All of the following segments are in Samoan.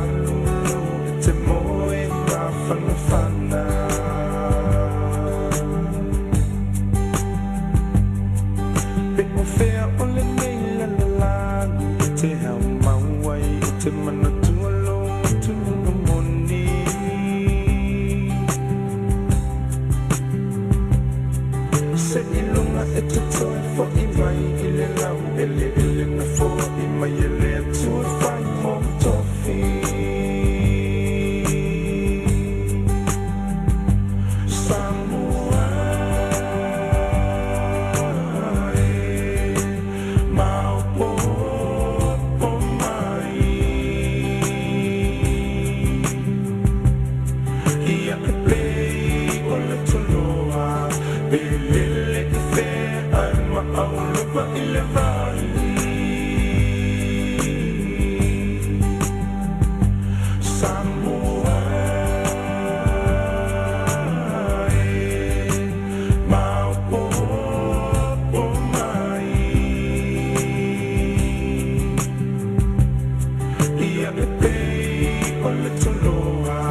malulu e te moe mafanafana. Pe o fea o lenei lalolagi e te hau mau ai e te manatua lou atunuga moni. Se iloga e te toe fo'i mai i le lau eleele na fo'i mai e le Atua e fai mou tofi. Samoa e, maopoopo mai. Ia e pei o le toloa, pe lele i fea ae maaulopa i le vai. Samoa e, maopoopo mai. Ia e pei o le toloa,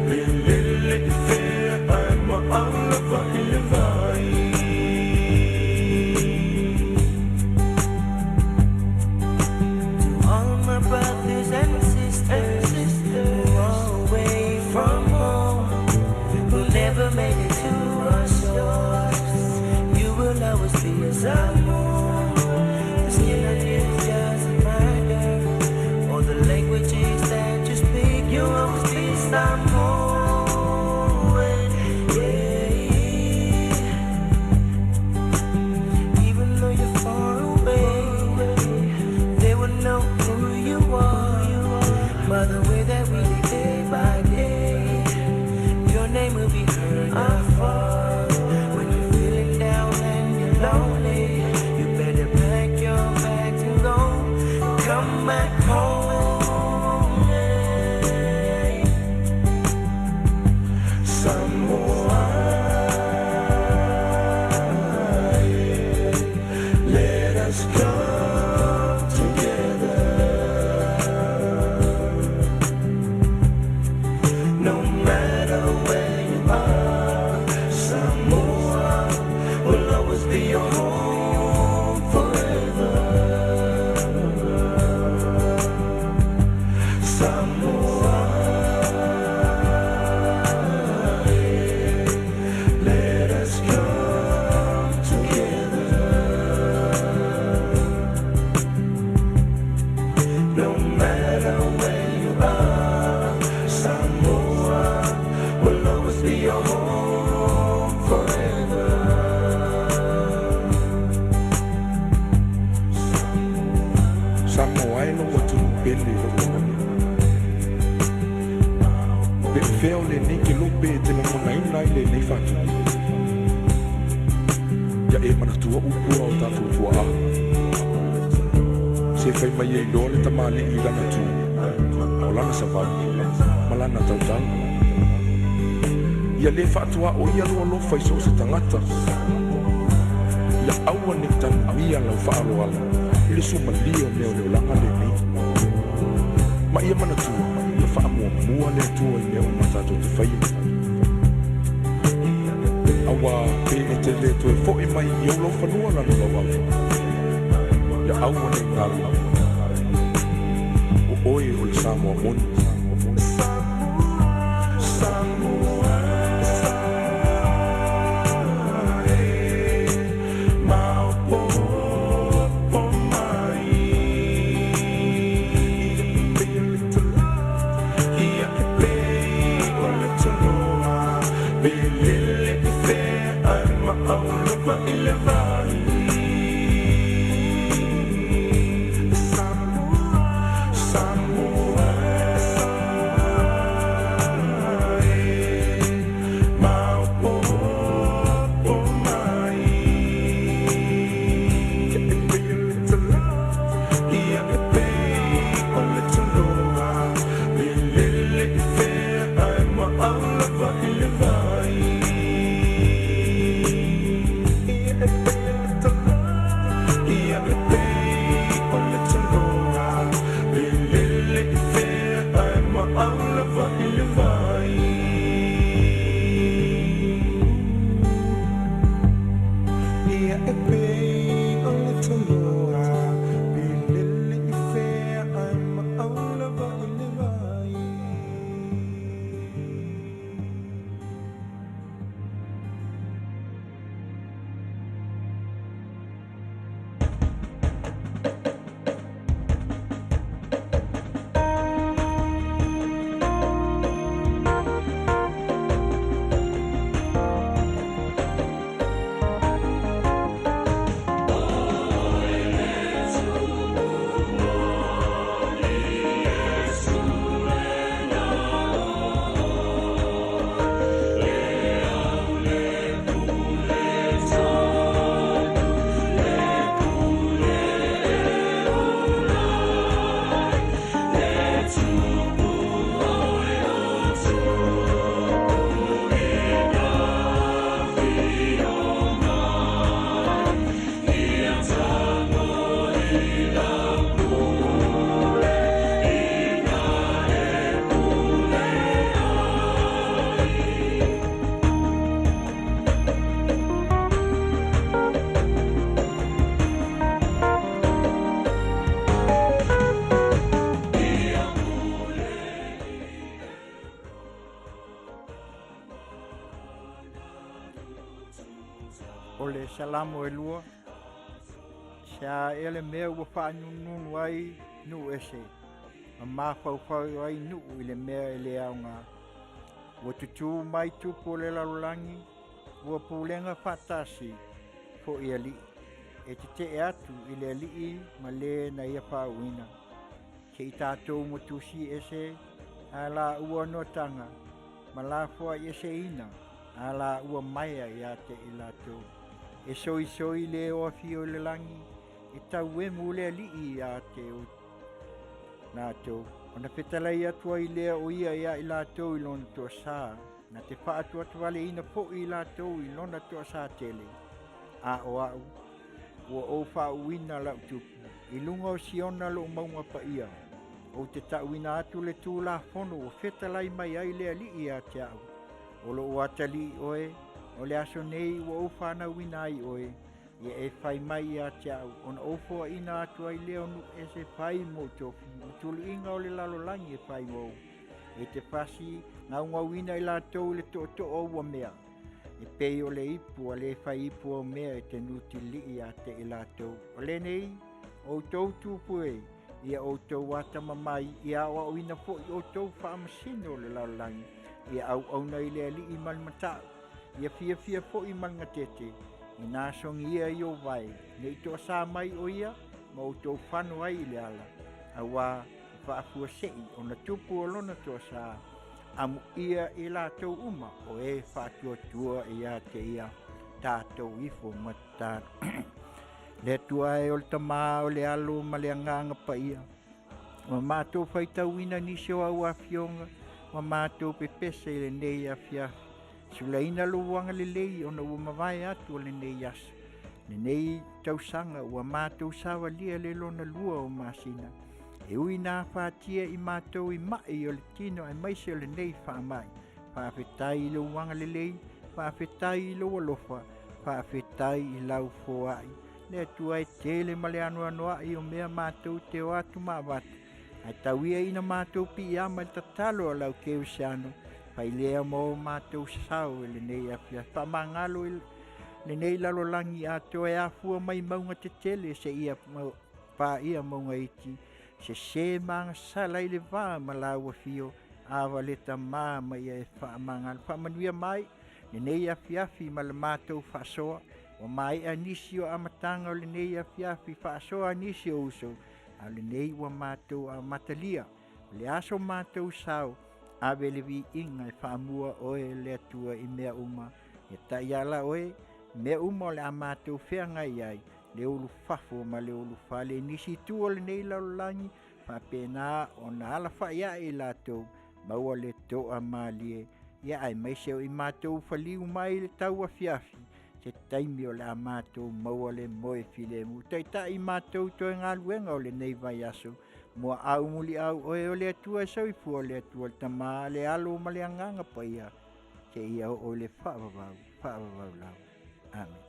pe lele i fea ae maaulopa i le vai. To all my brothers and sisters who are away from home, who never made it to our shores, you will always be a Samoan. The skin on you doesn't matter, or the languages that you speak, you always be Samoan. Yeah. Even though you're far away, they will know who you are by the way that we live day by day. Your name will be heard afar. When you're feeling down and you're lonely, you better pack your bags and go. Come back home. Yeah. Samoa e, let us come together. No matter where you are, Samoa will always be your home forever. Samoa e, let us come together. No matter where you are, Samoa will always be your home forever. Samoa e lou atunuu pele i lou lagona. Pe o fea o lenei kelope e te lagonaina ai lenei faatupu. Ia e manatua upu a o tatou tuaa. Se fai mai e iloa le tamalii i lana tu, o lana savali, ma lana tautala. Ia lē faatuaoia lou alofa i so o se tagata. Ia aua nei tanuia lau faaaloalo i le suamalie o mea o le olaga lenei. Ma ia manatua, ia faamuamua le Atua i mea uma tatou te faia. Auā pe e te lē toe fo'i mai i ou laufanua lana lauava. Ia aua nei galo, o oe o le Samoa moni. Samoa e, maopoopo mai. Ia e pei o le toloa, pe lele i fea ae maaulopa i le vai. Samoa e, O le Salamo e 2. Se a ea le mea ua faanunununu ai nuu ese, ma mafaufau ai nuu i le mea e le aoga. Ua tutū mai tupu o le lalolagi, ua pulega faatasi foi alii, e tete'e atu i le Alii ma le na ia faauuina. Se i tatou matusi ese a la ua noataga, ma lafoai eseina a la ua maea ia te i latou. E soisoi le o afio i le lagi, e tauemu le Alii ia te o latou. Ona fetalai atu ai lea o ia ia i latou i lona toasā, na te faatuatualeina foi i latou i lona toasā tele. A o au, ua ou faauuina lau tupu, i luga o Siona lou mauga paia. Ou te tauina atu le Tulafono ua fetalai mai ai le Alii ia te au. O lou atalii oe, o le aso nei ua ou fanauina ai oe, ia e fai mai ia te au, ona ou foaina atu ai lea o nuu ese fai mou tofi, ma tuluiga o le lalolagi e fai mou. E te fasi gaugauina i latou i le tootoo o ua mea, e pei o le ipu a le fai ipu o mea e te nutilii ia te i latou. O lenei, outou tupu e, ia outou atamamai, ia aoaoina foi outou faamasino o le lalolagi, ia auauna i le Alii ma le matau, ia fiafia foi ma le gatete, ina sogia i o vae, nei toasā mai o ia, ma outou fano ai i le ala, auā e faafuasei ona tupu o lona toasā, amuia i latou uma o e faatuatua ia te ia. Tatou ifo ma tatalo. Le Atua e o le Tamā o le Alo ma le Agaga Paia, ua matou faitauina nisi o au afioga, ua matou pepese i lenei afiafi. Sulaina lou agalelei ona ua mavae atu o lenei aso. Lenei tausaga ua matou savalia le lona 2 o masina. E ui na afatia i matou i mai o le tino aemaise o lenei faamai. Faafetai i lou agalelei, faafetai i lou alofa, faafetai i lau foai. Le Atua e tele ma le anoanoai o mea matou te o atu ma avatu. Ae tau ia ina matou piiama i le tatalo a lau kerisiano, failea ma o matou sao i lenei afiafi. Faamagalo i lenei lalolagi atoa e afua mai mauga tetele seia paia mauga iti, sesē ma agasala i le va ma lau afio, ava le Tamā ma ia e faamagalo. Faamanuia mai lenei afiafi ma le matou faasoa, ua maea nisi o amataga o lenei afiafi, faasoa nisi o uso, a o lenei ua matou amatalia. O le aso matou sao, ave le viiga e faamua oe le Atua i mea uma. Ia taiala oe, mea uma o le a matou feagai ai, le ulufafo ma le ulufale i nisi itu o lenei lalolagi, faapena ona alafai ae i latou, maua le toamalie. Ia aemaise o i matou faliu mai le tau afiafi, se taimi o le a matou maua le moe filemu. Taitai matou toe galuega o lenei vaiaso, mua au muliau oe o le Atua e soifua, le Atua le Tamā, le Alo ma le Agaga Paia, seia oo i le faavavau, faavavau lava. Amen.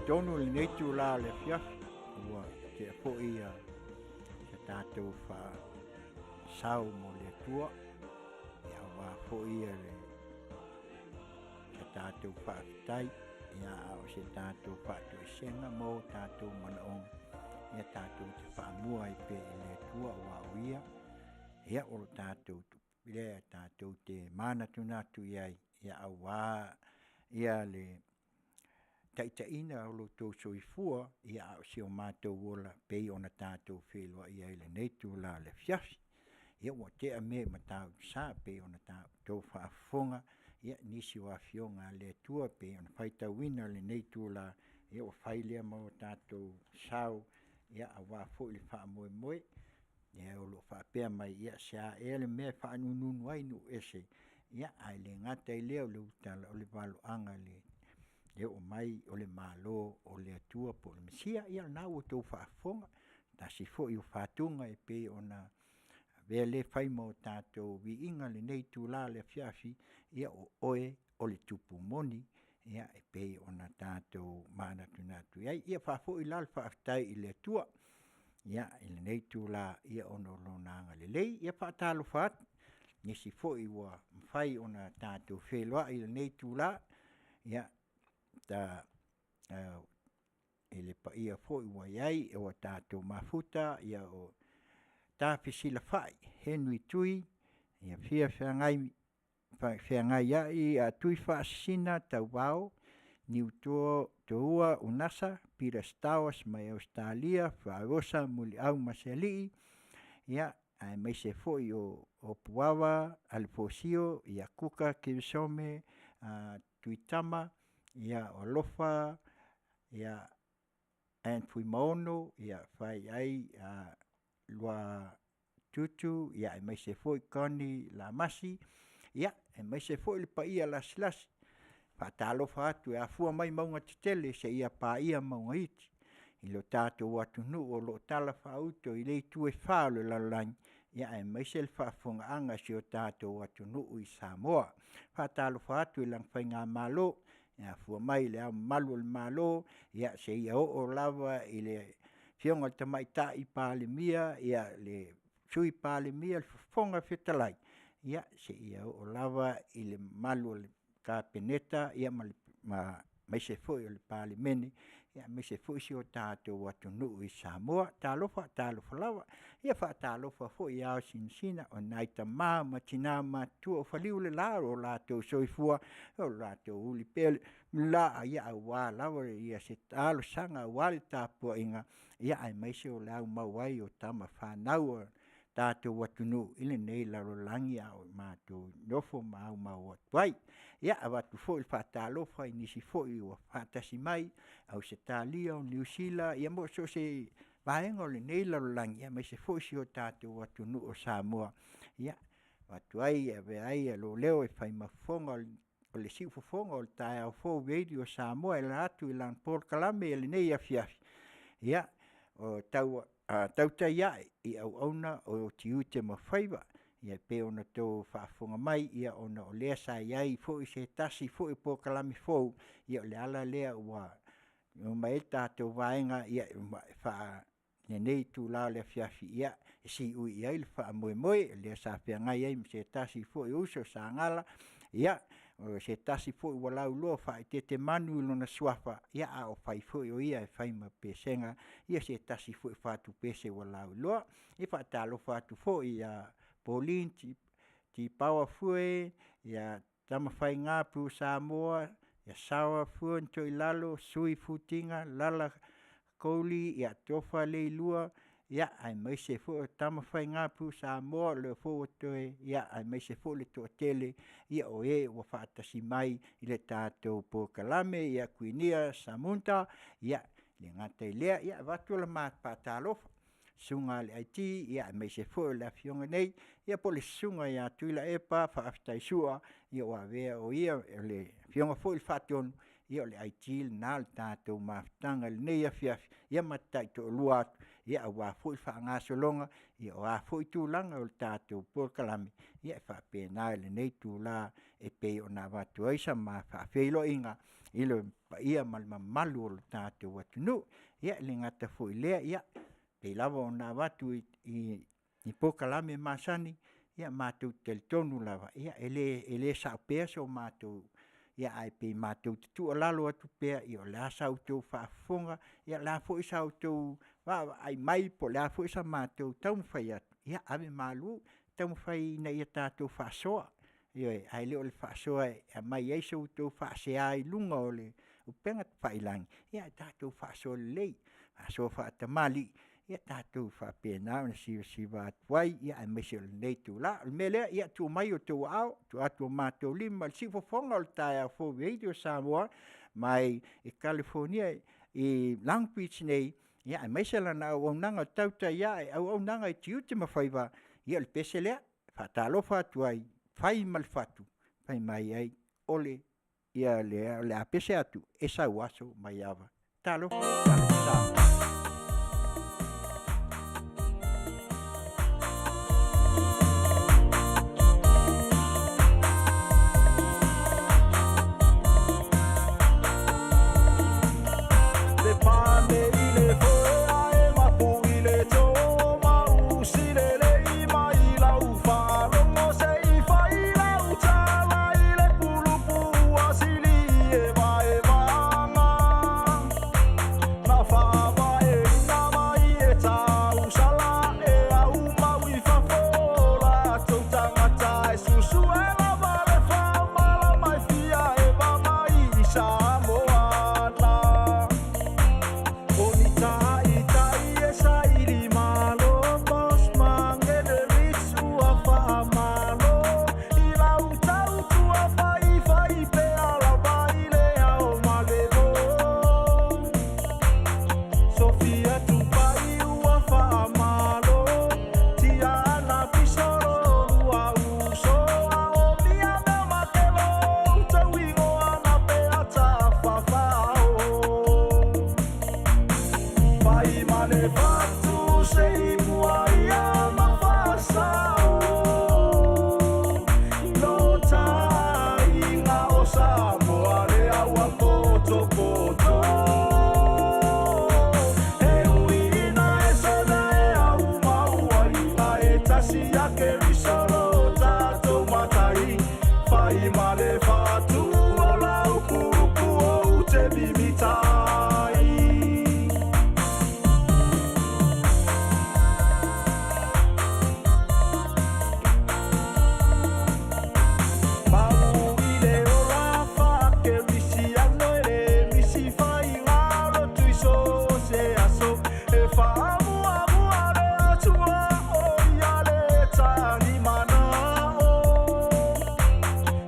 talitonu i lenei itulā o le afiafi ua tea foi se tatou faasao mo le Atua, ia aua foi le sa tatou faafetai, a o se tatou faatoesega mo tatou manaoga, ia tatou te faamua ai pea i le Atua, aua o Ia o lo tatou lea tatou te manatunatu i ai aua le taitaiga o lo outou soifua a o si o matou ola e pei ona tatou feiloai ai i lenei itula o le afiafi. Ia ua tea mea i Matautusa e pei ona outou faafofoga i nisi o afioga a le Atua e pei ona faitauina i lenei itula, ia ua fai lea ma o tatou sao aua foi le faamoemoe. O lo o faapea mai, ia se a ea le mea e faanununu ai nuu ese, ae le gata i lea o le tala, o le valoaga e oo mai o le Malo o le Atua po o le Mesia. Ia o lena ua outou faafofoga, tasi foi o fatuga e pei ona avea lea fai ma o tatou viiga i lenei itula o le afiafi, ia o oe o le Tupu moni e pei ona tatou manatunatu i ai. Ia faafoi la le faafetai i le Atua i lenei itula ona o Lona agalelei. Ia e faatalofa atu i nisi foi ua mafai ona tatou feiloai i lenei itula i le paia foi ua i ai ua tatou mafuta, o Tafesilafai Henry Tui, Afia Feagai Tuifaasisina Tauvao, Niutoa Unasa, Peter Stowers mai Ausetalia, Failosa Muliaumasealii, aemaise foi o Puava Alefosio, Kuka Kirisome Tuitama, o Alofa Anne Fuimaono, Faiai Luatutu, aemaise foi Connie Lamasi, aemaise foi le paia lasilasi. E faatalofa atu e afua mai mauga tetele seia paia mauga iti i lo tatou atunuu o lo o talafaauto i itu e fa o le lalolagi, aemaise le faafofogaaga a si o tatou atunuu i Samoa. E faatalofa atu i lana Faigamalo, e afua mai i Le Ao Mamalu o le Malo seia oo lava i le Afioga i le Tamaitai Palemia, le Sui Palemia, le Fofoga Fetalai, seia oo lava i le mamalu o le Kapeneta aemaise foi o le Palemene, aemaise foi si o tatou atunuu i Samoa. Talofa talofa lava. Ia e faatalofa foi i ao sinasina, o nai tama ma tina matutua o faliu le la lo latou soifua ma lo latou uli pea o le la aua lava se talosaga aua le tapuaiga aemaise o le aumau ai o tama fanau a lo tatou atunuu i lenei lalolagi a o matou nonofo ma aumau atu ai. Ia, e avatu foi le faatalofa i nisi foi ua faatasi mai Ausetalia, o Niu Sila ma so o se vaega o lenei lalolagi, aemaise foi si o tatou atunuu o Samoa, e avatu ai e avea ai lou leo e fai ma fofoga o le siufofoga o le taeao fou o le Radio Samoa e ala atu i lana polokalame i lenei afiafi, ia tautai ae i auauna o tiute ma faiva. E pei ona outou faafofoga mai, ona o lea sa i ai foi se tasi foi o polokalame fou, ia o le ala lea ua oo mai ai le tatou vaega i lenei itula o le afiafi e siui i ai le faamoemoe, lea sa feagai ai ma se tasi foi o uso o Sagala, o se tasi foi ua lauiloa faaeteete manu i lona suafa, a o fai foi o ia e fai ma pesega ia se tasi foi o fatupese ua lauiloa. E faatalofa atu foi ia Pauline Tuipawa Fue, Tamafaiga Bruce Samoa, Sarah Fue Toilalo, Sui Futiga, Lala Kouli, Tofa Leilua, aemaise foi o Tamafaiga Bruce Samoa, o lea foi ua toe… aemaise foi o le toatele o e ua faatasi mai i le tatou polokalame, ia Kuenia Samuta. E le gata i lea, e avatu la ma faatalofa i le Susuga i le IT aemaise foi o le afioga nei po o le Susuga ia Tuilaepa Faafetai Sua ua avea o ia o le Afioga foi i le Faatonu, ia o le IT lena o le tatou mafutaga i lenei afiafi, ia ma le taitoalua atu. ia aua foi le faagasologa o a foi tulaga o le tatou polokalame, ia e faapena i lenei itula e pei ona avatu ai sa ma faafeiloaiga i le paia ma le mamalu o le tatou atunuu. Ia e le gata foi i lea, e pei lava ona avatu i polokalame masani, ia matou te talitonu lava, e le sao pea so matou… ae pei matou te tuualalo atu pea, o le a sa outou faafofoga, o le a foi sa outou vaavaai mai po o le a foi sa matou taumafai atu, ia ave malu, taumafai ina ia tatou faasoa, ioe. Ae le o le faasoa e aumai ai so outou faasea i luga o upega tafailagi, ae tatou faasoa lelei, faasoa faatamalii, ia tatou faapena ona siva atu ai, aemaise o lenei itula. O le mea lea, ia tuu mai i outou aao, tuu atu i o matou lima i le siufofoga o le taeao fou o le Radio Samoa mai Kalifonia i Long Beach nei, aemaise lana auaunaga o tautai ae, auaunaga i tiute ma faiva, ia o le pese lea. E faatalofa atu ai, e fai ma le fatu, fai mai ai, ole a pese atu, e sau aso Maiava. Talofa, talofa Samoa. Le pane i le foe ae mapu i le to ma usilelei mai lau faalogo se i fai lau tala i le pulupu ua sili evaevaga na faavaeina mai e tausala e aumau i fafo o latou tagata e susue lava le faamalama e fia eva mai i Samoa na. O ni taitai e saili malo Boss Magele Rich ua faamalo i lau tautua faifaipea lava i le ao ma le po. Sofia Tupai ua faamalo, Tiana Fisolo lua uso, a o Mia Matelo outou igoa na peata fafao. Fai ma le fatu se i mua ia ma faasao lo taiga o Samoa le aua potopoto. E ui ina e sola e au mau ai a e tasi a Kerisolo tatou matai fai ma le fatu o lau kulupu o te mimitai. Mau i le ola faakerisiano e le misi faiga lotu i so o se aso e faamuamua le Atua o ia le talimanao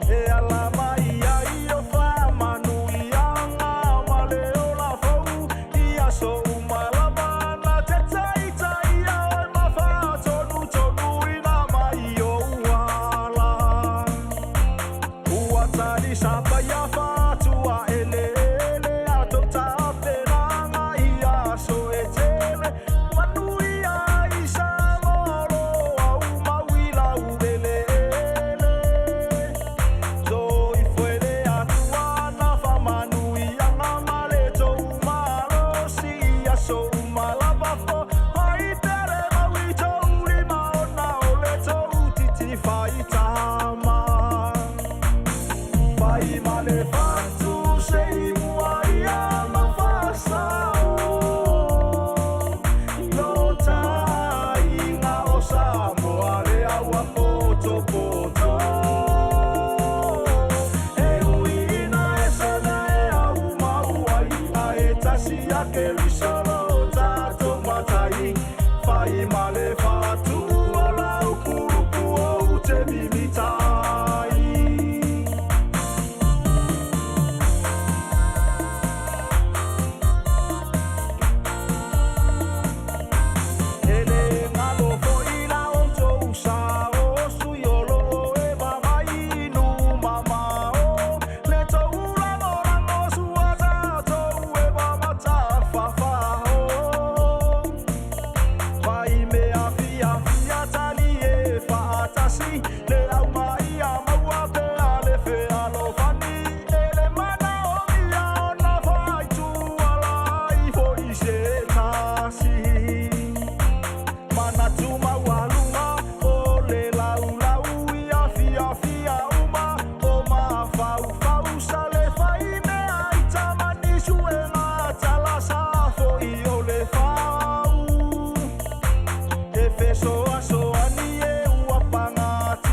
e ala mai ai o faamanuiaga ma le ola fou i aso uma lava na te taitaia oe ma faatonutonuina mai ou ala. Ua talisapaia fatua eleele a tou tapenaga i aso e tele manuia i Samoa o lo o aumau i laueleele. Soifua e le Atua na faamanuiaga ma le tou malosi i aso uma lava foai pea le mau i tou lima ona o le tou titi faitama. Fai ma le fatu se i mua ia ma faasao lo taiga o Samoa le aua potopoto. E ui ina e sola e aumau ai a e tasi a Kerisolo tatou matai fai ma le fatu o lau kulupu o te mimitai.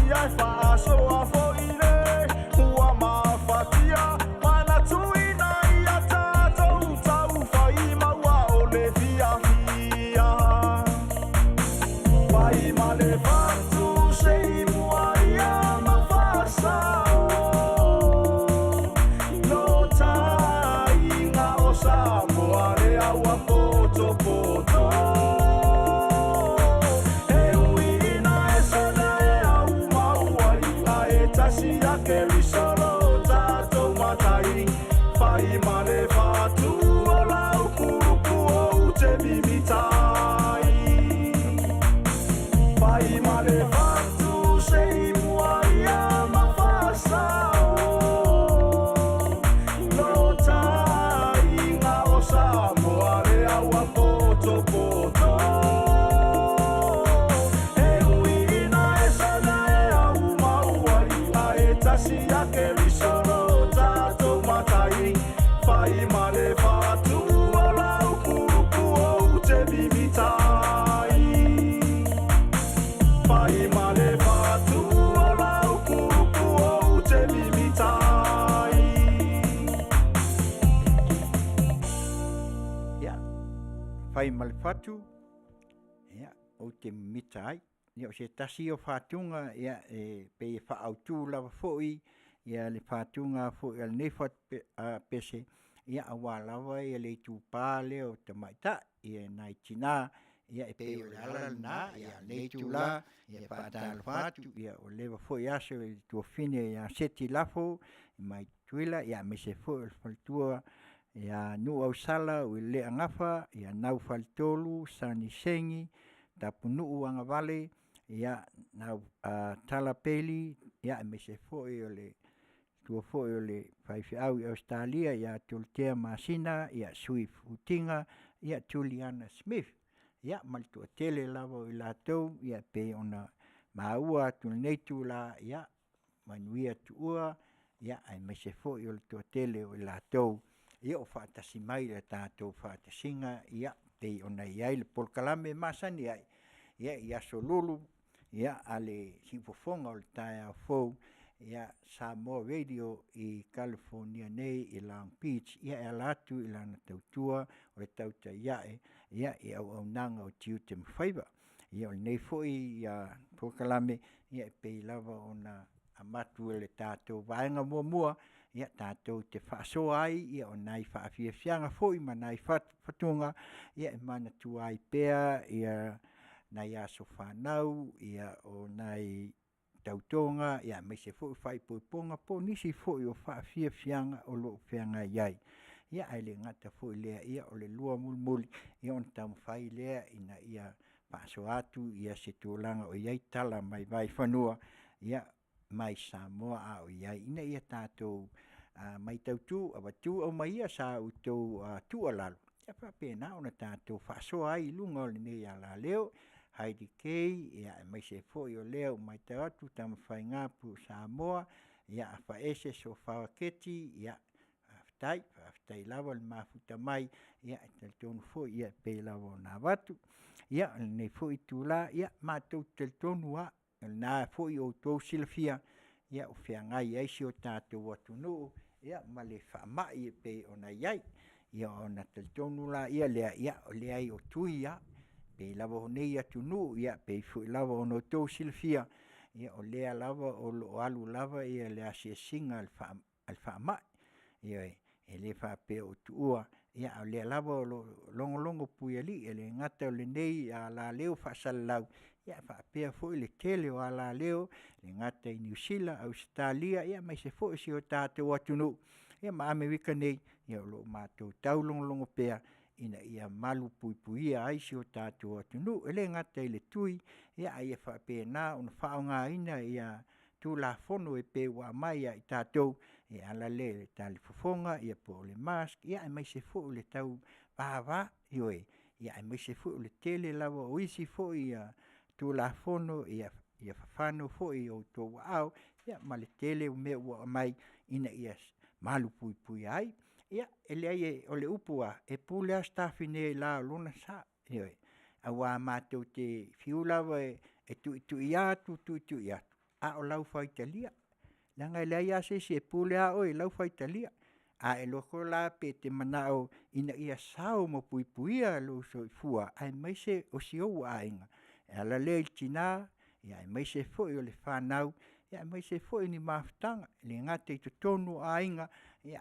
Ia e faasoa foi le ua mafatia manatuina ia tatou taufai maua o le fiafia. Fai ma le fatu se i mua ia ma faasao lo taiga o Samoa le aua potopoto. E ui ina e sona e au maua ia e tasi a Keriso lo tatou matai. Fai ma le fatu o lau kuluku ou te mimitai. Fai ma le fatu se i mua ia ma faasao lo taiga o Samoa le aua potopoto. E ui ina e sona e au maua ia e tasi a Keriso lo tatou matai. Fai ma le fatu o lau kuluku ou te mimitai. Fai ma le fatu o lau kuluku ou te mimitai. Ia, fai ma le fatu, ia, ou te mimita ai. Ia, o se tasi o fatuga, ia, e pei e faaautu lava foi, ia le fatuga foi a lenei pese, ia aua lava ia le itupa lea o tamaitai, ia nai tina, ia e pei o le ala lena, ia lenei itula, ia e faatalofa atu, ia ua leva foi aso i le tuafafine ia Seti Lafo mai Tutuila, ia aemaise foi o le faletua ia Nuuausala Uilelea Gafa, ia Naufalitolu Sonny Segi, Tapunuu Agavale, ia Tala Peli, ia aemaise foi o le matua foi o le faifeau i Ausetalia ia Tolutea Masina, ia Sui Futiga, ia Juliana Smith. Ia ma le toatele lava o i latou ia e pei ona maua atu i lenei itula, ia manuia tuua, ia aemaise foi o le toatele o i latou ia o faatasi mai i le tatou faatasiga ia e pei ona i ai le polokalame masani ai, ia i Aso Lulu, ia a le siufofoga o le taeao fou, ia Samoa Radio i Kalifonia nei i Long Beach, ia e ala atu i lana tautua o le tautai ae ia i auaunaga o tiute ma faiva. Ia o lenei foi polokalame, ia e pei lava ona avatu e le tatou vaega muamua, ia e tatou te faasoa ai ia o nai faafiafiaga foi ma nai fatufatuga, ia e manatua ai pea ia nai aso fanau, ia o nai tautoga, ia aemaise foi o faaipoipoga po o nisi foi o faafiafiaga o lo o feagai ai. Ia ae le gata foi i lea, ia o le lua mulimuli, ia ona taumafai lea ina ia faasoa atu ia se tulaga o i ai tala mai vaifanua, ia mai Samoa a o i ai, ina ia tatou matautu, avatu aumaia sa outou tuualalo, ia faapena ona tatou faasoa ai i luga o lenei alaleo. Heidi Kay, ia aemaise foi o lea ua matau atu Tamafaiga po o Samoa, ia Afaese Sofa Keti, ia faafetai, faafetai lava le mafuta mai, ia e talitonu foi e pei lava ona avatu. Ia o lenei foi itula, ia matou te talitonu lava, o lena foi ua outou silafia, ia o feagai ai si o tatou atunuu ia ma le faamai e pei ona i ai. Ia ona talitonu lea, ia leai o tui lava, e pei lava o nei atunuu e pei foi lava ona outou silafia, ia o lea lava o lo o alu lava le asiasiga a le faamai. Ioe, e le faapea o tuua, ia ae o lea lava o lo o logologo puialii e le gata o lenei alaleo faasalalau, ia ae faapea foi le tele o alaleo, e le gata i Niu Sila, Ausetalia, ia aemaise foi o si o tatou atunuu, ia ma Amerika nei, ia o lo o matou taulogologo pea ina ia malupuipuia ai si o tatou atunuu. E le gata i le tui, ia ae ia faapena ona faaaogaina ia Tulafono e pei ua aumai ia i tatou e ala lea i le talifofoga ia po o le mask, ia aemaise foi o le tau vava, ioe, ia aemaise foi o le tele lava o isi foi Tulafono ia fafano foi i outou aao, ia ma le tele o mea ua aumai ina ia malupuipuia ai. Ia e leai o le upu lava, e pule lava Sitafune i le la o lona sa, ioe, aua e matou te fiu lava e tuitui atu tuitui atu, a o lau faitalia, leaga e leai lava se isi e pule a oe i lau faitalia. A e iloa foi la pe e te manao ina ia sao ma puipuia lou soifua aemaise o si ou aiga, e ala lea i tina aemaise foi o le fanau, aemaise foi o ni mafutaga, e le gata i totonu o aiga,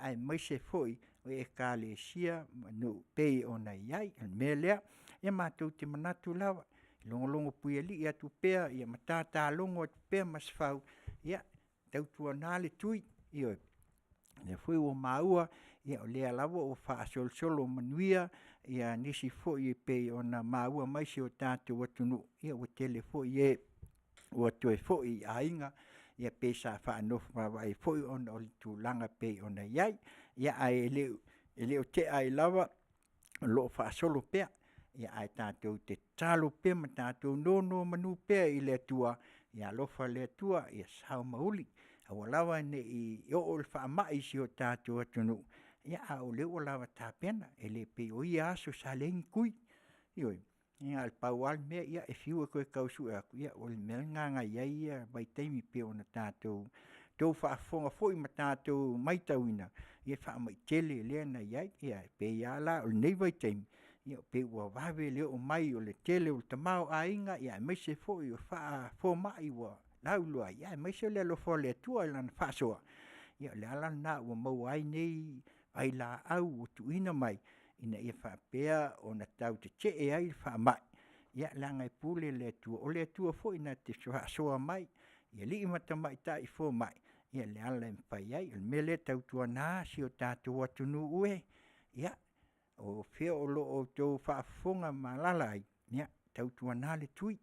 aemaise foi o Ekalesia ma nuu e pei ona i ai. O le mea lea, ia matou te manatu lava, logologopuialii atu pea ma tatalogo atu pea Masefau, ia tautuana le tui, ioe. O lea foi ua maua o lea lava ua faasolosolo manuia nisi foi e pei ona maua mai i si o tatou atunuu, ia ua tele foi e ua toe foi i aiga pe sa faanofo vaavaai foi ona o le tulaga e pei ona i ai. Ia ae le o tea ai lava o lo o faasolo pea, ae tatou te tatalo pea ma tatou nonomanu pea i le Atua, ia alofa le Atua ia sao ma uli, aua lava ne i oo le faamai i si o tatou atunuu, a o lea ua lava tapena, e le pei o ia aso sa leai ni tui. Ioe. Ia na o le pau lava le mea e fiu e toe tau sue atu, ia o le mea lena na i ai ia vaitaimi pei ona tatou faafofoga foi ma tatou matauina faamai tele lea na i ai. Ia e pei lava la o lenei vaitaimi, e pei ua vave le oo mai o le tele o le tamaoaiga aemaise foi o fomai ua lauiloa ai, aemaise o le alofa o le Atua i lana faasoa, ia o le ala lena ua maua ai nei vailaau ua tuuina mai ina ia faapea ona tau tetee ai le faamai, leaga e pule le Atua, o le Atua foi na te faasoa mai i alii ma tamaitai fomai i le ala e mafai ai. O le mea lea, tautuana si o tatou atunuu e, ia, o fea o lo o outou faafofoga ma alaala ai, ia tautuana le tui,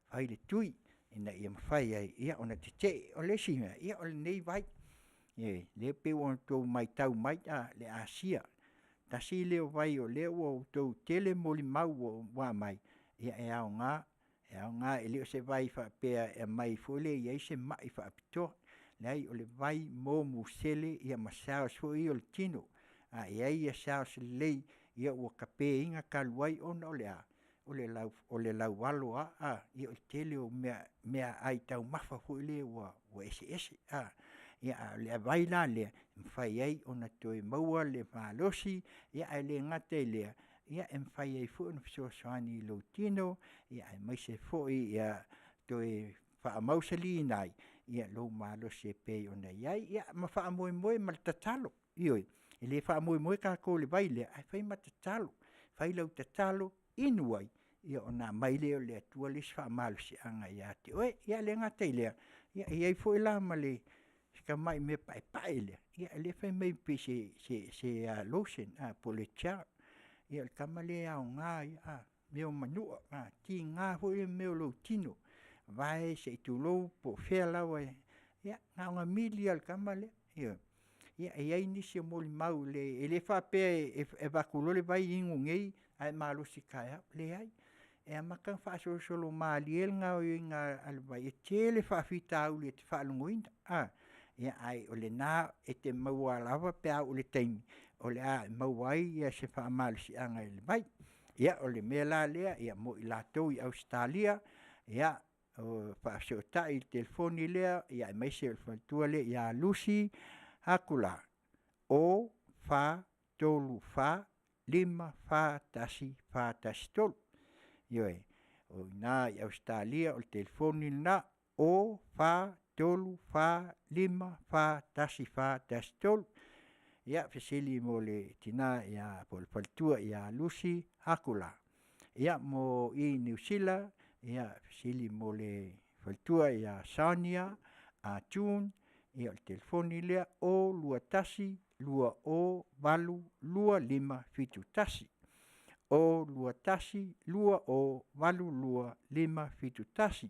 fai le tui ina ia mafai ai ona tetee. O le isi mea, ia o lenei vai, lea e pei ona outou matau mai le asia, tasi lea vai o lea ua outou tele molimau ua aumai, ia e aoga, e aoga e le o se vai faapea e aumai foi lea e i ai se mai faapitoa, leai o le vai mo musele ma cells foi ia o le tino. A i ai cells lelei, ua tapeina talu ai ona o le a? O le laualo lava, ia o le tele o meaai taumafa foi lea ua eseese, a o le vai la lea, e mafai ai ona toe maua le malosi, ae le gata i lea, e mafai ai foi ona fesoasoani i lou tino, aemaise foi ia toe faamausaliina ai lou malosi e pei ona i ai. Ia ma faamoemoe ma le tatalo, ioe, e le faamoemoe tatou i le vai lea, ae fai ma tatalo, fai lau tatalo, inu ai, ona aumai lea e le Atua le isi faamalosiaga ia te oe. Ia e le gata i lea, e i ai foi la ma si tamai mea paepae lea, lea e fai mai pei se lotion po o le gel. Ia o le tama lea e aoga ia, mea o manua, a tiga foi le mea o lou tino, vae se i tulou po o fea lava, ia na ona mili lava o le tama lea, ioe. Ia e i ai nisi o molimau e le faapea e avatu loa le vai inu nei ae malosi taeao, leai. E amata ona faasolosolo malie le gaoioiga a le vai, e tele faafitauli e te faalogoina, ae o lena e te maua lava pe a oo i le taimi o le a maua ai se faamalosiaga i le vai. Ia, o le mea la lea mo i latou i Ausetalia, ia, faafesootai i le telefoni lea aemaise o le faletua lea ia Lucy Hakula, 0 4 3 4 5 4 1 4 1 3. Ioe, o i ina i Ausetalia o le telefoni lena, 0 4 3 4 5 4 1 4 1 3. Ia, fesili mo le tina po o le faletua ia Lucy Hakula. Ia, mo Niu Sila, fesili mo le faletua ia Sonia Ah June, ia o le telefoni lea, 0 2 1 2 0 8 2 5 7 1, 0 2 1 2 0 8 2 5 7 1.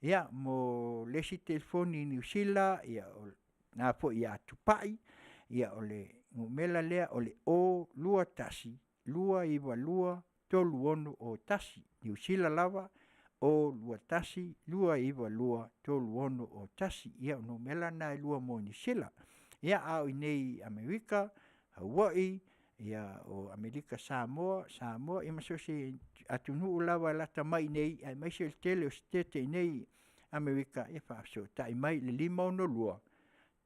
Ia, mo le isi telefoni i Niu Sila, o lena foi ia Tupai, ia o le numera lea o le 0 2 1 2 9 2 3 6 0 1, Niu Sila lava, 0 2 1 2 9 2 3 6 0 1. Ia o numera na e lua mo Niu Sila. Ia, a o i inei i Amerika, Hawaii, o Amerika Samoa, Samoa, ia ma so o se atunuu lava e lata mai i inei, aemaise o le tele o Setete i inei Amerika, ia faafesootai mai i le 562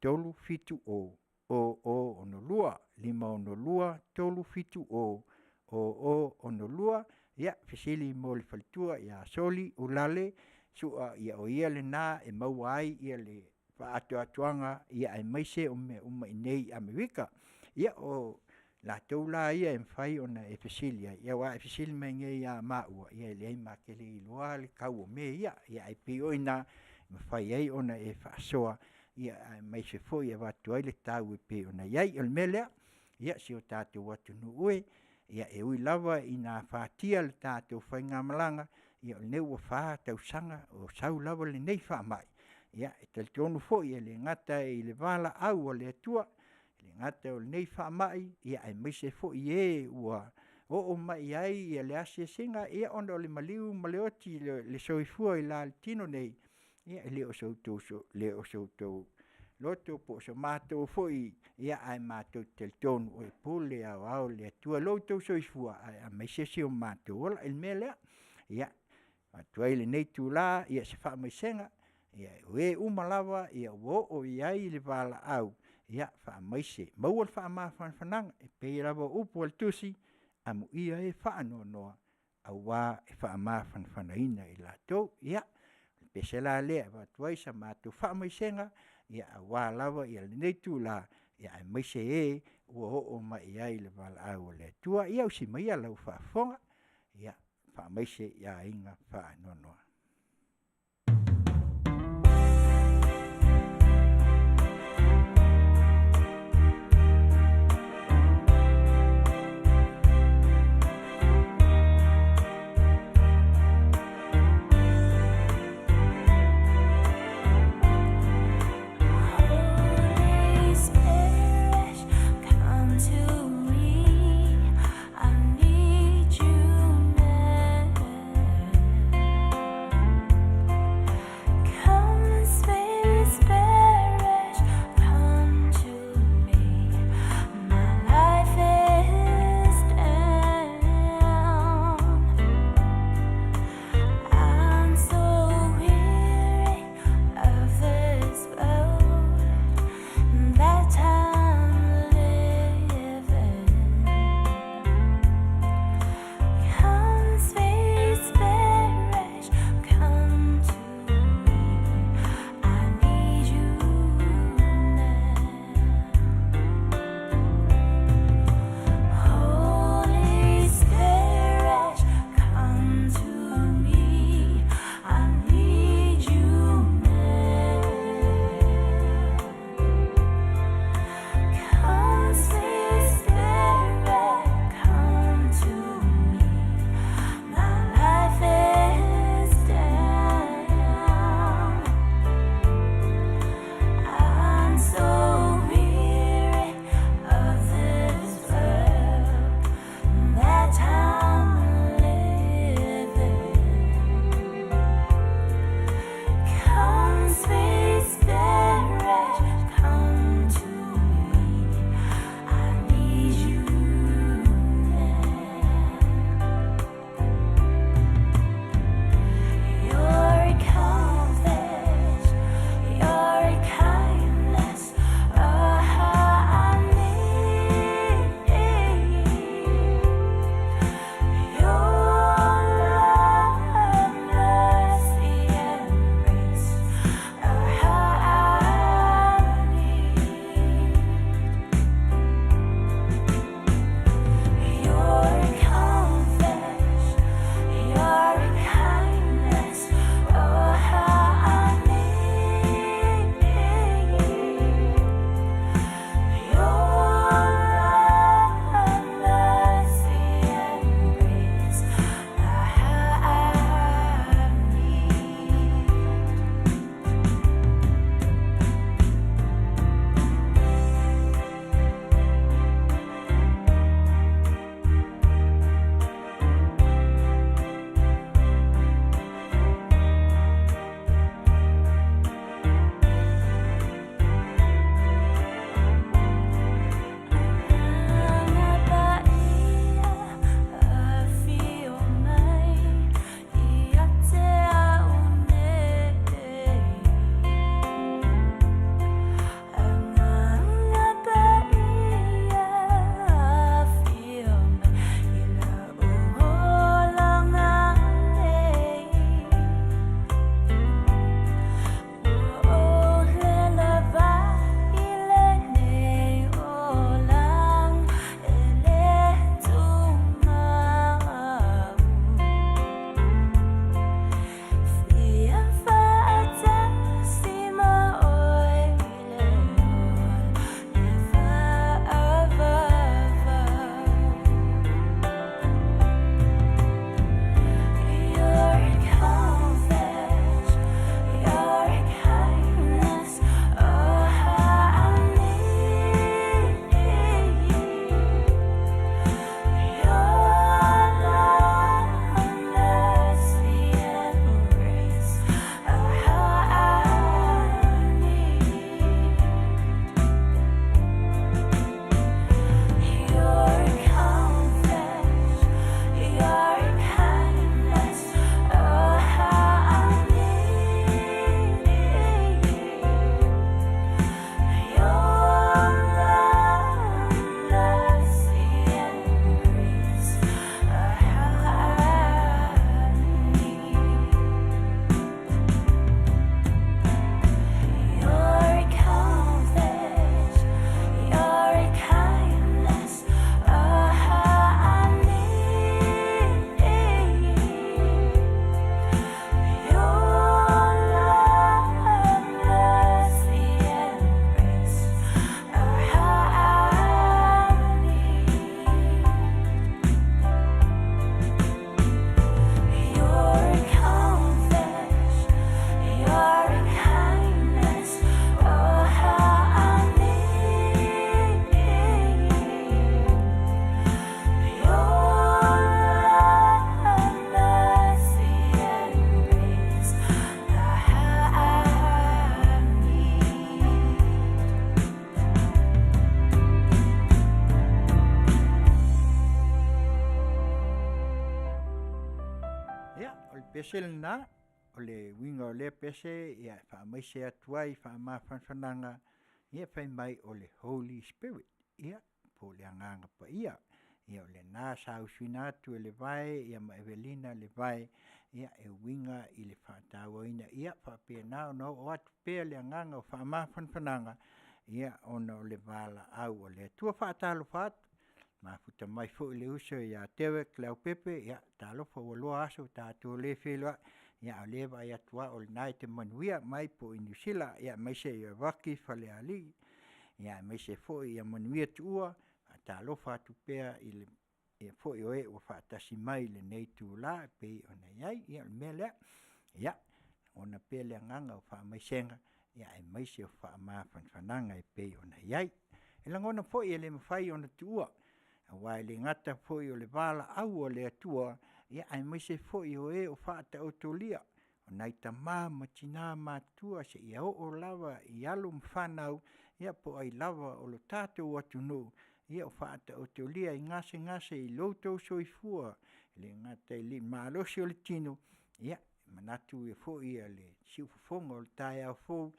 370 0062, 562 370 0062. Ia, fesili mo le faletua ia Soli Uelale Sua, o ia lena e maua ai le faaatoatoaga aemaise o mea uma i inei i Amerika. Ia, o latou la ia e mafai ona e fesili ai, aua a e fesili mai nei ia maua, e leai ma te le iloa le tau o mea ia, ae pei o i ina e mafai ai ona e faasoa, aemaise foi e avatu ai le tau e pei ona i ai. O le mea lea, ia si o tatou atunuu e, e ui lava ina afatia le tatou faigamalaga, ia o lenei ua 4 tausaga o sau lava lenei faamai, e talitonu foi e le gata i le valaau a le Atua, e le gata o lenei faamai, aemaise foi e ua oo mai i ai le asiasiga ona o le maliu ma le oti, le soifua i la i le tino nei, ia e le o so outou loto po o so matou foi, ae matou te talitonu e pule aoao le Atua i lo outou soifua aemaise si o matou ola. O le mea lea, e avatu ai i lenei itula se faamaisega o e uma lava ua oo i ai le valaau, ia faamaise, maua le faamafanafanaga. E pei lava o upu a le Tusi, amuia e faanoanoa aua e faamafanafanaina i latou. Ia, o le pese la lea e avatu ai sa matou faamaisega aua lava lenei itula, aemaise e ua oo mai i ai le valaau a le Atua. Ia ausi maia lau faafofoga, faamaise i aiga faanoanoa. Holy Spirit, come to me. I need you now. pese lena, o le uiga o lea pese, ia e faamaise atu ai faamafanafanaga, ia fai mai o le Holy Spirit, ia po o le Agaga Paia. Ia o lena sa usuina atu e Levae ia ma Evelina Levae, ia e uiga i le faatauaina ia faapena ona oo atu pea le agaga o faamafanafanaga, ia ona o le valaau a le Atua. Faatalofa atu, mafuta mai foi le uso ia Derek Leaupepe, ia talofa ua loa aso tatou le feiloai, ia ae o lea e vaai atu lava o lena e te manuia mai po i Niu Sila, ia aemaise ia Rocky Falealili, ia aemaise foi ia Manuia Tuua, faatalofa atu pea i le foi o e ua faatasi mai i lenei itula e pei ona i ai. Ia o le mea lea, ia lagona pea le agaga o faamaisega, ia aemaise o faamafanafanaga e pei ona i ai. E lagona foi e le mafai ona tuua, aua e le gata foi o le valaau a le Atua, ia aemaise foi o e o faataotolia o nai tama ma tina matutua seia oo lava i alo ma fanau, ia po o ai lava o le tatou atunuu, ia o faataotolia i gasegase i lo outou soifua, e le gata i le malosi o le tino, ia e manatu foi le siufofoga o le taeao fou,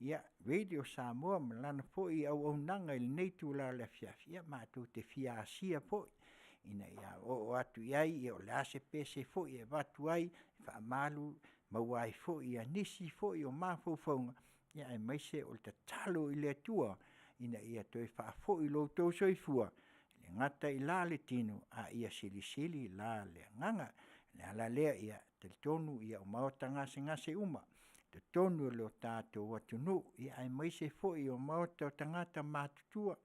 ia Radio Samoa ma lana foi auaunaga i lenei itula afiafi, ia matou te fia asia foi ina ia oo atu i ai o le a se pese foi e avatu ai e faamalu, maua ai foi nisi foi o mafaufauga, ia aemaise o le tatalo i le Atua ina ia toe faafoi lo outou soifua, e le gata i la le tino, a ia silisili la le agaga. O le ala lea, ia talitonu o maota gasegase uma i totonu o le tatou atunuu, ia aemaise foi o maota o tagata matutua,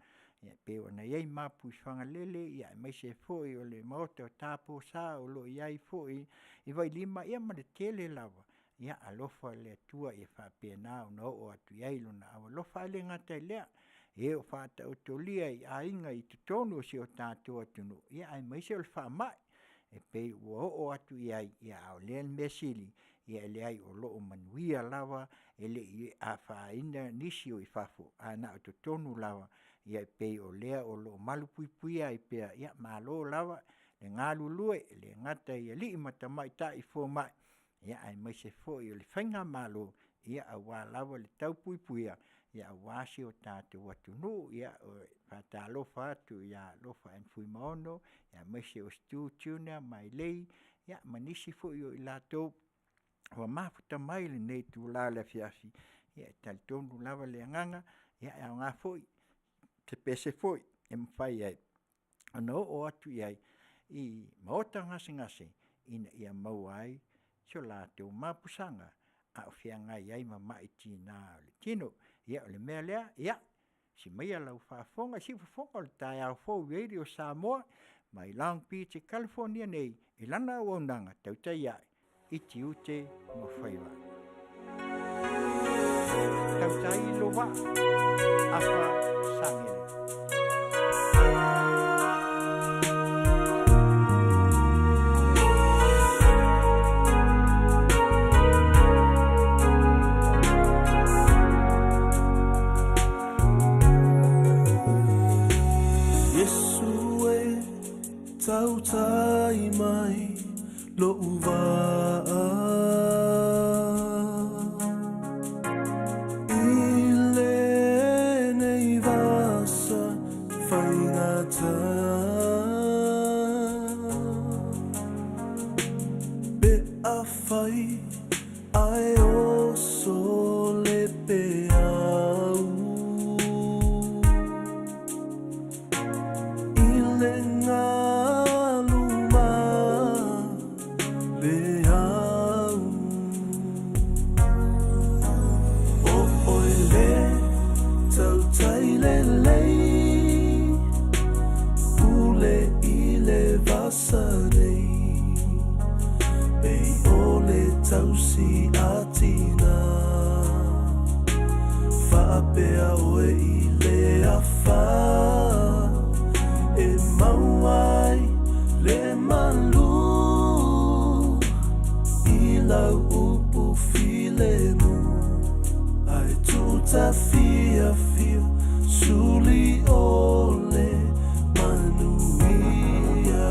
e pei ona i ai Mapuifagalele, ia aemaise foi o le maota o Taposa o lo o i ai foi i Vailima, ia ma le tele lava. Ia alofa le Atua ia faapena ona oo atu i ai Lona alofa. Ae le gata i lea, e o faataotolia i aiga i totonu o si o tatou atunuu, ia aemaise o le faamai e pei ua oo atu i ai, a o lea le mea sili, e leai o lo o manuia lava, e le i afaina nisi o i fafo, ae na o totonu lava, e pei o lea o lo o malupuipuia ai pea. Ia malo lava le galulue, e le gata i alii ma tamaitai fomai, aemaise foi o le faigamalo aua lava le taupuipuia aua si o tatou atunuu. Ia, e faatalofa atu ia Alofa Ann Fuimaono, aemaise o Stu Junior Mailei ma nisi foi o i latou ua mafuta mai i lenei itula o le afiafi. Ia e talitonu lava le agaga, e aoga foi se pese foi e mafai ai ona oo atu i ai i maota gasegase ina ia maua ai so latou mapusaga a o feagai ai ma mai tiga o le tino. Ia o le mea lea, ia, si aumaia lau faafofoga i siufofoga o le taeao fou i Radio Samoa mai Long Beach i Kalifonia nei i lana auaunaga tautai a'e i tiute ma faiva. Tautai lo vaa, afa sagele. Iesu e tautai mai lo'u vaa I lenei vasa faigata Pe afai ae oso le peau I le galu ma le au O oe le tautai lelei Pule i le vasa nei Pei o le tausi a tina Faapea oe i le afa E maua ai le malu I lau upu filemu Ae tuta fiafia Suli o le manuia.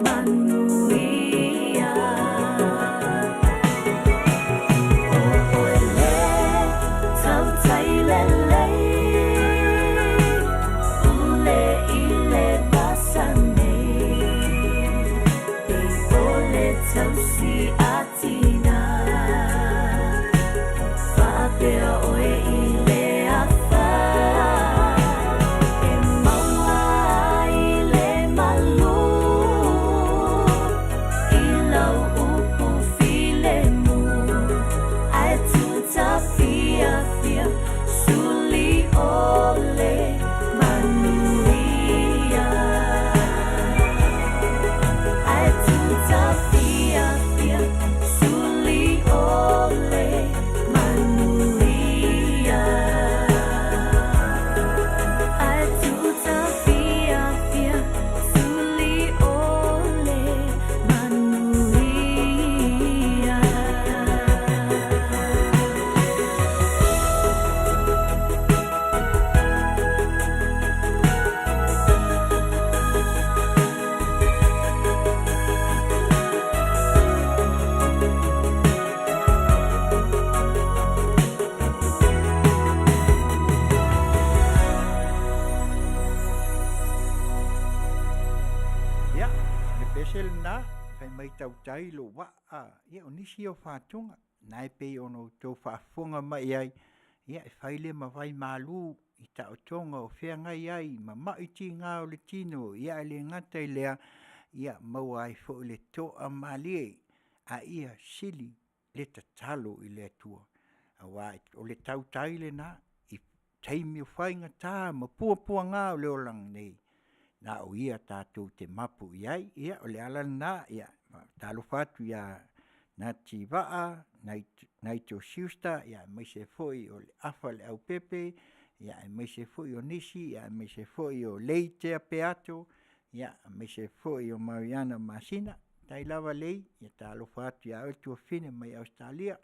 manuia. ʻO ʻoe le tautai lelei, Pule i le vasa nei, Pei o le tausi a tina, Faapea ʻoe i le afa, E maua ai le malu I lau upu filemu, Ae tuta fiafia suli ʻole manuia. Ae tuta fiafia suli ʻole manuia. Ae tuta fiafia suli ʻole manuia. Ia, o le pese lenā, fai mai tautai lou vaa, ia o nisi ia o fatuga, na e pei ona outou faafofoga mai i ai, ia e fai lea ma vaimalu i taotoga o feagai ai ma mai tiga o le tino, ia ae le gata i lea, ia maua ai foi le toamalie, a ia sili le tatalo i le Atua, aua o le tautai lena i taimi o faigata ma puapuaga o le olaga nei, na o Ia tatou te mapu i ai. Ia o le ala lena, ia faatalofa atu ia Nati Vaa, Nigel Schuster, aemaise foi o le Afa Leaupepe, aemaise foi o nisi, aemaise foi o Leitea Peato, aemaise foi o Mariana Masina. Faafetai lava Lei, ia talofa atu ia oe le tuafafine mai Ausetalia,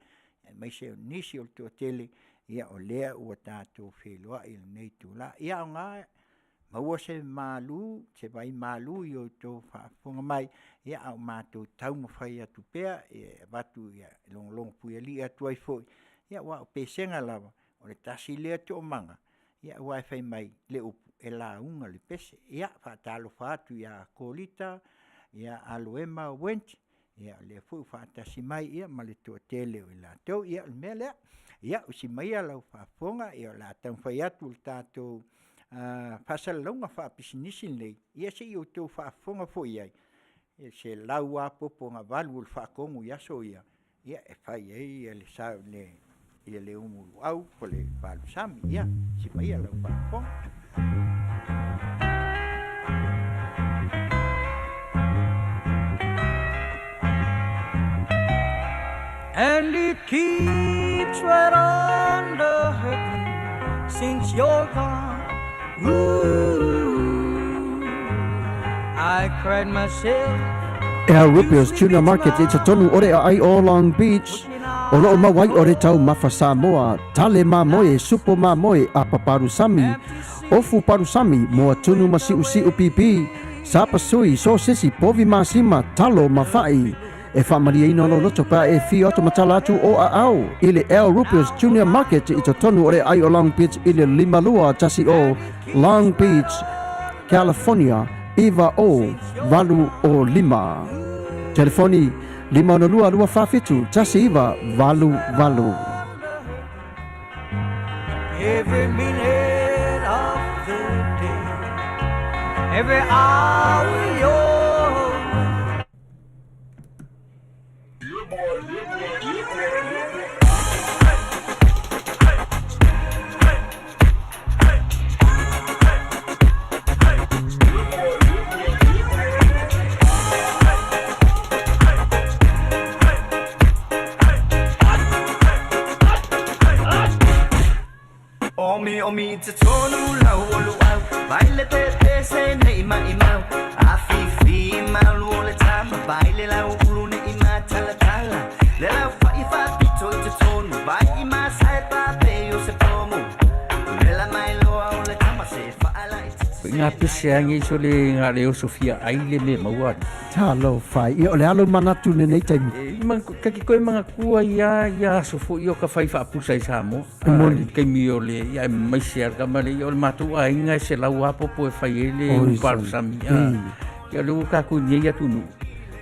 aemaise o nisi o le toatele, ia o lea ua tatou feiloai i lenei itula. Ia aoga, maua se malu, se vaimalu i o outou faafofoga mai, a o matou taumafai atu pea e avatu e logologo puialii atu ai foi, aua o pesega lava, o le tasi lea toomaga, aua fai mai le upu, e lauga le pese. Ia, faatalofa atu ia Kolita Aloema Went, o lea foi ua faatasi mai ma le toatele o i latou. Ia, o le mea lea, ia usi maia lau faafofoga, o le a taumafai atu le tatou faasalalauga faapisinisi lenei, ia se i outou faafofoga foi i ai i se lauapuapuagavalu o le faatonu i aso ia e fai ai le uluau po o le palusami. Ia, usi maia lau faafofoga. And it keeps right on the hurting since you're gone. Ooh, I cried myself. Al Rupio's Tuna Market i totonu o le aai o Long Beach, o loo mau ai o le taumafa Samoa, tale mamoe, supo mamoe, apa palusami, ofu palusami, moa tunu ma siusiu pipi, sapasui, sosesi, povi masima, talo ma fa'i. E faamalieina lou loto pe a e fia atu matala atu o aao i le Al Rupert's Junior Market i totonu o le aai o Long Beach i le 5210 Long Beach, California 90805. Telefoni 562 247 1988. Every minute of the day, every hour you're Omi omi te tonu lau o luau Vai le te te se nei mai mau A fi fi malu o le tama Vai le lau ulu nei ma tala tala Le lau fa i fa pito i te tonu Vai i ma sai pa pe o se pomu Le la mai loa o le tama se fa ala i te. Nga pese a ngi so le nga le oso fia ai le me maua. Talofa e. Ia o le a lou manatu i lenei taimi? E, ma, ka ki koe mangatua ia, ia aso foi o ka fai faapusa i Samoa. E moni. I taimi o le, ia e maise a le tama le, ia o le matou aiga e selau a popo e fai ai le Oi, ulu soli. palusami. Ia o le ua tatou i nei atunuu.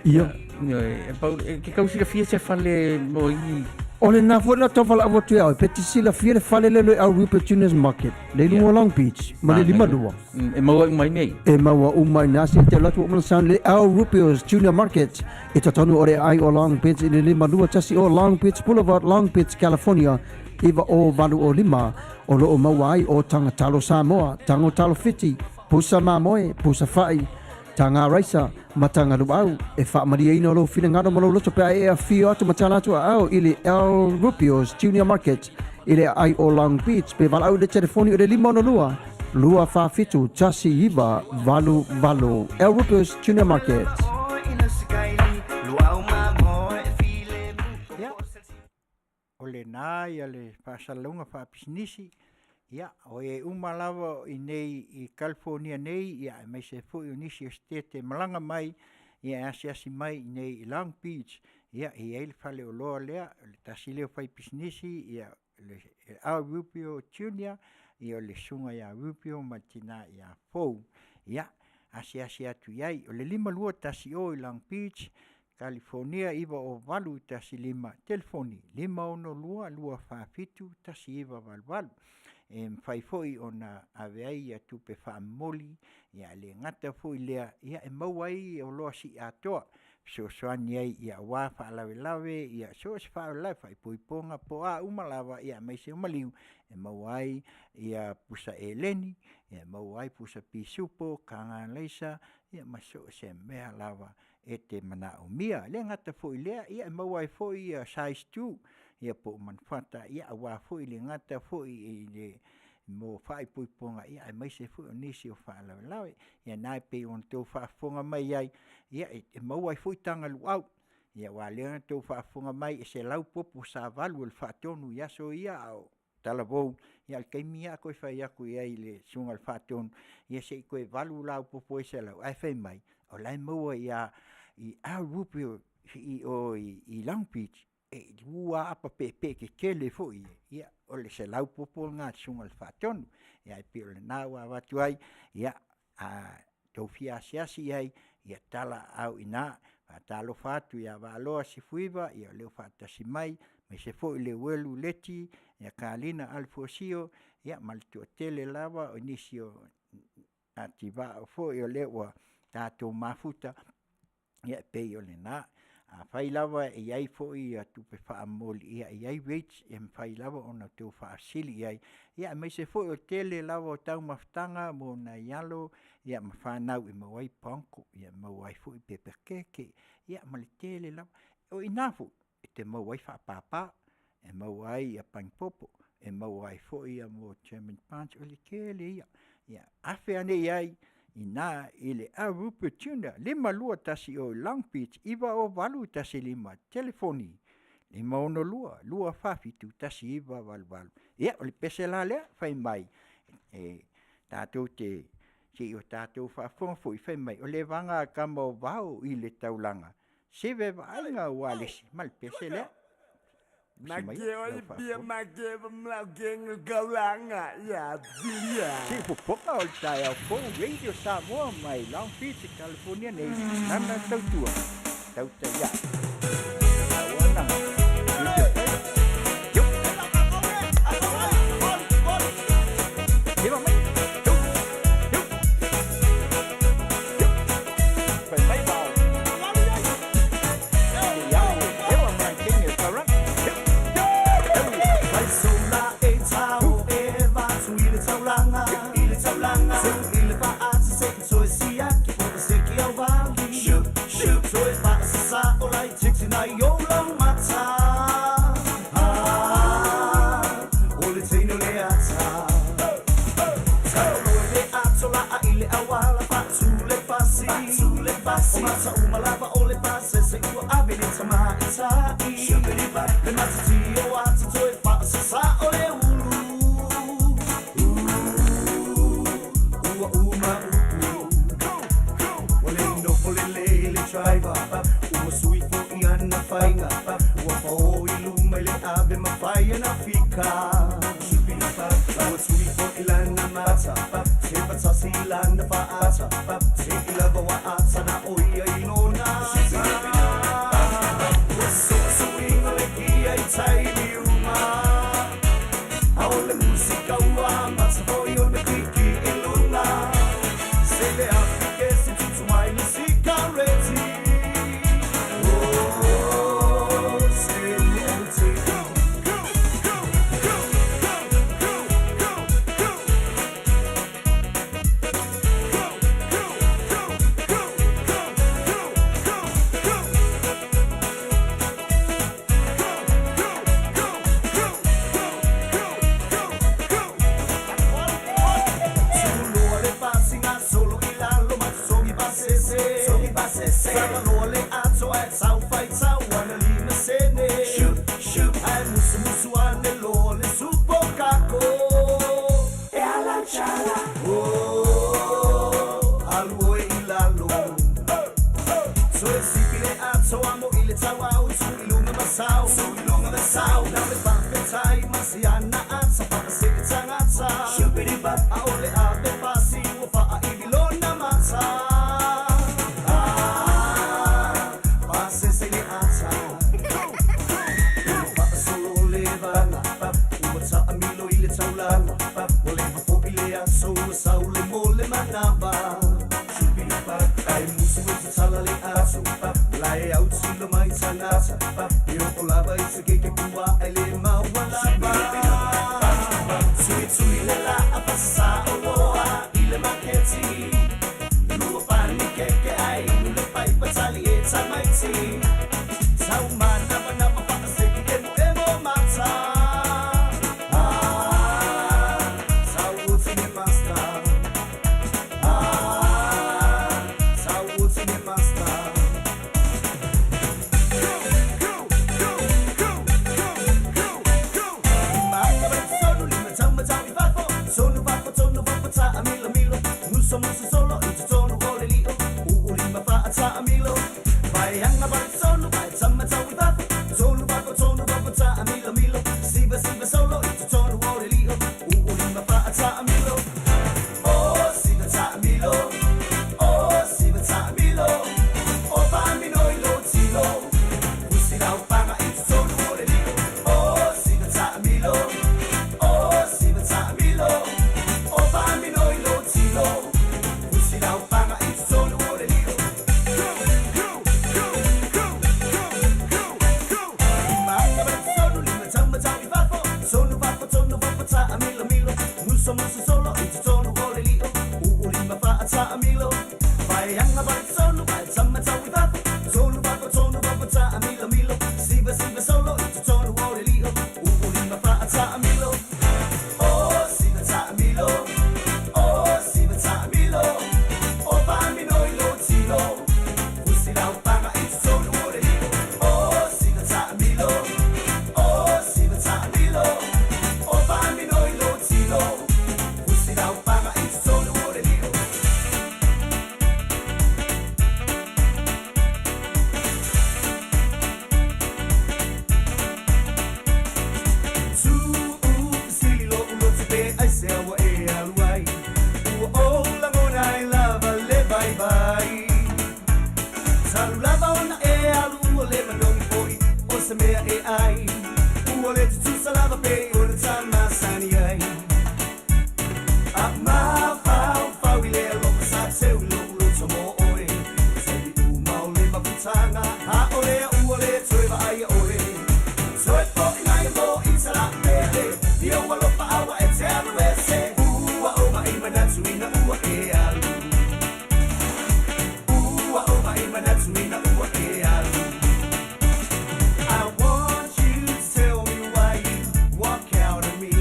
Ia. Ia, e pau, e ke tau silafia se fale mo i... O lena foi na tau valaau atu ia oe, pe te silafia le fale lea o le Al Rupert Junior's Market, le i luga o Long Beach, ma le 52. E maua uma i nei. E maua uma i nā se te alu atu ua uma ona sound le Al Rupio's Junior Market i totonu o le aai o Long Beach i le 521 o Long Beach Boulevard, Long Beach, California 90805. O lo o maua ai o taga talo Samoa, tago talo Fiti, pusa mamoe, pusa fa'i, taga raisa, ma taga luau. E faamalieina lou finagalo ma lou loto pe a e afio atu ma tala atu aao i le Al Rupio's Junior Market i le aai o Long Beach pe valaau i le telefoni o le 562 247 1988. Al Rupio's Junior Market. Ia, o lenā ia le faasalalauga faapisinisi, ia, o e uma lava i nei i California nei, ia, aemaise ai foi o nisi o Setete e malaga mai, ia, e asiasi mai i nei i Long Beach, ia, e i ai le faleoloa lea, o le tasi lea o faipisinisi, ia, le Al Rubio Junior, ia, o le susuga ia Rubio ma le tina ia Fou. Ia, asiasi atu i ai. O le 5210 i Long Beach, Kalifonia 90815, telefoni 562 247 1988. E mafai foi ona ave ai ia tupe faamomoli, ia e le gata foi lea, ia e maua ai oloa sii atoa, fesoasoani ai ia aua faalavelave, ia so o se faalavelave, faaipoipoga po o a uma lava, ia aemaise o maliu, e maua ai ia pusa eleni, e maua ai pusa pisupo, kagalaisa, ia ma so o se mea lava e te manaomia. E le gata foi i lea, ia e maua ai foi ia size 2, ia po o manufata, ia aua foi le gata foi i le mo faaipoipoga, ia aemaise foi o nisi o faalavelave. Ia na e pei ona outou faafofoga mai ai, ia e maua ai foi taga luau, ia aua o lea na outou faafofoga mai e 100 popo sa valu e le faatonu i aso ia a o talavou, ia o le taimi lava toe fai atu i ai i le susuga i le faatonu, ia se i toe valu la au popo e 100, ae fai mai, o la e maua i Al Rubio i o i Long Beach, e lua apa peepee tetele foi ia, ia o le 100 popo lena a le susuga i le faatonu. Ia ae pei o lena ua avatu ai, ia a tou fia asiasi i ai, ia tala aao i ina. Faatalofa atu ia Vaalua Sefuiva, ia o lea ua faatasi mai, aemaise foi Leuelu Leti, ia Kalina Alefuasio, ia ma le toatele lava o nisi o ativaa foi o lea ua tatou mafuta, ia e pei o lena. Afai lava e i ai foi ia tupe faamomoli, ia e i ai rates e mafai lava ona outou faafesili i ai, ia aemaise foi o le tele lava o taumafataga mo nai alo ia ma fanau e maua ai panko, ia e maua ai foi pepa keke, ia ma le tele lava. O i ina foi e te maua ai faapapa, e maua ai ia panipopo, e maua ai foi ia mo German buns, o le tele ia. Ia afe ane i ai ina i le Arupa Junior 5210 Long Beach 90815, telefoni 562 247 1988. Ia o le pese la lea, fai mai e tatou te se i o tatou faafofoga foi, fai mai o le vaga a tama o vao i le taulaga, se vaaiga ua le isi ma le pese lea. Se fofoga o le taeao fou Radio Samoa mai Long Beach, California nei, lana tautua, tautai ae. driver. Ua sui fo'i ana faiga, ua faō i luma i le ave ma fai ana fika. Ua tui fo'i lana mata, se patasi i lana fa'ata, se'i lava ua ata na o ia i lona ata. Ua su'usu'iga le kia i taimi uma, a o le musika ua amata fo'i ona kiki i luga. Se le afi kesi tutu mai le sikareti. Oh, se le ute. Go, go, go, go, go, go, go, go. Go, go, go, go, go, go, go, go. Go, go, go, go, go, go, go, go. Suloa le fasiga solo i lalo ma sogi pasese. Sogi pasese. Tagaloa le ato ae tau faitau ana lima sene. Shoot, shoot. Ae musumusu ane loa le supo kako. E ala chala. Oh, alu oe i lalo. So e sipi le ato amo i le tau au tu i lunga masau. Tu i lunga masau. Na le whawhetai masiana ata whakase e tangata. Shupiri bap. A o le ave pasi ua whaa i lona mata. Ah, pasese le ata. Whaasolo le vaga, ua taamilo i le taulaga, ua leva fo'i le aso ua sau le mo le manava. Ai musu e tatala le aso, lae au tilo mai tagata, e oo lava i se keke pua ai le maua lava. Tuitui le laa pasasa oloa i le maketi, lua pani keke ai inu le paipa tali e tamaiti. Tau manawanava faaseki emo emo mata. Ah, tau uti master. Ah, tau uti master. Go, go, go, go, go, go, go. Maka sonu lima tau matau i fafo. Sonu fafo, tonu fafo, ta amilo milo. Muso muso solo i totonu o le lio. Uu lima faa ta amilo. Vai hanga vai sonu, vai tama tau i fafo. Tonu fafo, tonu fafo, ta amilo milo. Siva siva solo i totonu o le lio. Uu lima faa ta amilo. Oh, siva ta amilo. Oh, siva ta amilo. O pa mino i lo tilo. Usi lau panga i totonu o le lio. Oh, siva ta amilo. Oh, siva ta amilo. O pa mino i lo tilo. Usi lau panga i totonu o le lio. Go, go, go, go, go, go, go. Maka vai sonu lima tau matau i fafo. Sonu fafo, tonu fafo, ta amilo milo. Muso muso solo i totonu o le lio. Uu lima faa ta amilo. Vai hanga vai sonu, vai tama tau i fafo. Tonu fafo, tonu fafo, ta amilo milo. Siva siva solo i totonu o le lio. Uu lima faa ta amilo. Oh, siva ta amilo. Oh, siva ta amilo. O pa mino i lo tilo. Usi lau panga i totonu o le lio. Oh, siva ta amilo. Oh, siva ta amilo. O pa mino i lo tilo. Usi lau panga i totonu o le lio. Tu'u fesili lo'u loto pe aisea ua e alu ai. Ua ou lagona ai lava le vaivai. Talu lava ona e alu ua le manogi fo'i o se mea e ai. Ua le tutusa lava pei o le tamasani ai. A mafaufau i le alofa sa teu i lo'u loto mo oe. Taimi uma o le mafutaga, a o lea ua le toe vaaia oe. Toe fo'i mai mo i talapele, ia ua alofa aua e te alu ese. Ua ou mai manatu ina ua e alu. Ua ou mai manatu ina ua e alu. I want you to tell me why you walk out of me.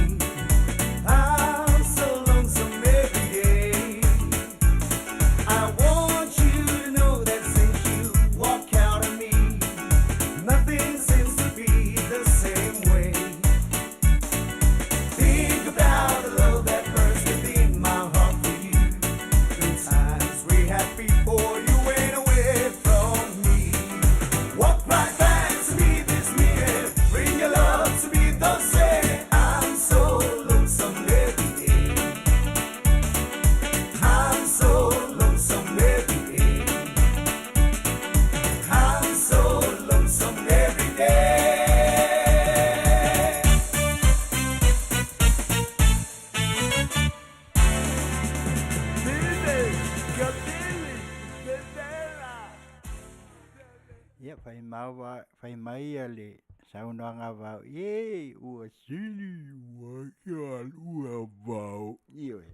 Ia fai mai ia le saunoaga a Vao, ie ua sili ua sealua Vao. Ioe.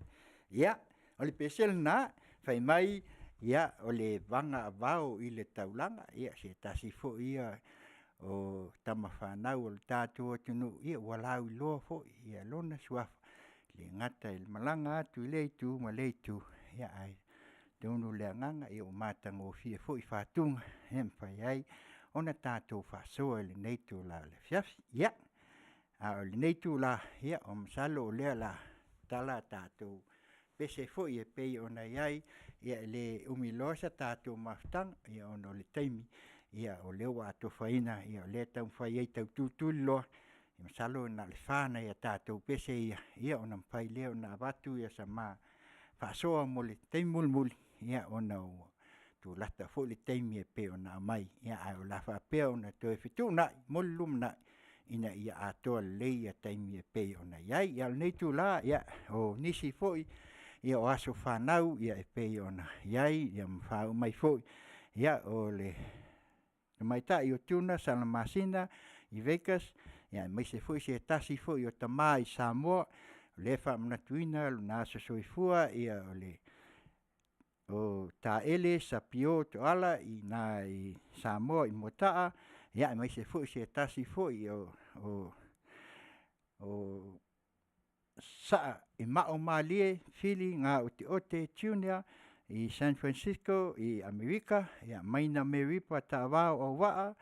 Ia, o le pese lena, fai mai, ia o le vaga a vao i le taulaga, ia se tasi foi ia o tama fanau a lo tatou atunuu, ia ua lauiloa foi ia lona suafa, e le gata i le malaga atu i lea itu ma lea itu, ia ae atonu o le agaga ua matagofie foi faatuga e mafai ai ona tatou faasoa i lenei itula o le afiafi. Ia, a o lenei itula, ia masalo o lea o le a tatala a tatou pese foi e pei ona i ai, ia e le umi loa se tatou mafutaga, ia ona o le taimi, ia o lea ua atofaina, o lea e taumafai ai e tau tulituliloa, masalo na o le 4 nai a tatou pese ia, ona mafai lea ona avatu se faasoa mo le taimi mulimuli, ona ua tulata foi le taimi e pei ona aumai, ae o le a faapea ona toe fetuunai mo le lumanai ina ia atoa lelei taimi e pei ona i ai. A o lenei itula, o nisi foi o aso fanau e pei ona i ai ma faaoo mai foi, o le tamaitai o Tuna Salamasina i Vegas, aemaise foi o se tasi foi o tama i Samoa o lea e faamanatuina lona aso soifua, o Taele Sapio Tooala i ina i Samoa i Moataa, aemaise foi o se tasi foi o Saa Emaomalie Fili Gaoteote Junior i San Fransisco i Amerika, Maina Meripa Taavao Auvaa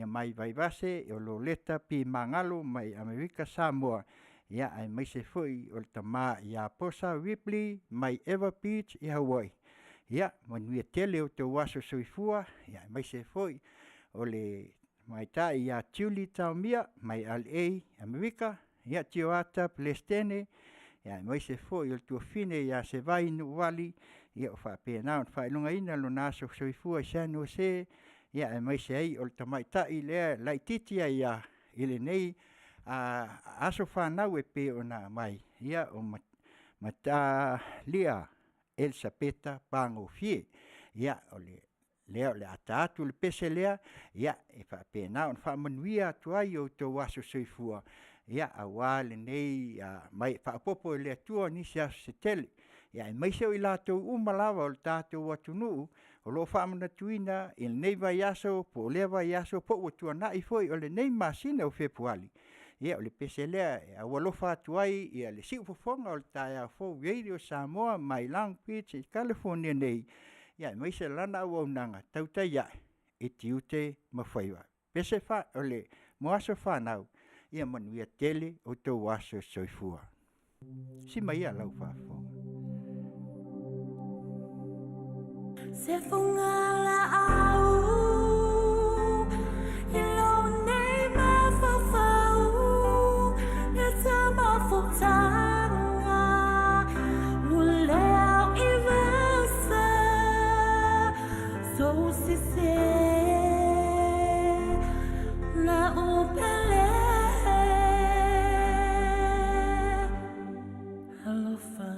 mai Vaivase o Loleta P Magalo mai Amerika Samoa, aemaise foi o le tama ia Posa Ripley mai Ever Beach i Hawaii. Ia manuia tele outou aso soifua, aemaise foi o le tamaitai ia Julie Taomia mai LA Amerika, Tioata Pelesetene, aemaise foi o le tuafafine ia Sevai Nuuvali, o faapena ona faailogaina lona aso soifua i San Jose, aemaise ai o le tamaitai lea laitiiti ai lava i lenei aso fanau e pei ona aumai, o Matalia Elisapeta Pagofie. Ia, o lea o le a ta atu le pese lea e faapena ona faamanuia atu ai i outou aso soifua aua lenei faaopoopo e le Atua nisi aso se tele, aemaise o i latou uma lava o le tatou atunuu o lo o faamanatuina i lenei vaiaso po o lea vaiaso po ua tuanai foi o lenei masina o Fepuari. Ia o le pese lea e aualofa atu ai le siufofoga o le taeao fou Radio Samoa mai Long Beach i Kalifonia nei, aemaise lana auaunaga, tautai ae i tiute ma faiva. Mo aso fanau, ia manuia tele outou aso soifua. Si mai lau faafofoga. Se fugalaau i lou nei mafaufau, le tamafutaga ua leo i vasa sou sese la upele. Alofa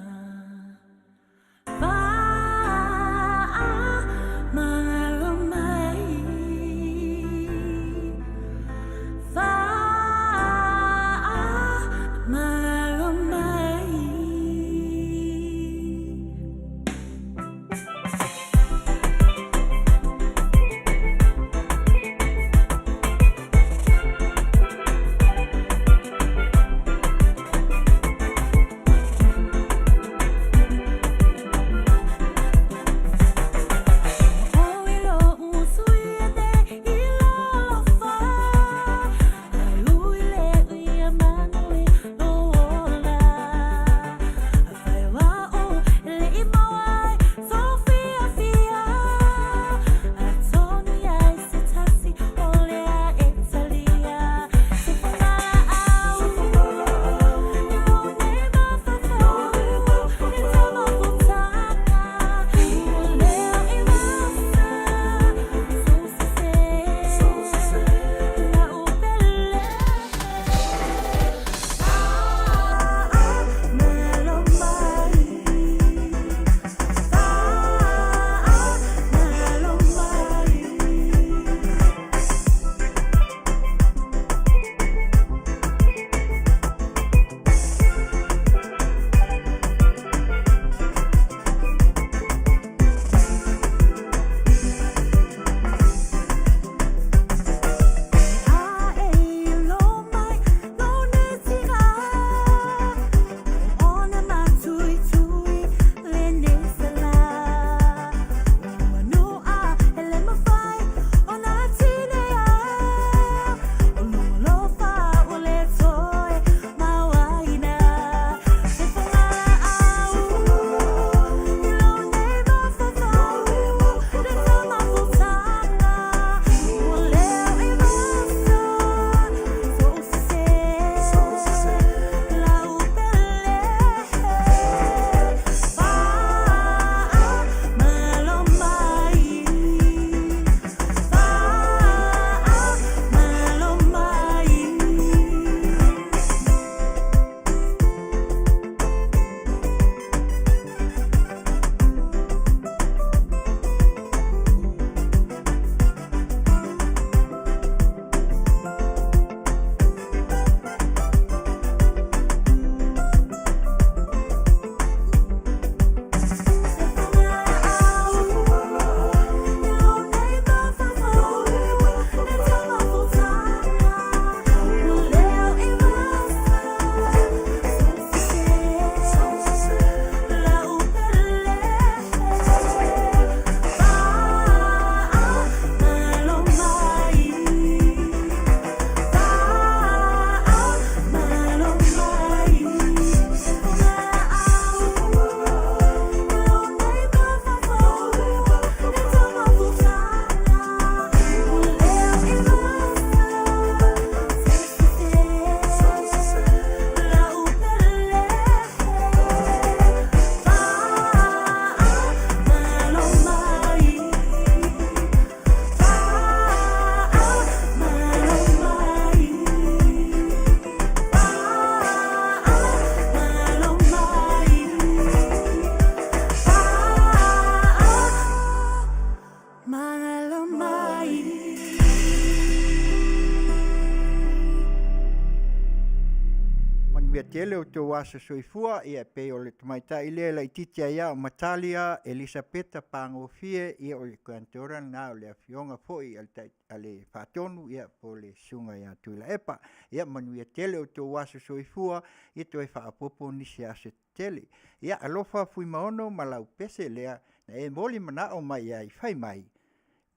tele o outou aso soifua, ia e pei o le tamaitai lea e laitiiti ai lava o Matalia Elisapeta Pagofie, ia o le granddaughter lena o le afioga foi a le a le Faatonu, ia po o le Susuga ia Tuilaepa. Ia manuia tele o outou aso soifua, ia toe faaopoopo nisi aso tele. Ia alofa Fuimaono ma lau pese lea na e molimanao mai i ai, fai mai,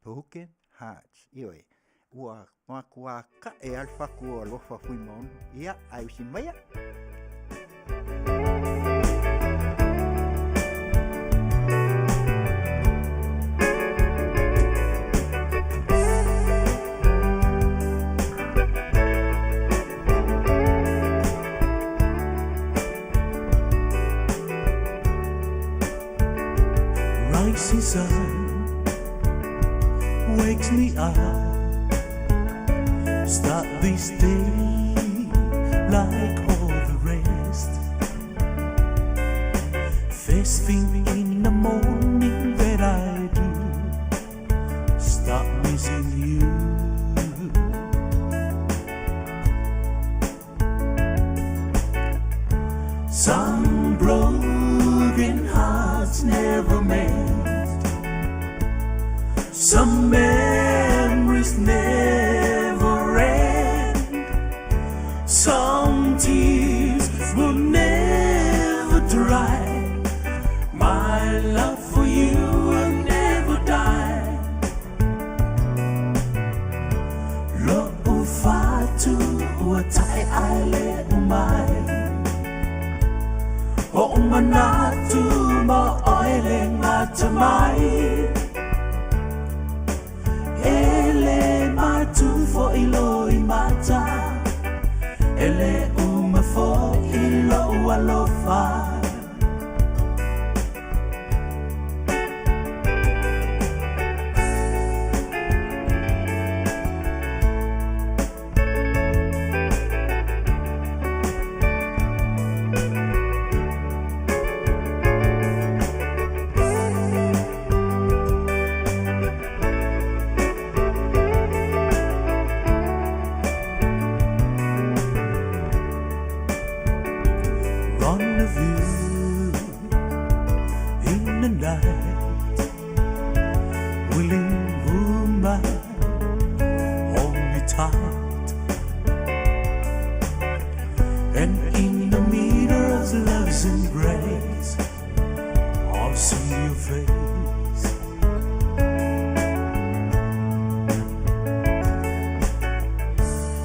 broken hearts. Ioe, ua matua ka'e lava le fatu o alofa Fuimaono. Ia, ae usi maia. Rising sun wakes me up. Start this day like all the rest. First thing in the morning that I do, start missing you. Some broken hearts never mend. Some memories never end. Some tears will never dry. My love for you will never die. Lo'u fatu ua tae ai le umai. O manatu mo oe le gata mai. E le matu fo'i loi mata. E le uma fo'i lo'u alofa. Rendezvous in the night, willing woman, hold me tight, and in the middle of love's embrace, I'll see your face.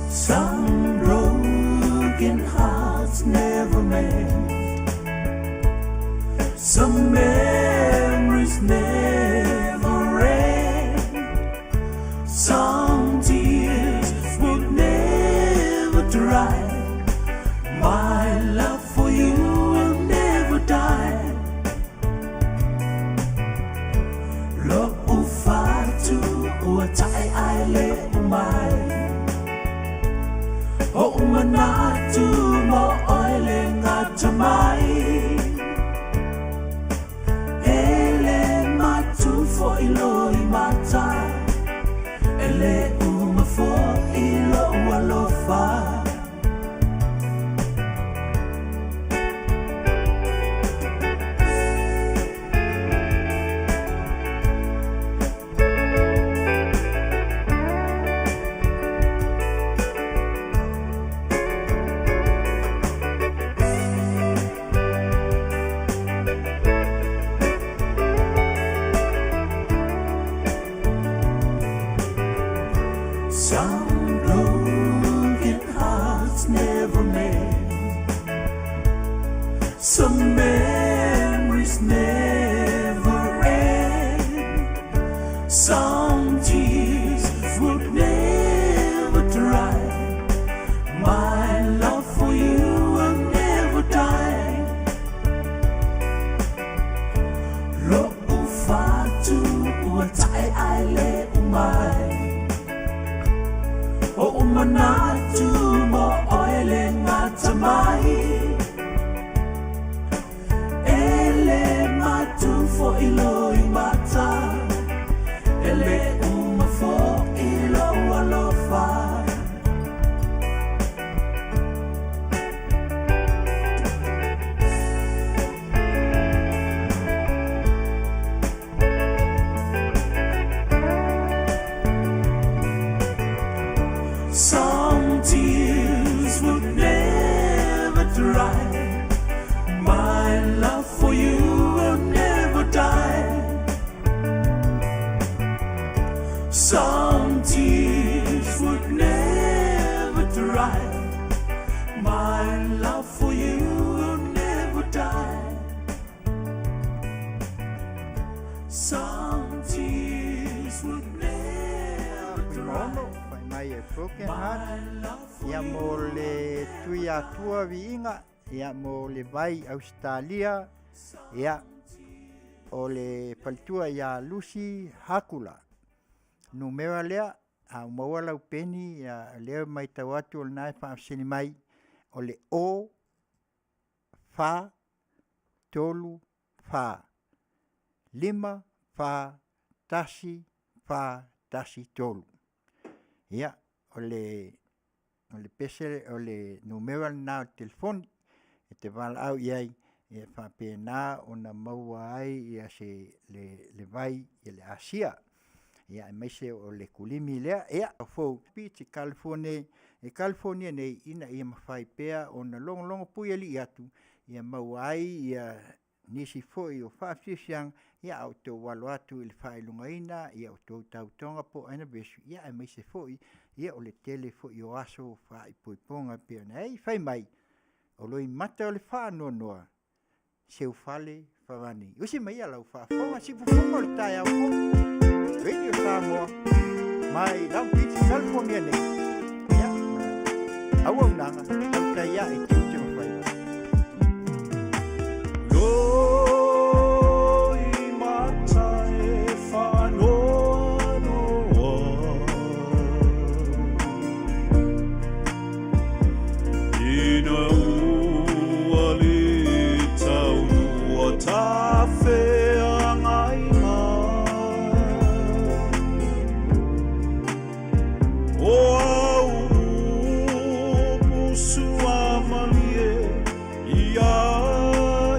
Some broken hearts never mend. Some memories never end. Some tears will never dry. My love for you will never die. Lo'u fatu ua tae ai le umai. O manatu mo oe le gata mai. E le matu fo'i loi mata. E le uma fo'i lo'u alofa. Some broken hearts never mend. Some memories never end. Some tears will never dry. My love for you will never die. Lo'u fatu ua tae ai le umai. O manatu mo oe le gata mai. Some tears will never dry. My love for you will never die. Some tears would never dry. My love for you will never die. Some tears would never dry. Fuimaono, fai mai e Broken Heart, ia mo le Tuiatua Viiga, ia mo le vai Ausetalia, ia o le faletua ia Lucy Hakula. Numera lea, a ua maua lau peni, ia o lea e matau atu o lena e faafesili mai, o le 0 4 3 4 5 4 1 4 1 3. Ia, o le o le pese o le numera lena o le telefoni e te valaau i ai e faapena ona maua ai ia se le le vai i le asia. Ia aemaise o le kulimi lea, ia fou Beach i Kalifonia i Kalifonia nei ina ia mafai pea ona logologo puialii atu ia maua ai ia nisi foi o faafiafiaga ia a o outou alo atu i le faailogaina ia outou tautoga po o anniversary ia aemaise foi ia o le tele foi o aso faaipoipoga e pei ona i ai. Fai mai, o loimata o le faanoanoa, seufale Farani. Usi mai ia lau faafofoga, siufofoga o le taeao fou. Radio Samoa mai Long Beach, California nei. Ia, ma le auaunaga, tautai ae i tiute ma faiva. Ina ua le taunua tafeagaiga, O au upu suamalie ia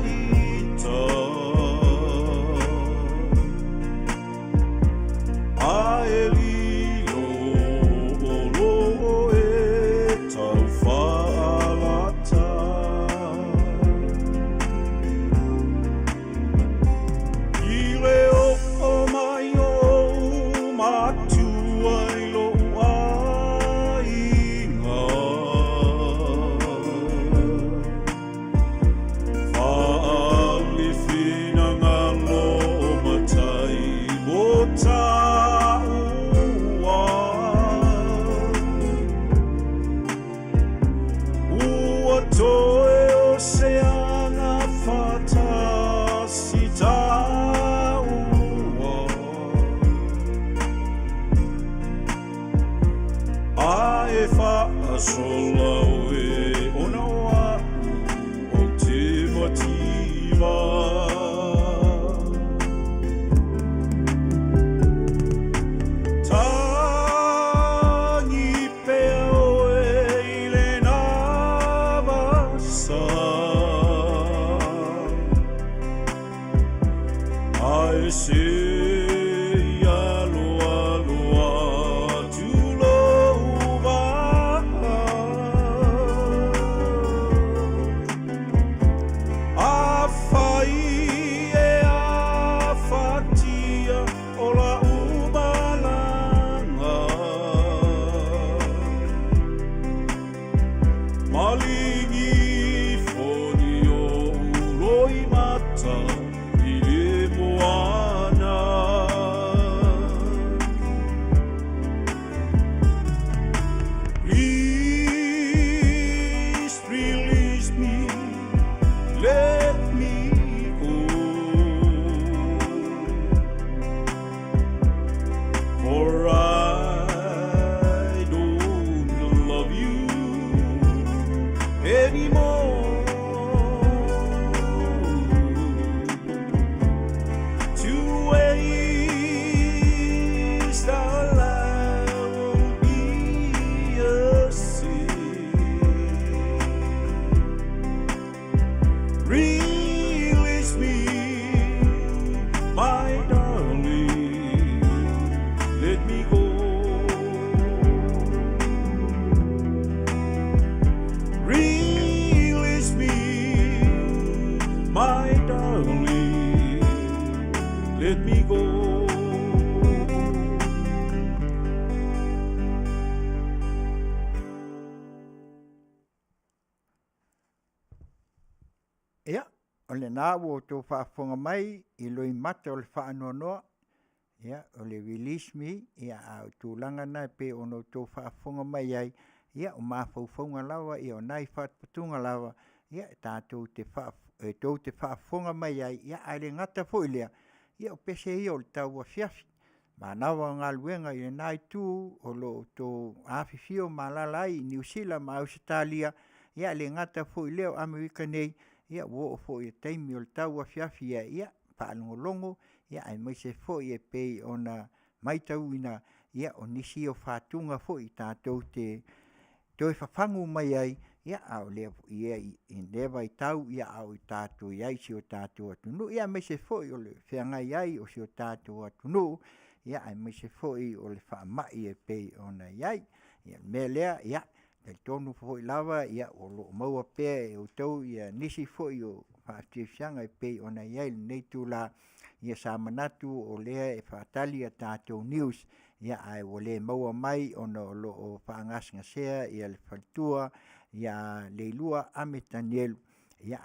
ita, A e lilo o loo e tau faalata. I le oo mai o ou matua i lou aiga, Faaali finagalo o matai mo taua. Ua toe o se aga faatasi taua, A e faasola oe ona o a'u ou te mativa. Tagi pea oe i lena vasa, Ae se i aloalo atu lou vaa. Afai Ia, o lena ua outou faafofoga mai i loimata o le faanoanoa, ia, o le Release Me, ia a o tulaga na e pei ona outou faafofoga mai ai, ia o mafaufauga lava ia o nai faatupatuga lava, ia e tatou te e tou te faafofoga mai ai, ia ae le gata foi i lea, ia o pese ia o le tauafiafi, manava o galuega i lena itu o lo o outou afifio ma alaala ai i Niu Sila ma Ausetalia, ia e le gata foi i lea o Amerika nei, ia ua oo foi i le taimi o le tauafiafi, ia faalogologo aemaise foi e pei ona maitauina, ia o nisi ia o fatuga foi tatou te toe fafagu mai ai a o lea i lea vaitau a o tatou i ai i si o tatou atunuu, aemaise foi o le feagai ai o si o tatou atunuu aemaise foi o le faamai e pei ona i ai. O le mea lea, e talitonu foi lava o lo o maua pea e outou nisi foi o faafiafiaga e pei ona i ai i lenei itula. Ia sa manatu o lea e faatali a tatou news ae ua le maua mai ona o lo o faagasegasea le faletua ia Leilua Ame Tanielu,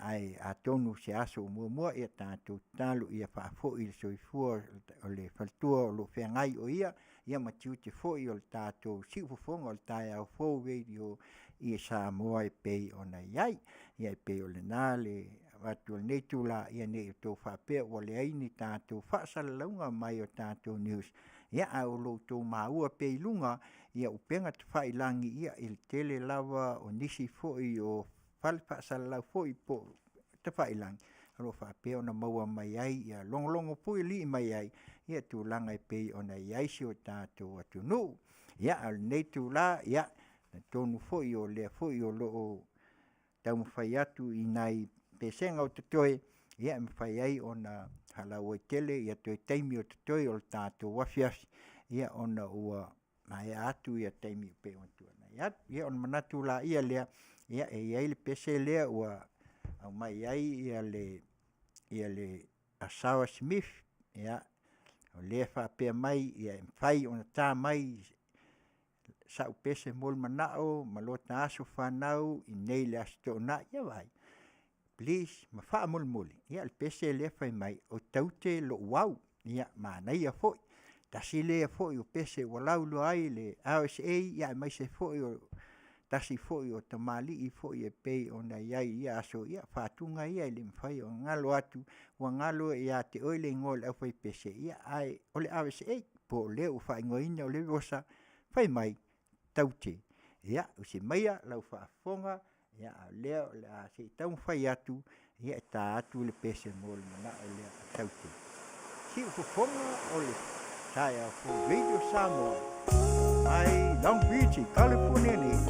ae atonu o se aso o muamua tatou tatalo ia faafoi le soifua o le faletua o lo o feagai o ia ma tiute foi o le tatou siufofoga o le taeao fou radio i Samoa e pei ona i ai. Ia e pei o lena le avatu o lenei itula ne i outou faapea ua leai ni tatou faasalalauga mai o tatou news, ae o lo o outou maua pea i luga o upega tafailagi i le tele lava o nisi foi o fale faasalalau foi po o tafailagi o lo o faapea ona maua mai ai logologo puialii mai ai tulaga e pei ona i ai si o tatou atunuu. Ia, a o lenei itula, e talitonu foi o lea foi o lo o taumafai atu i nai pesega o totoe e mafai ai ona faalauaitele toe taimi o totoe o le tatou afiafi ona ua maea atu taimi e pei ona tuanai atu. Ia ona manatu laia lea, e i ai le pese lea ua aumai ai le Sarah Smith, o lea e faapea mai e mafai ona ta mai sau pese mo le manao ma lo ta aso fanau i inei i le Aso Toonai. Ia vaai, please ma faamolemole, ia o le pese lea fai mai, o taute lou au. Ia manaia foi, tasi lea foi o pese ua lauiloa ai le RSA aemaise foi o se tasi foi o tamalii foi e pei ona i ai i ia aso, ia o fatuga ia e le mafai ona galo atu, ua galo ia te oe le igoa o le aufaipese, ae o le RSA, po o le ua faaigoaina o Levosa fai mai, Taute. Ia, usi maia lau faafofoga a o lea o le a se i taumafai atu e ta atu le pese mo le manao lea a Taute. Siufofoga o le Taeao Fou Radio Samoa mai Long Beach i California nei,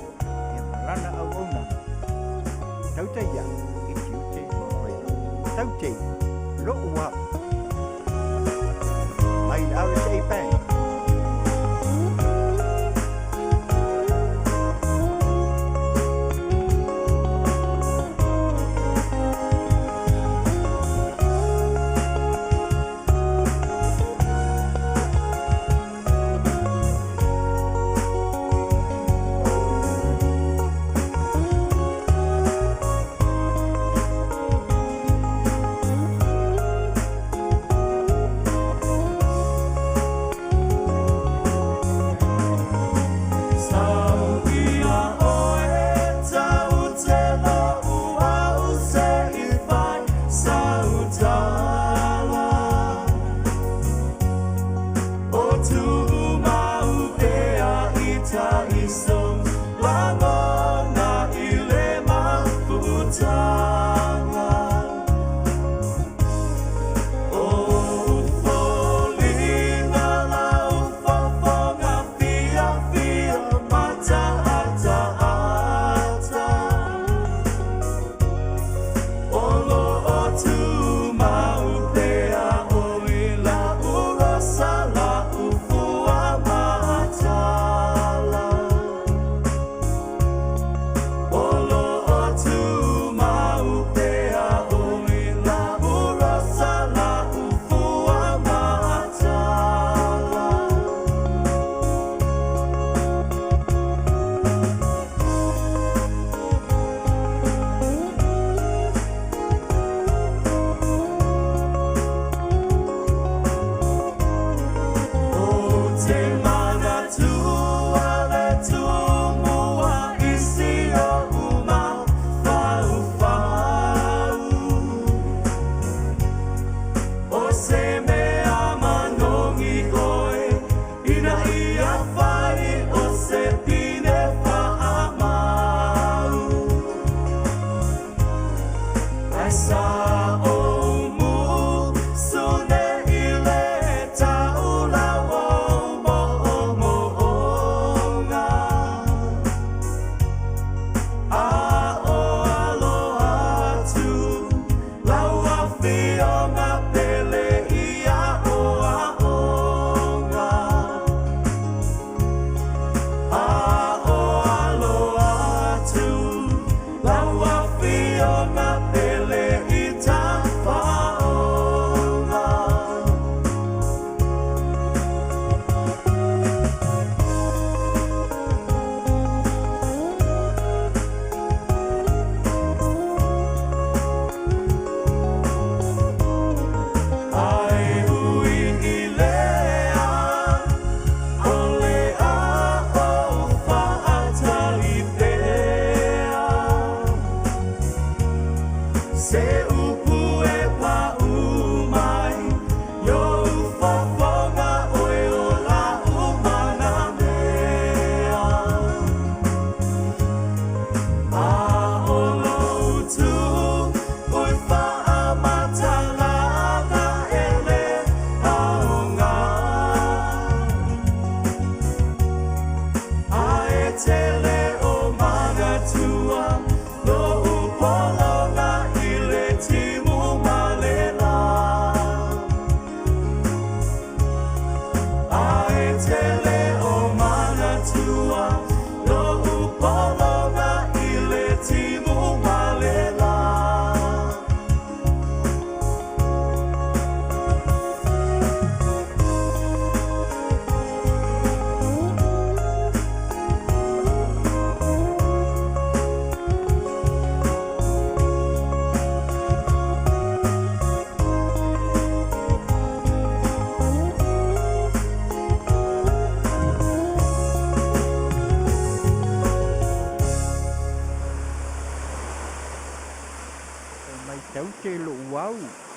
ia ma lana auaunaga. Taute ia i tiute ma faiva. Taute, lo'u au. Mai le RSA Band.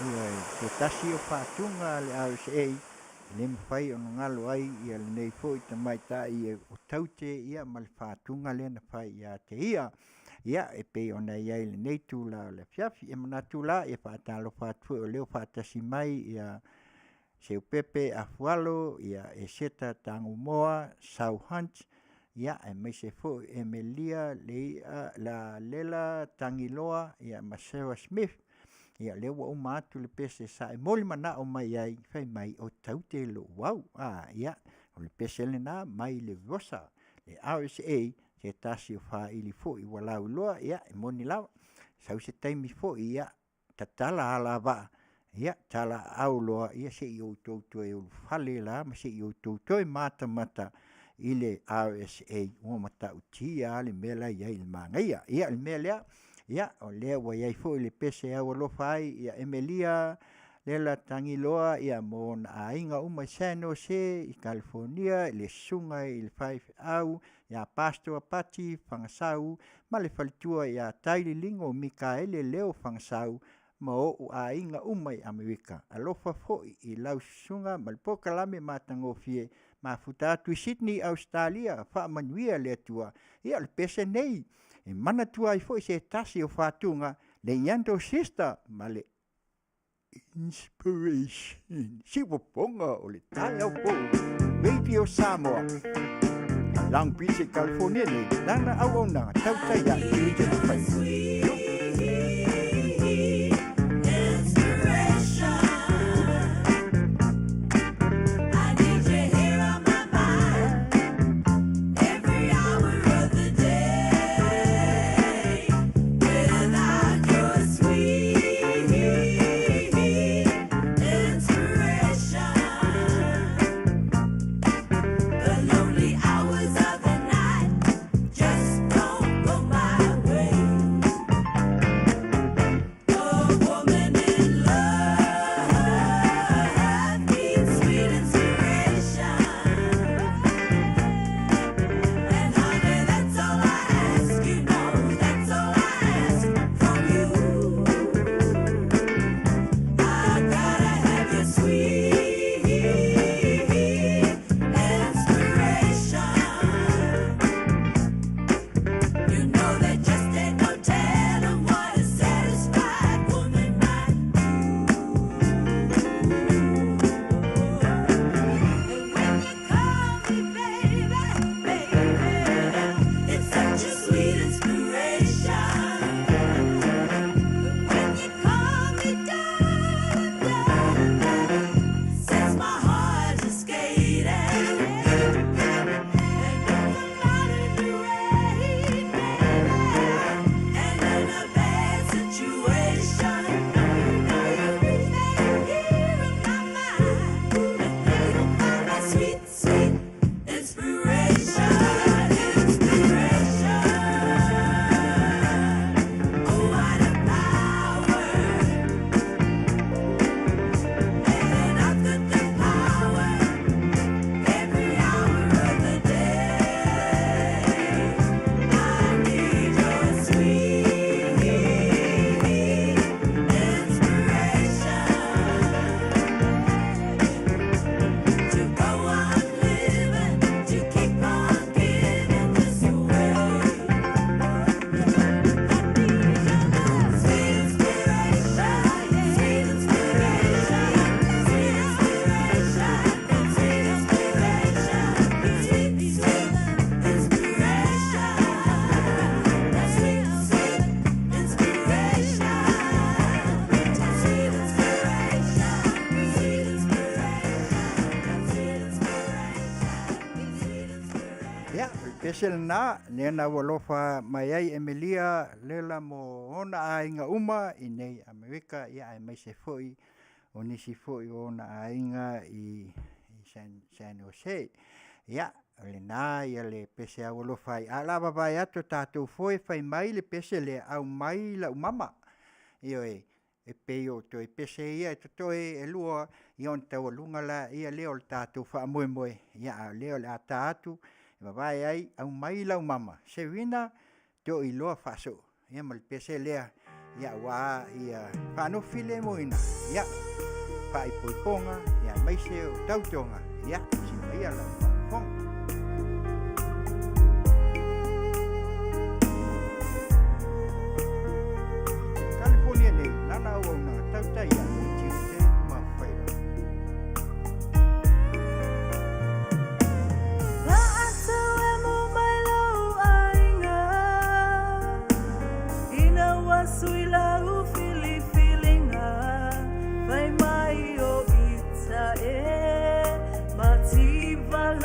Ioe, se tasi o faatuga a le RSA, e le mafai ona galo ai ia lenei foi tamaitai o Taute ia ma le faatuga lea na fai ia te ia. Ia, e pei ona i ai i lenei itula o le afiafi. E manatu la, e faatalofa atu foi o lea ua faatasi mai ia Seupepe Afualo, ia Eseta Tagumoa, Sau Hunt, ia aemaise foi Emelia Lela Tagiloa ia ma Sarah Smith. Ia lea ua uma atu le pese sa e moli manao mai ai, fai mai o Taute lou au. Ia, o le pese lena mai le Rosa, le RSA, se tasi o faili foi ua lauiloa. Ia e moni lava, sau se taimi foi ia tatala alavaa, ia talaaao loa se i outou toe ulufale la ma se i outou toe matamata i le RSA ua matautia lava le mea la e i ai i le manaia. Ia o le mea lea, ia o lea ua i ai foi le pese e aualofa ai ia Emelia Lela Tagiloa ia ma ona aiga uma i San Jose i Kalifonia, le Susuga i le Faifeau ia Pastor Pati Fagasau ma le faletua ia Taililigo Mikaele Leo Fagasau ma ou aiga uma i Amerika. Alofa foi i lau susuga ma le polokalame matagofie mafuta atu i Sydney, Ausetalia, faamanuia le Atua. Ia o le pese nei e manatua ai foi se tasi o fatuga, le Yandel Sister ma le Inspiration, siufofoga o le taeao fou, Radio Samoa, Long Beach i California nei, lana auaunaga tautai ae tiute ma faiva. Ia, o le pese lena, lea na ua mai ai Emelia Lela mo ona aiga uma i nei Amerika, ia aemaise foi o nisi foi o ona aiga i San Jose. Ia, o lena ia le pese aualofa ai. A o le a vavae atu a tatou foe fai mai le pese lea, aumai lau mama. Ioe, e pei o toe pese ia e totoe e lua, ia ona taualuga lea o le tatou faamoemoe, ia a o lea o le a ta atu, e vavae ai, aumai lau mama, Serina Toiloa Faasoo, ia ma le pese lea Ia, auā ia faanofi filemu ina, ia, faaipoipoga, ia, aemaise o tautoga, ia, simaia lau faafofoga. California nei, lana auaunaga tautai a le tiute ma faiva. Ina ua sui lau filifiliga fai mai o ita e mativa.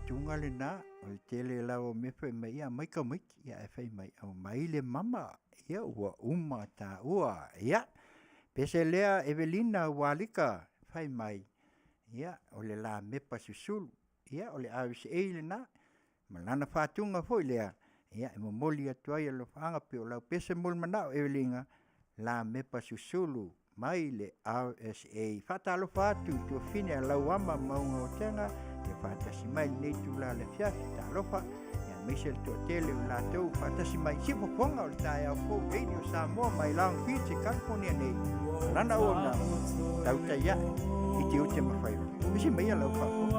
faatuga lena, o le tele lava o mea fai mai, ia aumai tamaiti, ia ae fai mai, aumai le mama, ia ua uma taua. Ia, pese lea Evelina Ualika, fai mai, ia o le lamepa susulu, ia o le RSA lena, ma lana faatuga foi lea, ia e momoli atu ai alofaaga pei o lau pese mo le manao Evelina, lamepa susulu mai le RSA. Faatalofa atu i tuafafine a Lauama Mauga o Tega, ia faatasi mai lenei itula i le afiafi. Talofa, ia aemaise le toatele o latou faatasi mai i siufofoga o le taeao fou Radio Samoa mai Long Beach i California nei. Ma lana auaunaga, tautai ae i tiute ma faiva. Pese maia lau faafofoga.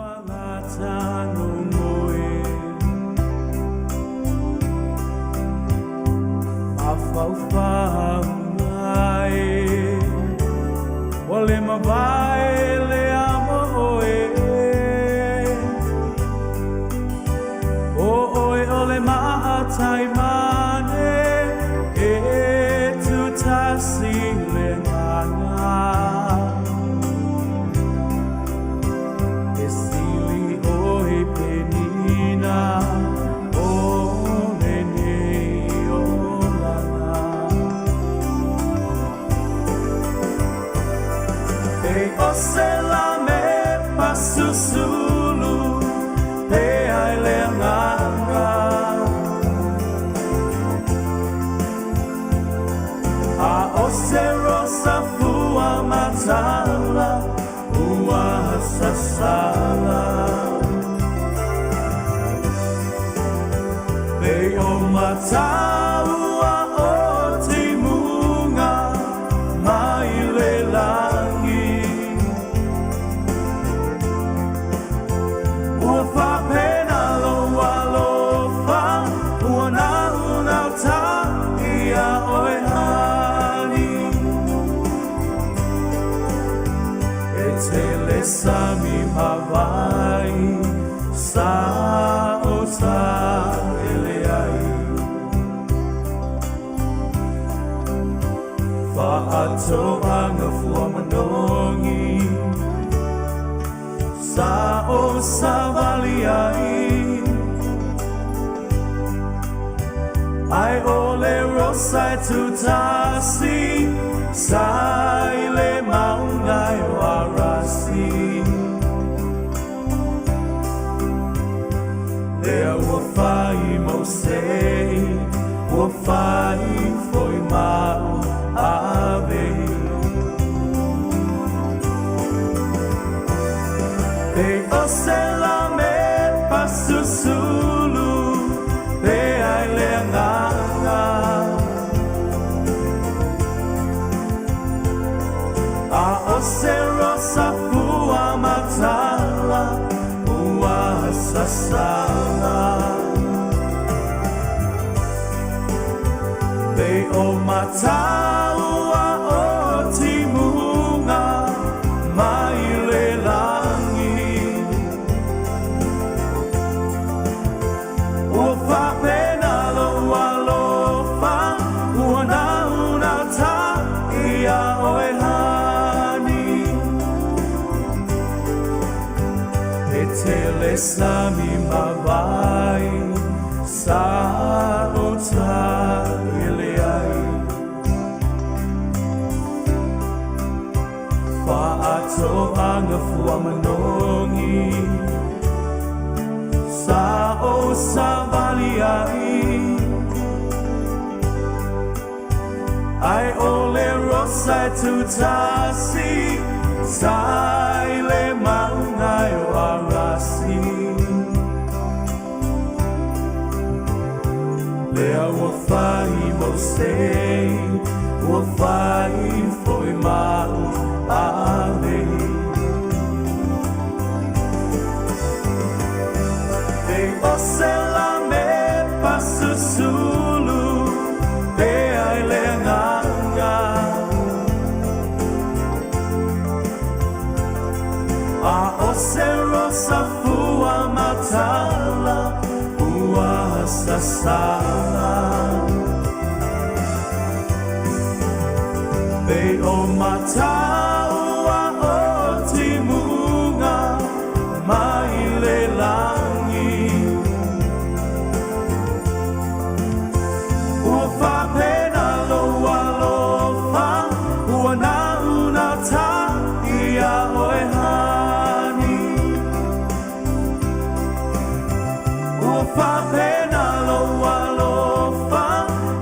Papena lou alofa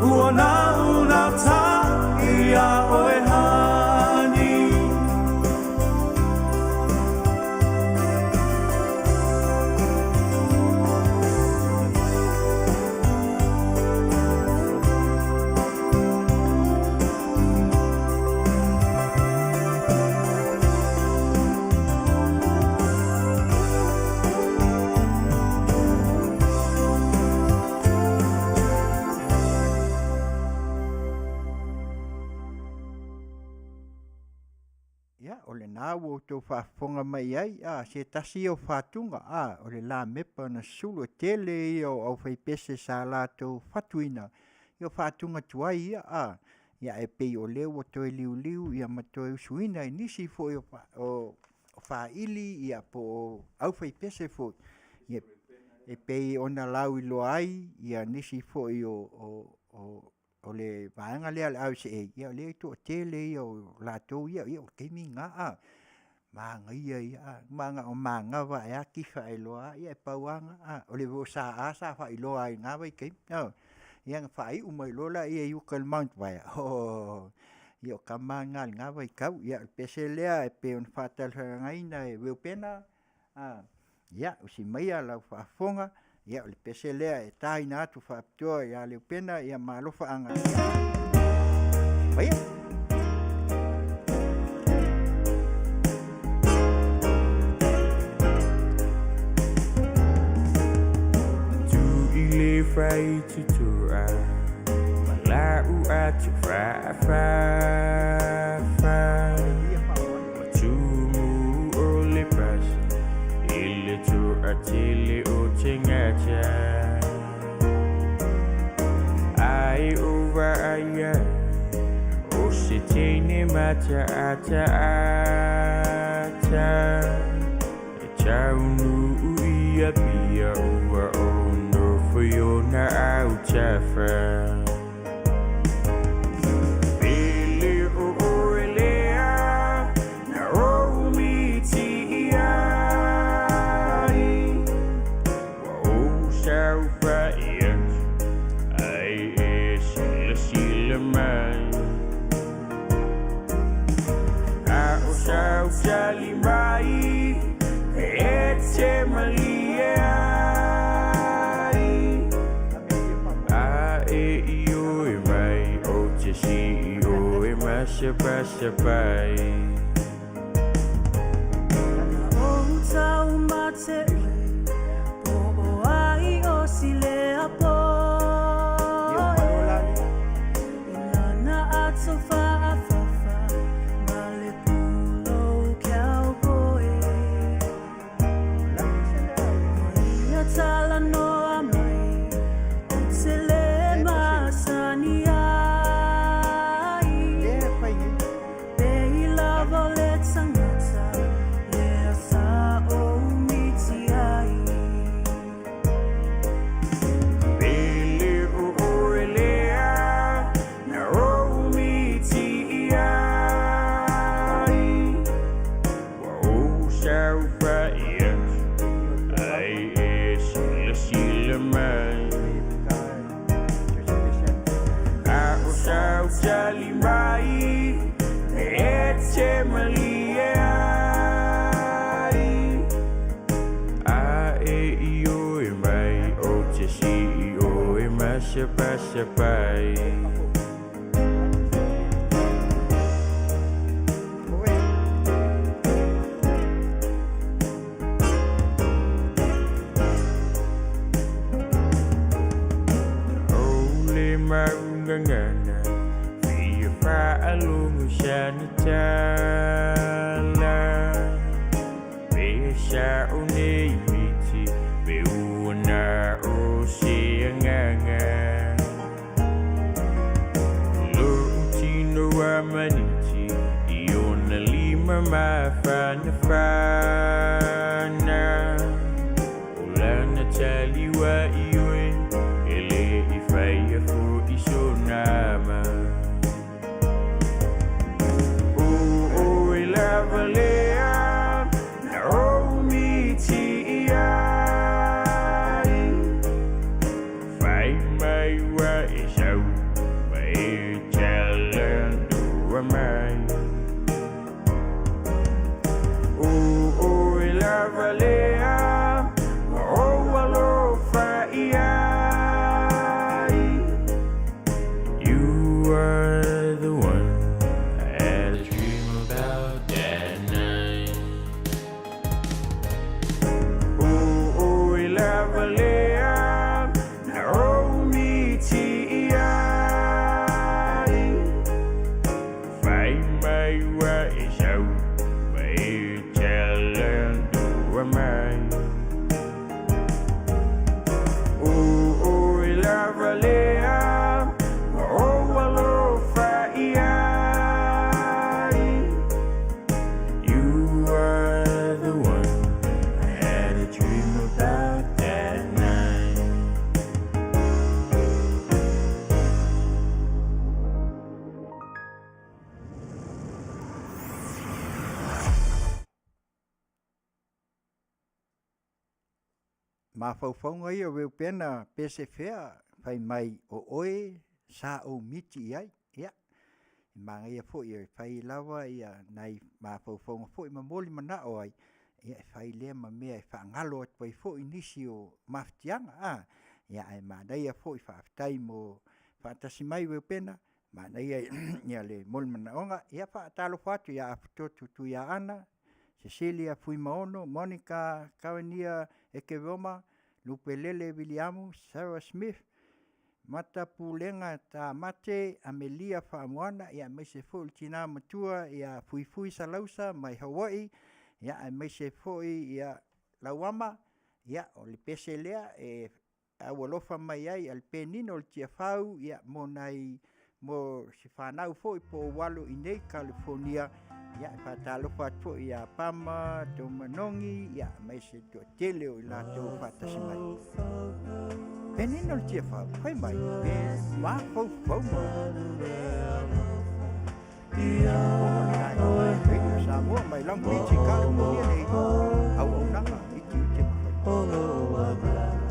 ua naunata ia oe hani. Ia, o lena ua outou faafofoga mai ai, a, se tasi ia o fatuga, a, o le lamepa na susulu. E tele ia o aufaipese sa latou fatuina, ia o fatuga tuai ia, a, ia ae pei o lea ua toe liuliu ia ma toe usuina i nisi foi o faili ia po o aufaipese foi ia e pei ona lauiloa ai ia nisi foi o le vaega lea a le LCA, ia o lea e toatele ia o latou ia, ia o le taimi lena, a, manaia ia, na o manava ae lava tifa ae loa lava, ia e pau lava lena. O le Sa sa faailoa ai i lena vaitaimi, ioe. Ia ona faaiu mai loa lea i uta i le Mount Vaea, o ia o tama na i lena vaitau. Ia o le pese lea e pei ona faatalosagaina e Reupena, ia usi maia lau faafofoga, ia o le pese lea e taina atu faapitoa ia Reupena, ia ma alofaaga, usi maia. Tu ile fai tutua Malau atu fa fa fa Matumu o le pasi Ile tu atele o tengata Ai ova aia O se teine mata ata ata E taunu ia pia ua o no fiona au tafa Pele o oelea na o miti iai Wa o sau fa ia ai e sila sila mai A o sau tali mai e te malie ai A e i o e mai o te si i o e masa pasa pai. O tau matele po o ai o sile apo Ilana ato faafafa ma le pulo cowboy Ia tala noa mai o te le masani ai Pe i lava o le tangata lea sa o miti ai. Pele o oelea na o miti iai Wa o sau fa ia ai e sila sila mai A o sau tali mai e te malie ai A e i o e mai o te si i o e masa pasa pai. Ole maungangana Fia whaalungu sana tala Pe sa o nei miti Pe uana o se anganga Lo tino a maniti I ona lima mawhana whana Olana taliwa i oe Ele i whaia fo i so nama O o e lava lea Na o miti iai Mafaufauga ia o Reupena Pesefea fai mai o oe sa ou miti i ai. Ia, e manaia foi e fai lava nai mafaufauga foi ma momoli manao ai, ia e fai lea ma mea e faagalo atu ai foi nisi o mafatiaga ae manaia foi faafetai mo le faatasi mai Reupena, manaia le momoli manaoga. Ia faatalofa atu ia Afutoto Tuiaana, Cecilia Fuimaono, Monica Carenia Ekeroma, Lupelele Viliamu, Sarah Smith, Matapulega Tamate, Amelia Faamoana, ia aemaise foi le tina matua ia Fuifui Salausa mai Hawaii, ia aemaise foi lau ama, ia o le pese lea e aualofa mai ai a le Penino i Tiafau mo si fanau foi po o ou alo i inei i Kalifonia. Ia e faatalofa atu foi ia Pama Tomanogi aemaise le toatele o i latou o faatasi mai. Penino le Tiafau, fai mai, pe mafaufauga Radio Samoa mai Long Beach i California nei, auaunaga i tiute ma faiva.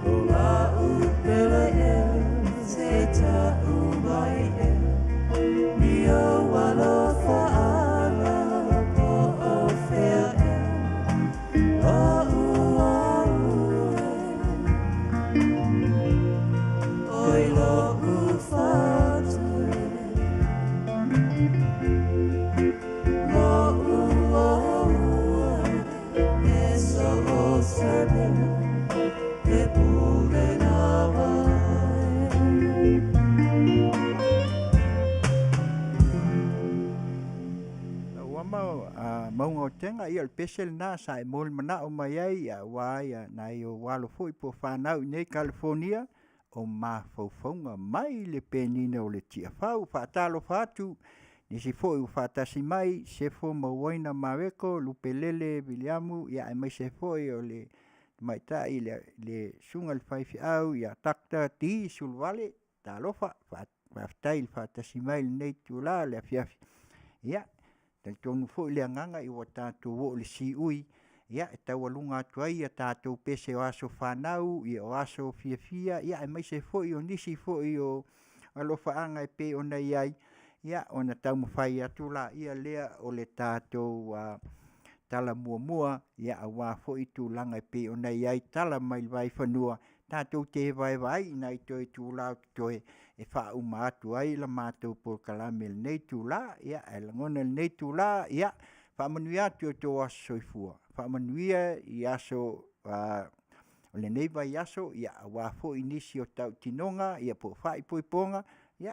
O la Mauga o Tega, ia o le pese lena sa e molimanaʻo mai ai aua nai ou alo foi po o fanau i inei i Kalifonia o mafaufauga mai le penina o le Tiafau. Faatalofa atu i nisi foi ua faatasi mai, Sefo Mauaina Maveko, Lupelele Viliamu, ia aemaise foi o le tamaitai le Susuga i le Faifeau ia Dr D Suluvale, talofa, faafetai le faatasi mai i lenei itula o le afiafi. Ia e talitonu foi le agaga ua tatou oo i le siui e taualuga atu ai a tatou pese o aso fanau, o aso fiafia aemaise foi o nisi foi o alofaaga e pei ona i ai, ona taumafai atu lea o le tatou tala muamua aua foi tulaga e pei ona i ai tala mai le vaifanua, tatou te evaeva ai i nai toe itula o totoe e faauma atu ai le matou polokalame i lenei itula. Ae lagona i lenei itula, ia faamanuia atu i outou aso soifua, faamanuia i aso o lenei vaiaso aua foi nisi o tautinoga po o faaipoipoga,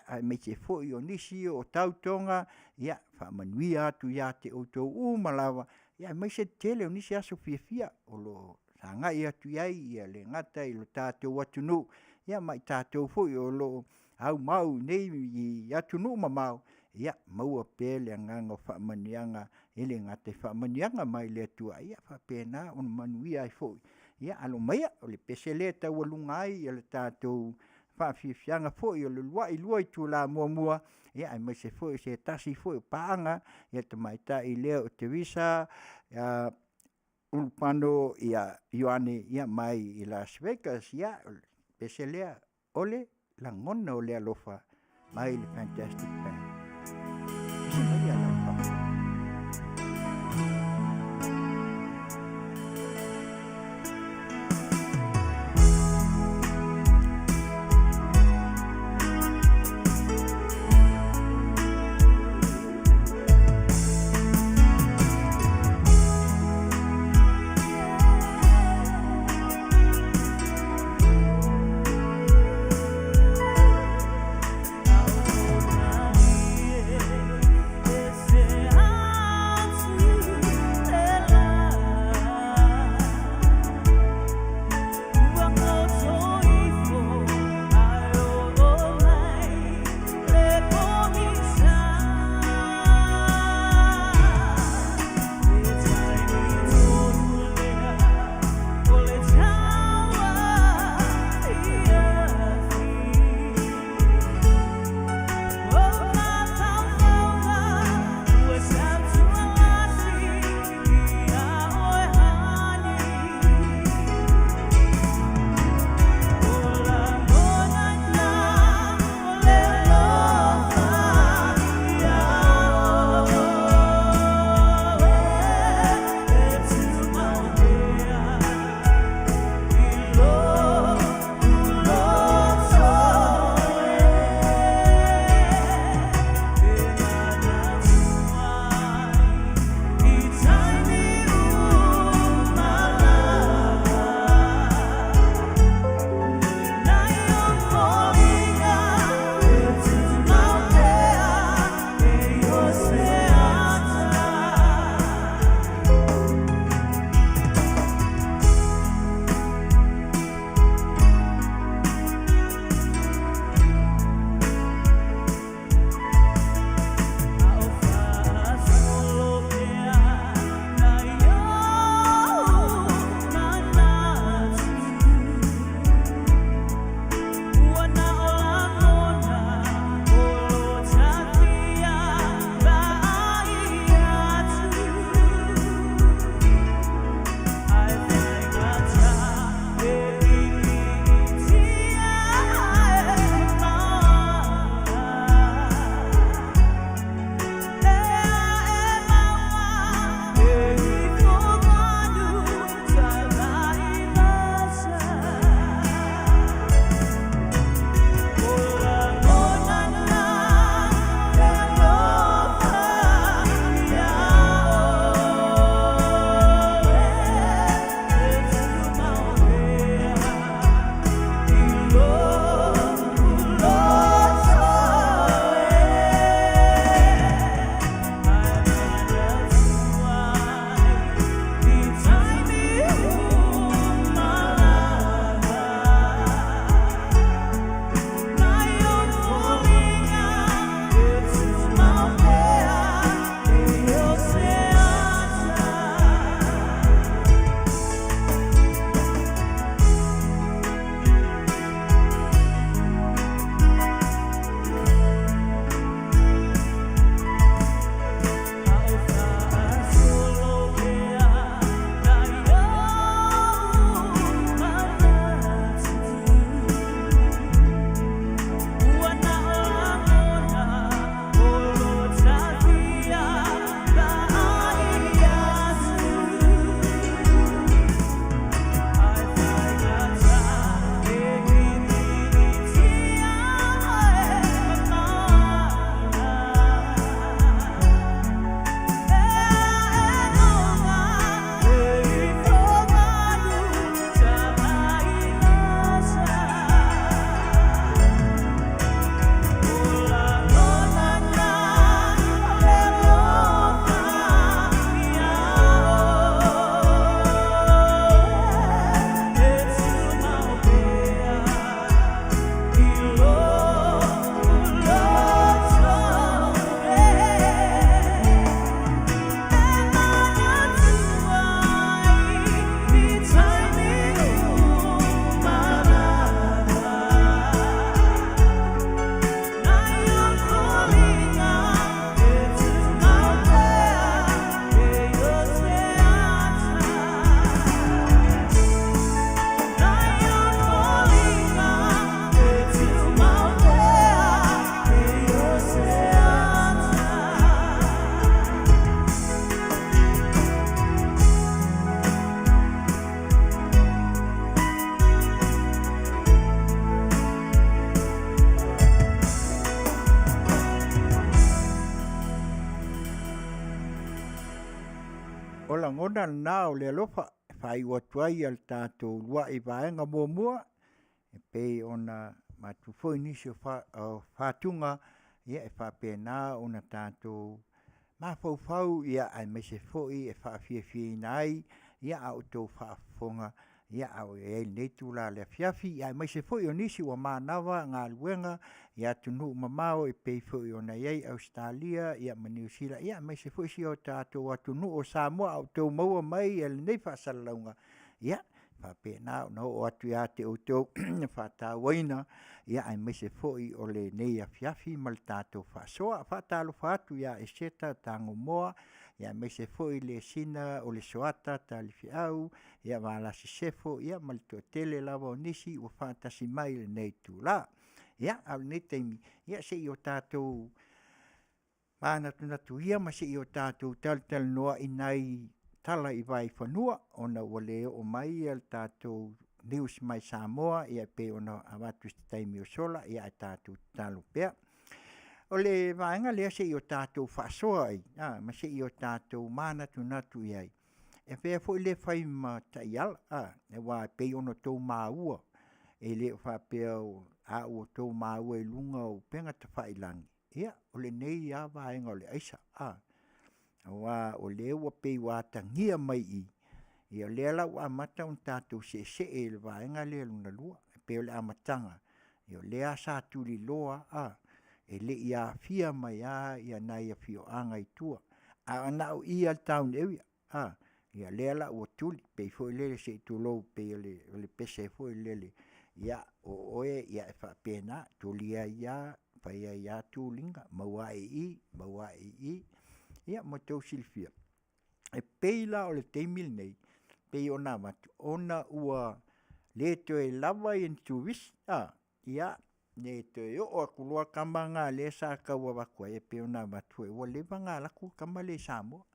aemaise foi o nisi o tautoga, ia faamanuia atu ia te outou uma lava, aemaise le tele o nisi aso fiafia o lo o agai atu i ai e le gata i le tatou atunuu, ma i tatou foi o lo o aumau i atunuu mamao, ia maua pea le agaga o faamanuiaga, e le gata i faamanuiaga mai le Atua, a ia faapena ona manuia ai foi. Ia alo maia, o le pese lea e taualuga ai le tatou faafiafiaga foi o le uluai 2 itula muamua, aemaise foi o se tasi foi o paaga, le tamaitai lea o Teresa Ulupano Ioane mai Las Vegas. Ia, o le pese lea, o le lagona o le alofa mai le Fantastic Band. Pese maia lau. lagona lena o le alofa e faaiu atu ai le tatou uluai vaega muamua e pei ona avatu foi nisi o fatuga e faapena ona tatou mafaufau aemaise foi e faafiafiaina ai a outou faafofoga a o i ai i lenei itula afiafi, aemaise foi o nisi ua manava galuega i atunuu mamao e pei foi ona i ai Ausetalia ma Niu Sila, aemaise foi si o tatou atunuu o Samoa a o outou maua mai lenei faasalalauga. Ia, e faapena ona oo atu ia te outou le faatauaina aemaise foi o lenei afiafi ma le tatou faasoa. E faatalofa atu ia Eseta Tagomoa, aemaise foi Lesina Olesoata Talifeau, Valasi Sefo ma le toatele lava o nisi ua faatasi mai i lenei itula. Ia, a o lenei taimi, se i o tatou manatunatu ia ma se i o tatou talatalanoa i nai tala i vaifanua, ona ua le oo mai le tatou news mai Samoa e pei ona avatu i se taimi ua sola, ae tatou tatalo pea. O le vaega lea se i o tatou faasoa ai ma se i o tatou manatunatu i ai, e avea foi lea fai ma taiala, aua e pei ona outou maua, e le faapea a ua outou maua i luga o upega tafailagi, ia o lenei lava vaega o le aisa, aua o lea ua pei ua atagia mai i i, o lea la ua amata ona tatou seesee i le vaega lea lona lua. E pei o le amataga, o lea sa tuliloa lava, e le i aafia mai lava nai afioaga i tua, ae na o i lava i le town area, ia lea la ua tuli, pei foi lele se i tulou, pei o le pese foi lele, ia, o oe e faapena, e tuli ai lava, fai ai lava tuliga, maua ae i i, maua ae i i. Ia mo le tou silafia, e pei la o le taimi lenei e pei ona avatu, ona ua le toe lava ni turisi, ia, le toe oo atu loa le tama lena lea sa tau avatu ai, e pei ona avatu ua leva ona alu atu le tama lea i Samoa.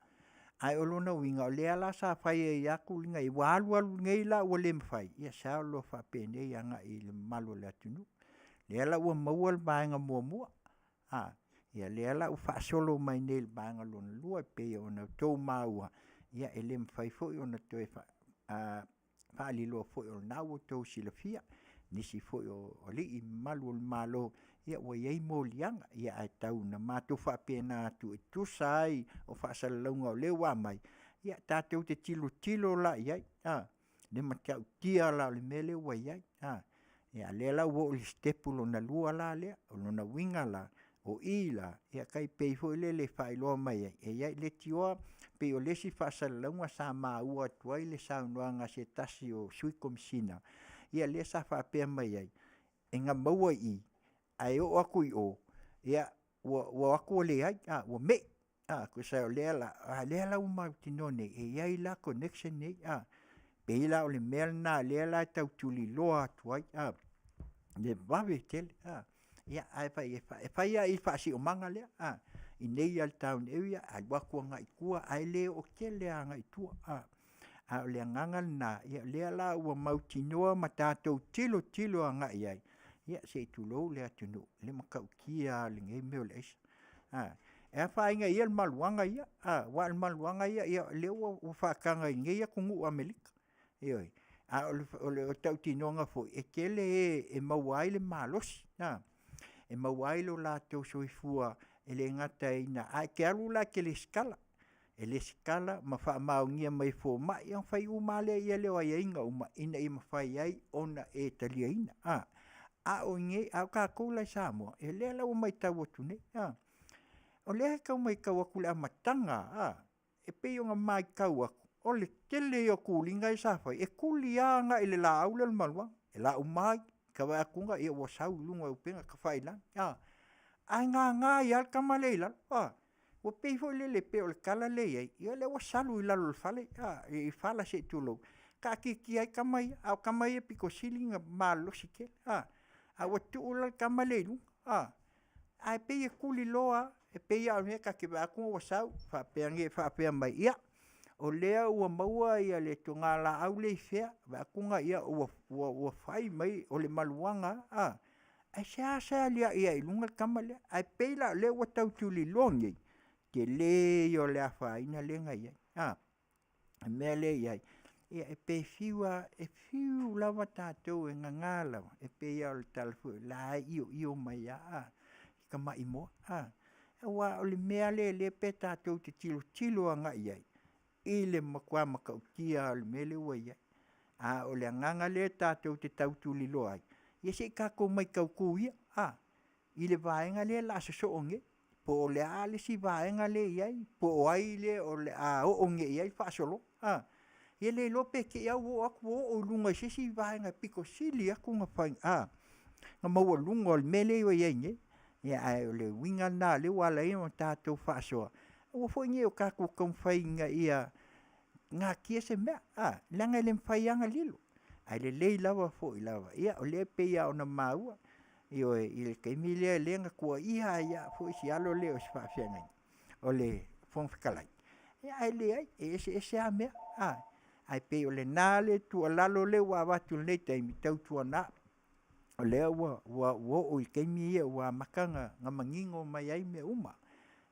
Ae o lona uiga, o lea la sa fai ai lava tuliga ia, ua alu alu nei la ua le mafai, ia sao loa faapenei agai i le mamalu o le atunuu. Lea la ua maua le vaega muamua, ia lea la ua faasolo mai nei i le vaega lona lua e pei ona outou maua, e le mafai foi ona toe faaliloa foi o lena ua outou silafia, nisi foi o alii ma mamalu o le Malo ua i ai moliaga, ae tau ina matou faapena atu e tusa ai o faasalalauga o lea ua aumai, ia tatou te tilotilo la i ai i le matautia la o le mea lea ua i ai. A o lea la ua oo i le sitepu lona lua la lea, o lona uiga la, o i la e tai pei foi lele e faailoa mai ai, e i ai leitioa pei o le isi faasalalauga sa maua atu ai le saunoaga a se tasi o Sui Komesina, ia lea sa faapea mai ai, e na maua i i, ae oo atu i o, ia ua o atu ua leai, ua me'i. Tusa o lea la ua mautinoa nei, e i ai la connection nei. E pei la o le mea lena o lea la e tau tuliloa atu ai le vave tele, ae fai lava i i le faasiomaga lea, i inei lava i le town area alu atu agai i tua, ae le oo tele lava agai i tua. A o le agaga lena, o lea la ua mautinoa ma tatou tilotilo agai i ai, ia se i tulou le atunuu, i le matautia lava o lenei mea o le aisa. E afaina e i ai le maluaga ia, aua o le maluaga ia o lea ua faataga i inei atunuu o Amerika, ioe. A o le tautinoga foi, e tele e e maua ai le malosi, e maua ai lo latou soifua e le gata ina… ae te alu la e te resitala, e resitala ma faamaonia mai e fomai, ia ona fai uma lava lea o aiaiga uma ina ia mafai ai ona e taliaina. A o tatou la i Samoa, o lea la ua matau atu nei, o lea e tau matau atu i le amataga lava, e pei ona matau atu, o le tele ia o tuliga ia sa fai, e tuli lava agai i le laau lea o le marijuana, e lau mai, ota vaai atu ua sau i luga o upega tafailagi a, ae nana ai lava le tama lea i lalo. Ua pei foi lele pei o le tala lea e i ai, ia o lea ua salu i lalo o le fale, i fala se i tulou, taatitia ai tama ia, a o tama ia e aupito sili ona malolosi tele, a ua tuu la le tama lea i luga, ae pei e tuliloa lava. E pei lava o le mea ta te vaai atu ua sau faapea mai, ia, o lea ua maua le togalaau lea i fea, vaai atu ua fai mai o le maluaga lava. Ae seasea aliai ai i luga le tama lea, ae pei la o lea ua tau tuliloa nei, tele ia o le afaina lea na i ai. Le mea lea e i ai, ia e pe fiu lava, e fiu lava tatou e gaga lava, e pei lava o le tala foi o la e ioio mai lava a, i tamaimoa a. Aua o le mea lea lea pe tatou te tilotilo agai i ai, i le matua matautia lava o le mea lea ua i ai. A o le agaga lea tatou te tau tuliloa ai, ia se i tatou matau tu ia a, i le vaega lea o le a sosoo nei, po o le a le isi vaega lea e i ai, po o ai lea o le a oo nei i ai le faasologa a. Ia le iloa pe te i lava ua oo atu ua oo i luga i se isi vaega e pito sili atu ona maualuga o le mea lea ua i ai nei. Ia ae o le uiga lena lea ua ala ai ona tatou faasoa, aua foi ne i o tatou taumafai ina ia natia se mea, a, leaga e le mafai lava ona lilo. Ae lelei lava foi lava, ia o lea e pei lava ona maua, ioe, i le taimi lea na tuuaia ai lava si alo lea o si faafeagaiga o le Fofoga Fetalai, ae leai, e eseese lava mea, ae pei o lena le tuualalo lea ua avatu i lenei taimi, tautuana, o lea ua oo i taimi ia ua amata ona manino mai ai mea uma.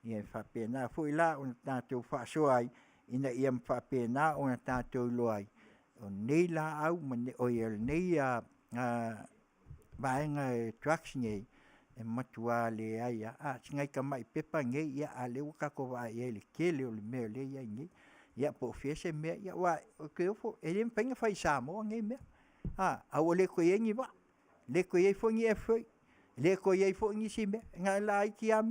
Ia e faapena foi la ona tatou faasoa ai, ina ia faapena ona tatou iloa ai, o nei lenei vaega drugs nei, e matua leai lava. A o si nai tamai pepa nei, a o lea ua tatou vaai i ai i le tele o le mea o lea e i ai nei. Ia po o fea se mea, aua ou te ofo, e le mafai ona fai i Samoa nei mea, a ua le toe i ai ni vaa, le toe i ai foi ni airfreight, le toe i ai foi nisi mea, na o le laiti lava.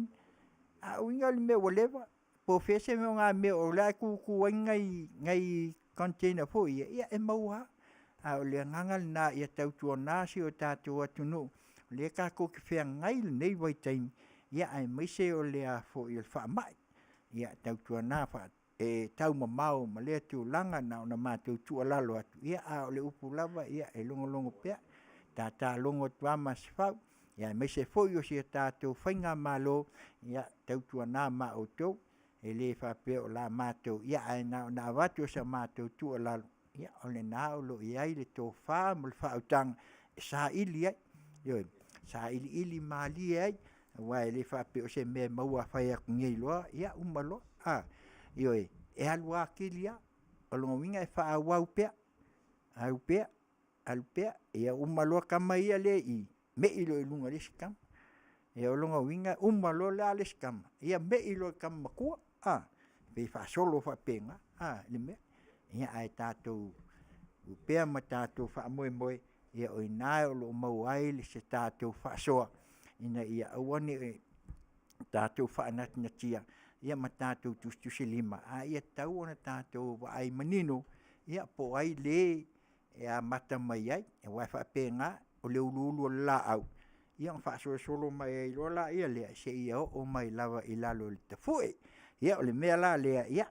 A o uiga o le mea ua leva, po o fea se ogamea o la e tutu ai nai container foi ia, ia e maua lava. A o le agaga lena ia tautuana si o tatou atunuu, o lea tatou te feagai i lenei vaitaimi, aemaise o le faamai. Ia tautuana e taumamao ma lea tulaga. Na ona matou tuualalo atu, a o le upu lava e logologo pea, tata logo atu lava Masefau, aemaise foi o si a tatou faigamalo, ia tautuana ma outou, e le faapea o la matou, ae na ona avatu o sa matou tuualalo, ia o lena o lo o i ai le tofa ma le faautaga e saili ai, ioe, sailiili malie ai, aua e le faapea o se mea e maua fai atu nei loa ia uma loa, a. Ioe, e alu atili lava. O lona uiga e faaauau pea, alu pea, alu pea, ia uma loa tama ia lea e i i, me'i loa i luga i le isi tama. Ia o lona uiga, uma loa la le isi tama, ia me'i loa i le tama matua, a, pei e faasolo faapena le mea. Ia ae tatou tuu pea ma tatou faamoemoe, ia o i ina o lo o maua ai se tatou faasoa ina ia aua ne i tatou faanatinatia ma tatou tusitusilima, a ia tatau ona tatou vaai manino po o ai le e amata mai ai, aua e faapena, o le uluulu o le laau, ia ona faasolosolo mai ai loa lea seia oo mai lava i lalo i le tafue. Ia o le mea la lea, ia,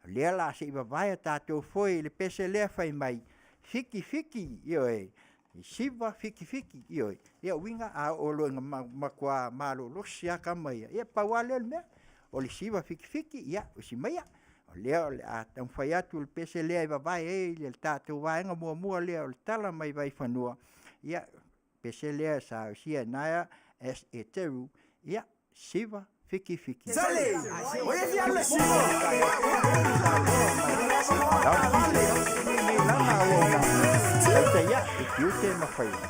o lea o le a se i vavae a tatou foe i le pese lea fai mai, ‘Fiki Fiki’, ioe, 9, 7, 7, ioe. Ia o lona uiga a oo loa ina matua malolosi lava tama ia, ia pau lava lea o le mea, o le 9, 7, 7, ia usi maia, o lea o le a taumafai atu le pese lea e vavae ai le tatou vaega muamua lea o le Tala mai Vaifanua, ia, le pese lea sa ausia e Naya S. Eteru, ia, 9, 7, 7. Tiute ma faiva.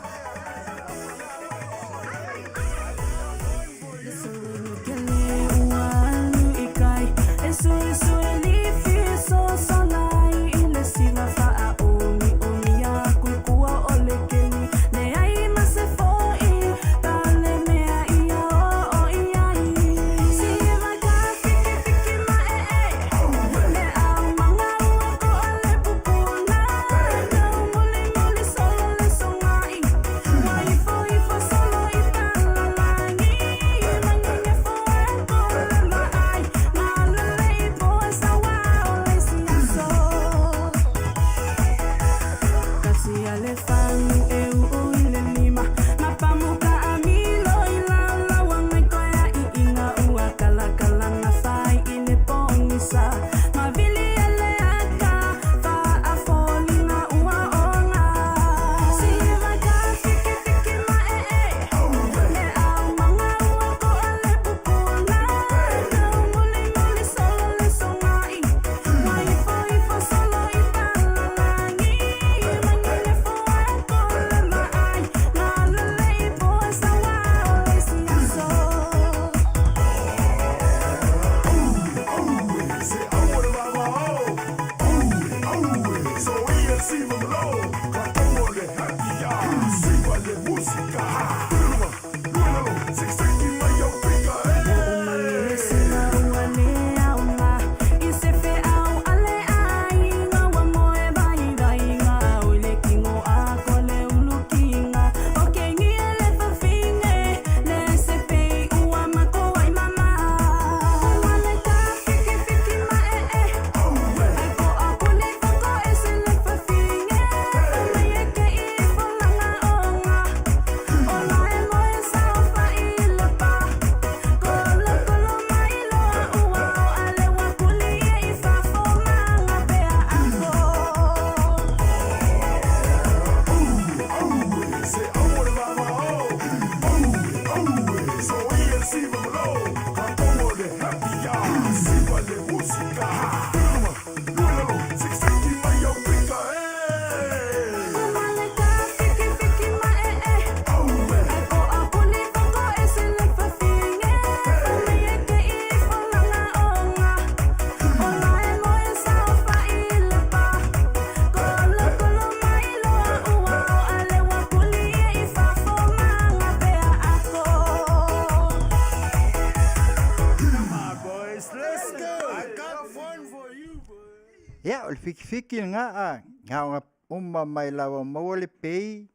Ia, o le fikifiki lena a, na ona uma mai lava maua le pei,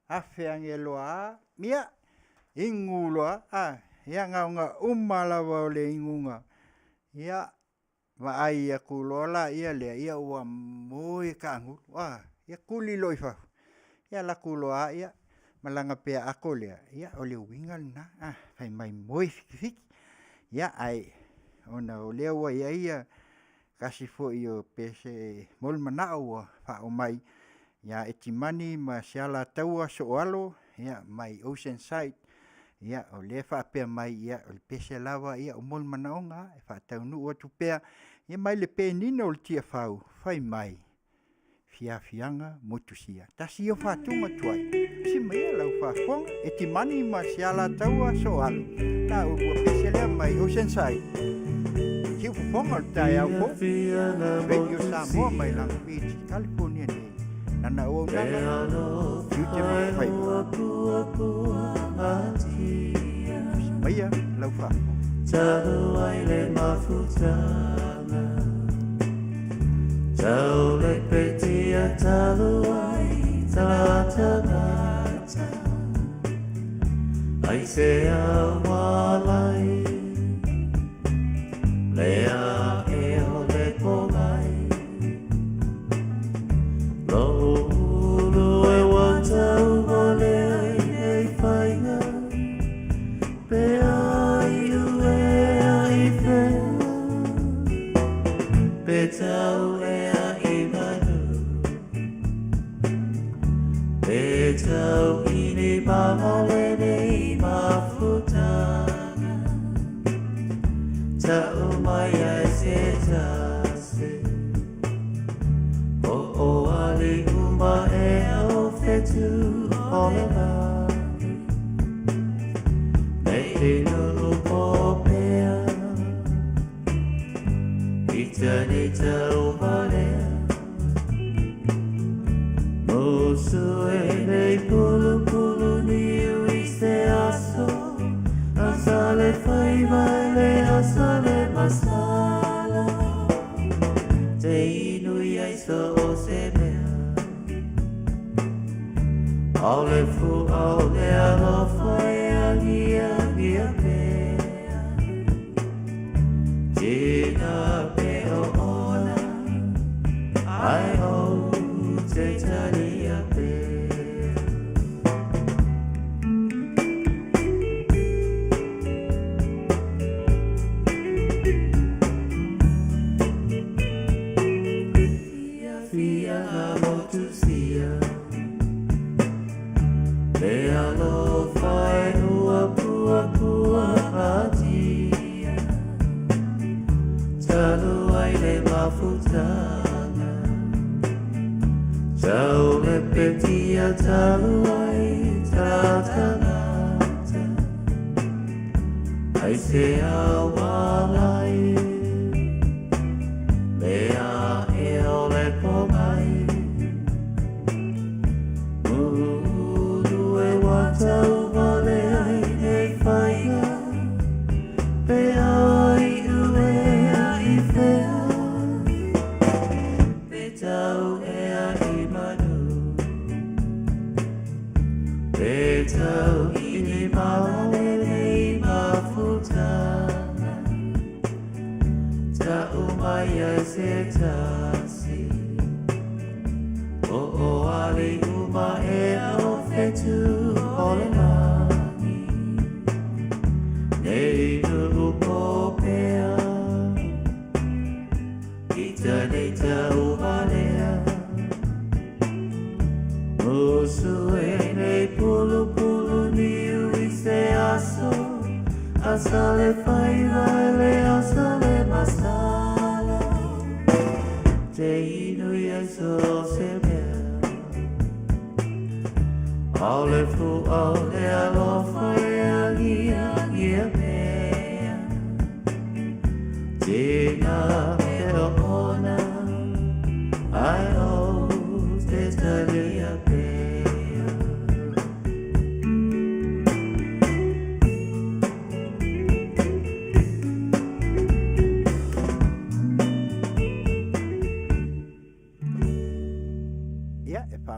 afe ane loa lava, ia, inu loa lava. Ia na ona uma lava o le inuga, ia vaai atu loa lea, ia ua moe taagulu, ia tuli loa i fafo, ia alu atu loa lava malaga pea ato lea, ia o le uiga lena, fai mai moe fikifiki. Ia ae ona o lea ua i ai ia tasi foi o pese mo le manao ua faaoo mai ia Etimani ma Saleataua Sooalo mai Oceanside, ia o lea e faapea mai o le pese lava mo le manaoga lava e faataunuu atu pea, ia mai le penina o le Tiafau fai mai, fiafiaga motusia. Tasi ia o fatuga tuai, usi maia lau faafofoga, Etimani ma Saleataua Sooalo, la oulua pese lea mai Oceanside, siufofoga o le taeao fou. Radio Samoa mai Long Beach, California nei, lana auaunaga, tiute ma faiva. Usi maia lau faafofoga. Talu ai le mafutaga Tau le petia talu ai talatagata Ai se awalai Lea e o le pongai Lo ulu e watau wale ai nei whainga Pe ai ue ai whea Pe tau ea i manu Pe tau ini pangale nei mafutaga Tau mai ai se tasi O o ali uma e au whetu o le lagi Nei i nuu po pea I tani tau valea Musu e nei pulu pulu niu i se aso Asa le fai vai le asa le masala Te inu i so o se mea Au le fu au le alofa e angia angia pea Tina pe o ona Ai o te talia pea Fia fia na motusia Le alofa e ua pua pua atia Talu ai le mafutaga Tau le petia talu ai tatalata Ai se awalai Lea e o le pomai Ulu e watau wale ai nei whainga Pe ai ue ai whea Pe tau ea i manu Pe tau ini malalele i mafutaga Tau mai ai se tasi O o ali uma e au whetu o le lagi Nei nuu po pea I tani tau valea Musu e nei pulu pulu niu i se aso Asa le fai vai le asa le masala Te inu i ai so se mea Au le fu au le alofa e angia angia pea Tina pe o ona Ai o te talia pea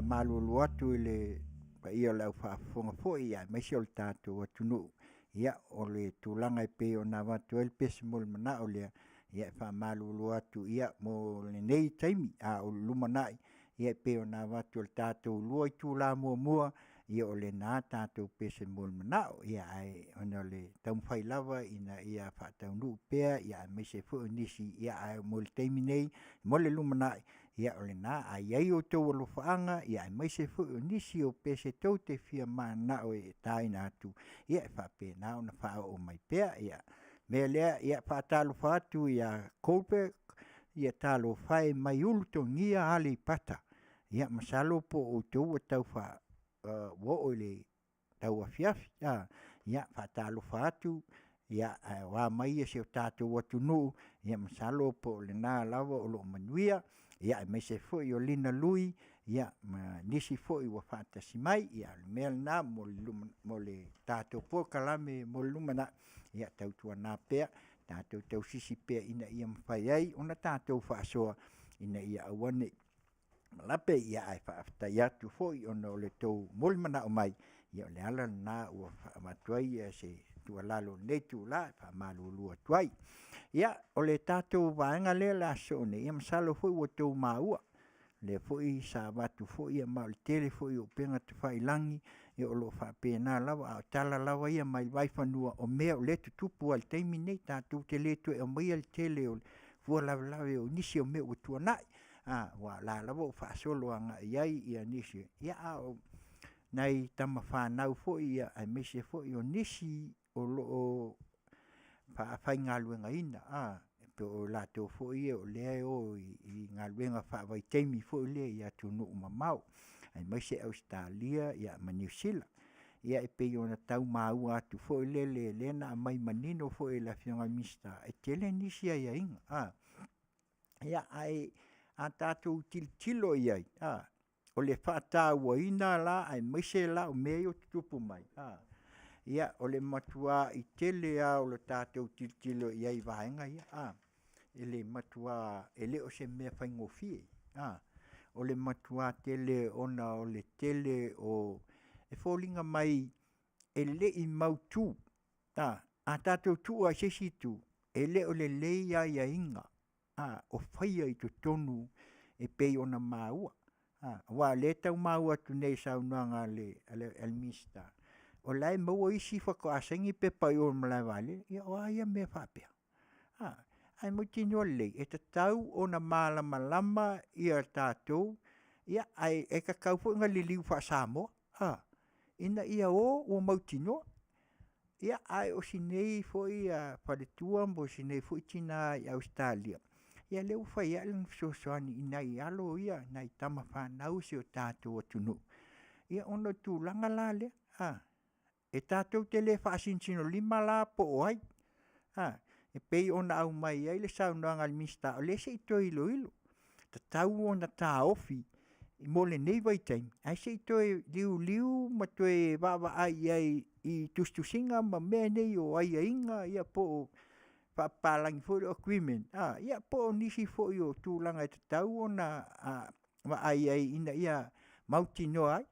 faamalulu atu i le paia o le au faafofoga foi aemaise o le tatou atunuu, ia o le tulaga e pei ona avatu ai le pese mo le manao lea, ia e faamalulu atu ia mo lenei taimi, a o le lumanai ia e pei ona avatu e le tatou 2 itula muamua, ia o lena tatou pese mo le manao. Ia ae ona o le taumafai lava ina ia faataunuu pea ia aemaise foi o nisi, ia ae mo le taimi nei mo le lumanai, ia o lena. A i ai outou alofaaga aemaise foi o nisi o pese tou te fia mananao e taina atu, ia e faapena ona faaoo mai pea. O le mea lea, e faatalofa atu ia Goldberg, ia talofa e Maiulu Togia Aleipata. Ia masalo po o outou ua oo i le tauafiafi. Ia faatalofa atu, o a mai si o tatou atunuu, ia masalo po o lena lava o lo o manuia, ia aemaise foi o Lina Lui, ia ma nisi foi ua faatasi mai. Ia o le mea lena mo le tatou polokalame mo le lumanai, ia tautuana pea, tatou tausisi pea ina ia mafai ai ona tatou faasoa, ina ia aua ne i malape. Ia ae faafetai atu foi ona o le tou molimanao mai, ia o le ala lena ua avatu ai se tuualalo i lenei itula e faamalulu atu ai. Ia, o le tatou vaega lea o le a sosoo nei, ia masalo foi ua outou maua, lea foi sa avatu foi, ma o le tele foi o upega tafailagi o lo o faapena lava, a o tala lava ia mai le vaifanua, o mea o lea e tutupu lava i le taimi lenei, tatou te le toe aumaia le tele o fua lavelave o nisi o mea ua tuanai, aua o la e lava ua faasolo agai i ai nisi, a o nai tama fanau foi aemaise foi o nisi o lo o faafaigaluegaina, po o latou foi ia o lea e o i galuega faavaitaimi foi lea i atunuu mamao, aemaise Ausetalia ma Niu Sila. Ia e pei ona tau maua atu foi lele lea na aumai manino foi e le Afioga i le Minisita, e tele nisi aiaiga. Ae a tatou tilotilo i ai, o le faatauaina la aemaise la o mea ia e tutupu mai, ia o le matuai tele lava o le tatou tilotilo i ai i vaega ia, e le matua, e le o se mea faigofie. O le matua tele ona o le tele o… e foliga mai e le i mautu. A tatou tuu lava i se isi itu, e le o lelei aiaiga o faia i totonu e pei ona maua. Aua o lea e tau maua atu nei i saunoaga a le Minisita, o la e maua isi faatoa saini pepa i o i le malaevaalele. Ia o a ia mea faapea? Ae mautinoa lelei, e tatau ona malamalama tatou, ae tatau foi ona liliu faa-Samoa ina ia o ua mautinoa. Ia, ae o si nei foi faletua po o si nei foi tina i Ausetalia, ia lea ua fai ae lana fesoasoani i nai alo ia, nai tama fanau a si o tatou atunuu, ia ona o le tulaga la lea, e tatou te le faasinosinolima la po o ai, e pei ona aumai ai le saunoaga a le Minisita, o lea se i toe iloilo, tatau ona taofi mo lenei vaitaimi, ae se i toe liuliu ma toe vaavaai i ai i tusitusiga ma mea nei o aiaiga ia po o faapapalagi foi lea o agreement, ia po o nisi foi o tulaga e tatau ona vaai i ai ina ia mautinoa ai.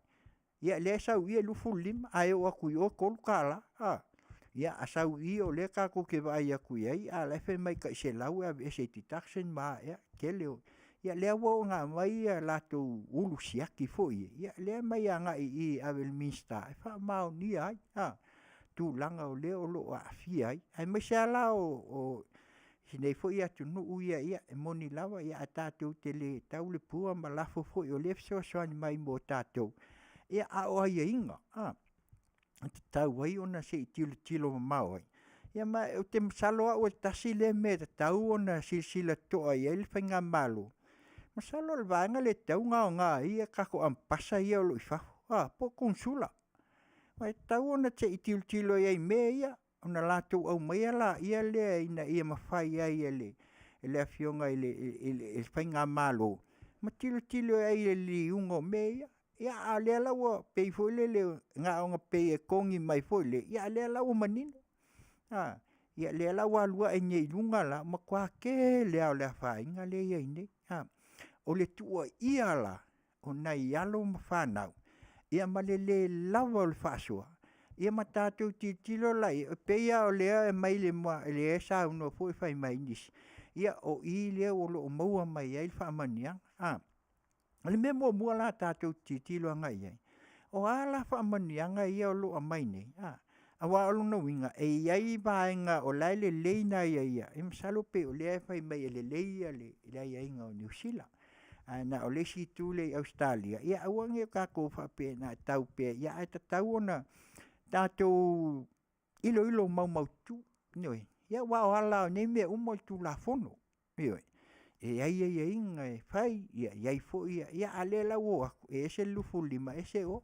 Ia lea e sau i i e 25 ae oo atu i o e $3, a. Ia a sau i i o lea tatou te vaai atu i ai a o la e fai mai tai $100 e aveese i deduction ma a ea, tele o… Ia lea ua oo ina aumai a latou ulu siaki foi ia, ia lea e aumai agai i i e ave i le Minisita e faamaonia ai tulaga o lea o lo o aafia ai, aemaise lava la o si nei foi atunuu ia, e moni lava ae tatou te le tau le pua ma lafo foi o lea e fesoasoani mai mo tatou, a o aiaiga e tatau ai ona se i tilotilo mamao ai. Ia ma ou te masalo au e tasi lea mea e tatau ona silasila totoa i ai le faigamalo, masalo o le vaega lea e tatau ona aoga ai a tatou Amepasa ia o lo o i fafo po o Konesula. Aua e tatau ona se i tilotilo i ai i mea ia, ona latou aumaia lea ina ia mafai ai e le Afioga i le faigamalo ma tilotilo i ai i le liliuina o mea ia. Ia a o lea la ua pei foi lele na ona pei e togi mai foi lele, a o lea la ua manino. Ia lea la ua alu ae nei i luga la, ua matua tele lava o le afaina lea e i ai nei. O le tuuaia la, o nai alo ma fanau, ia ma le le lava o le faasoa, ia ma tatou tilotilo la i ai, e pei lava o lea e aumai lea e saunoa foi fai mai nisi, ia o i lea o lo o maua mai ai faamanuiaga. O le mea muamua la tatou te tilotilo agai i ai, o a la faamanuiaga ia o lo o aumai nei? Aua o lona uiga, e i ai vaega o la e lelei ona aiaia ai, masalo pei o lea e fai mai e lelei le aiaiga o Niu Sila, ae na o le isi itu lea i Ausetalia, ia aua ne i o tatou faapea na o tau pea, ae tatau ona tatou iloilo maumaututu. Ioe. Ia aua o ala lava o nei mea uma o le Tulafono. Ioe. E i ai aiaiga e fai, e i ai foi a o lea la ua o atu, e ese le 25 ese o,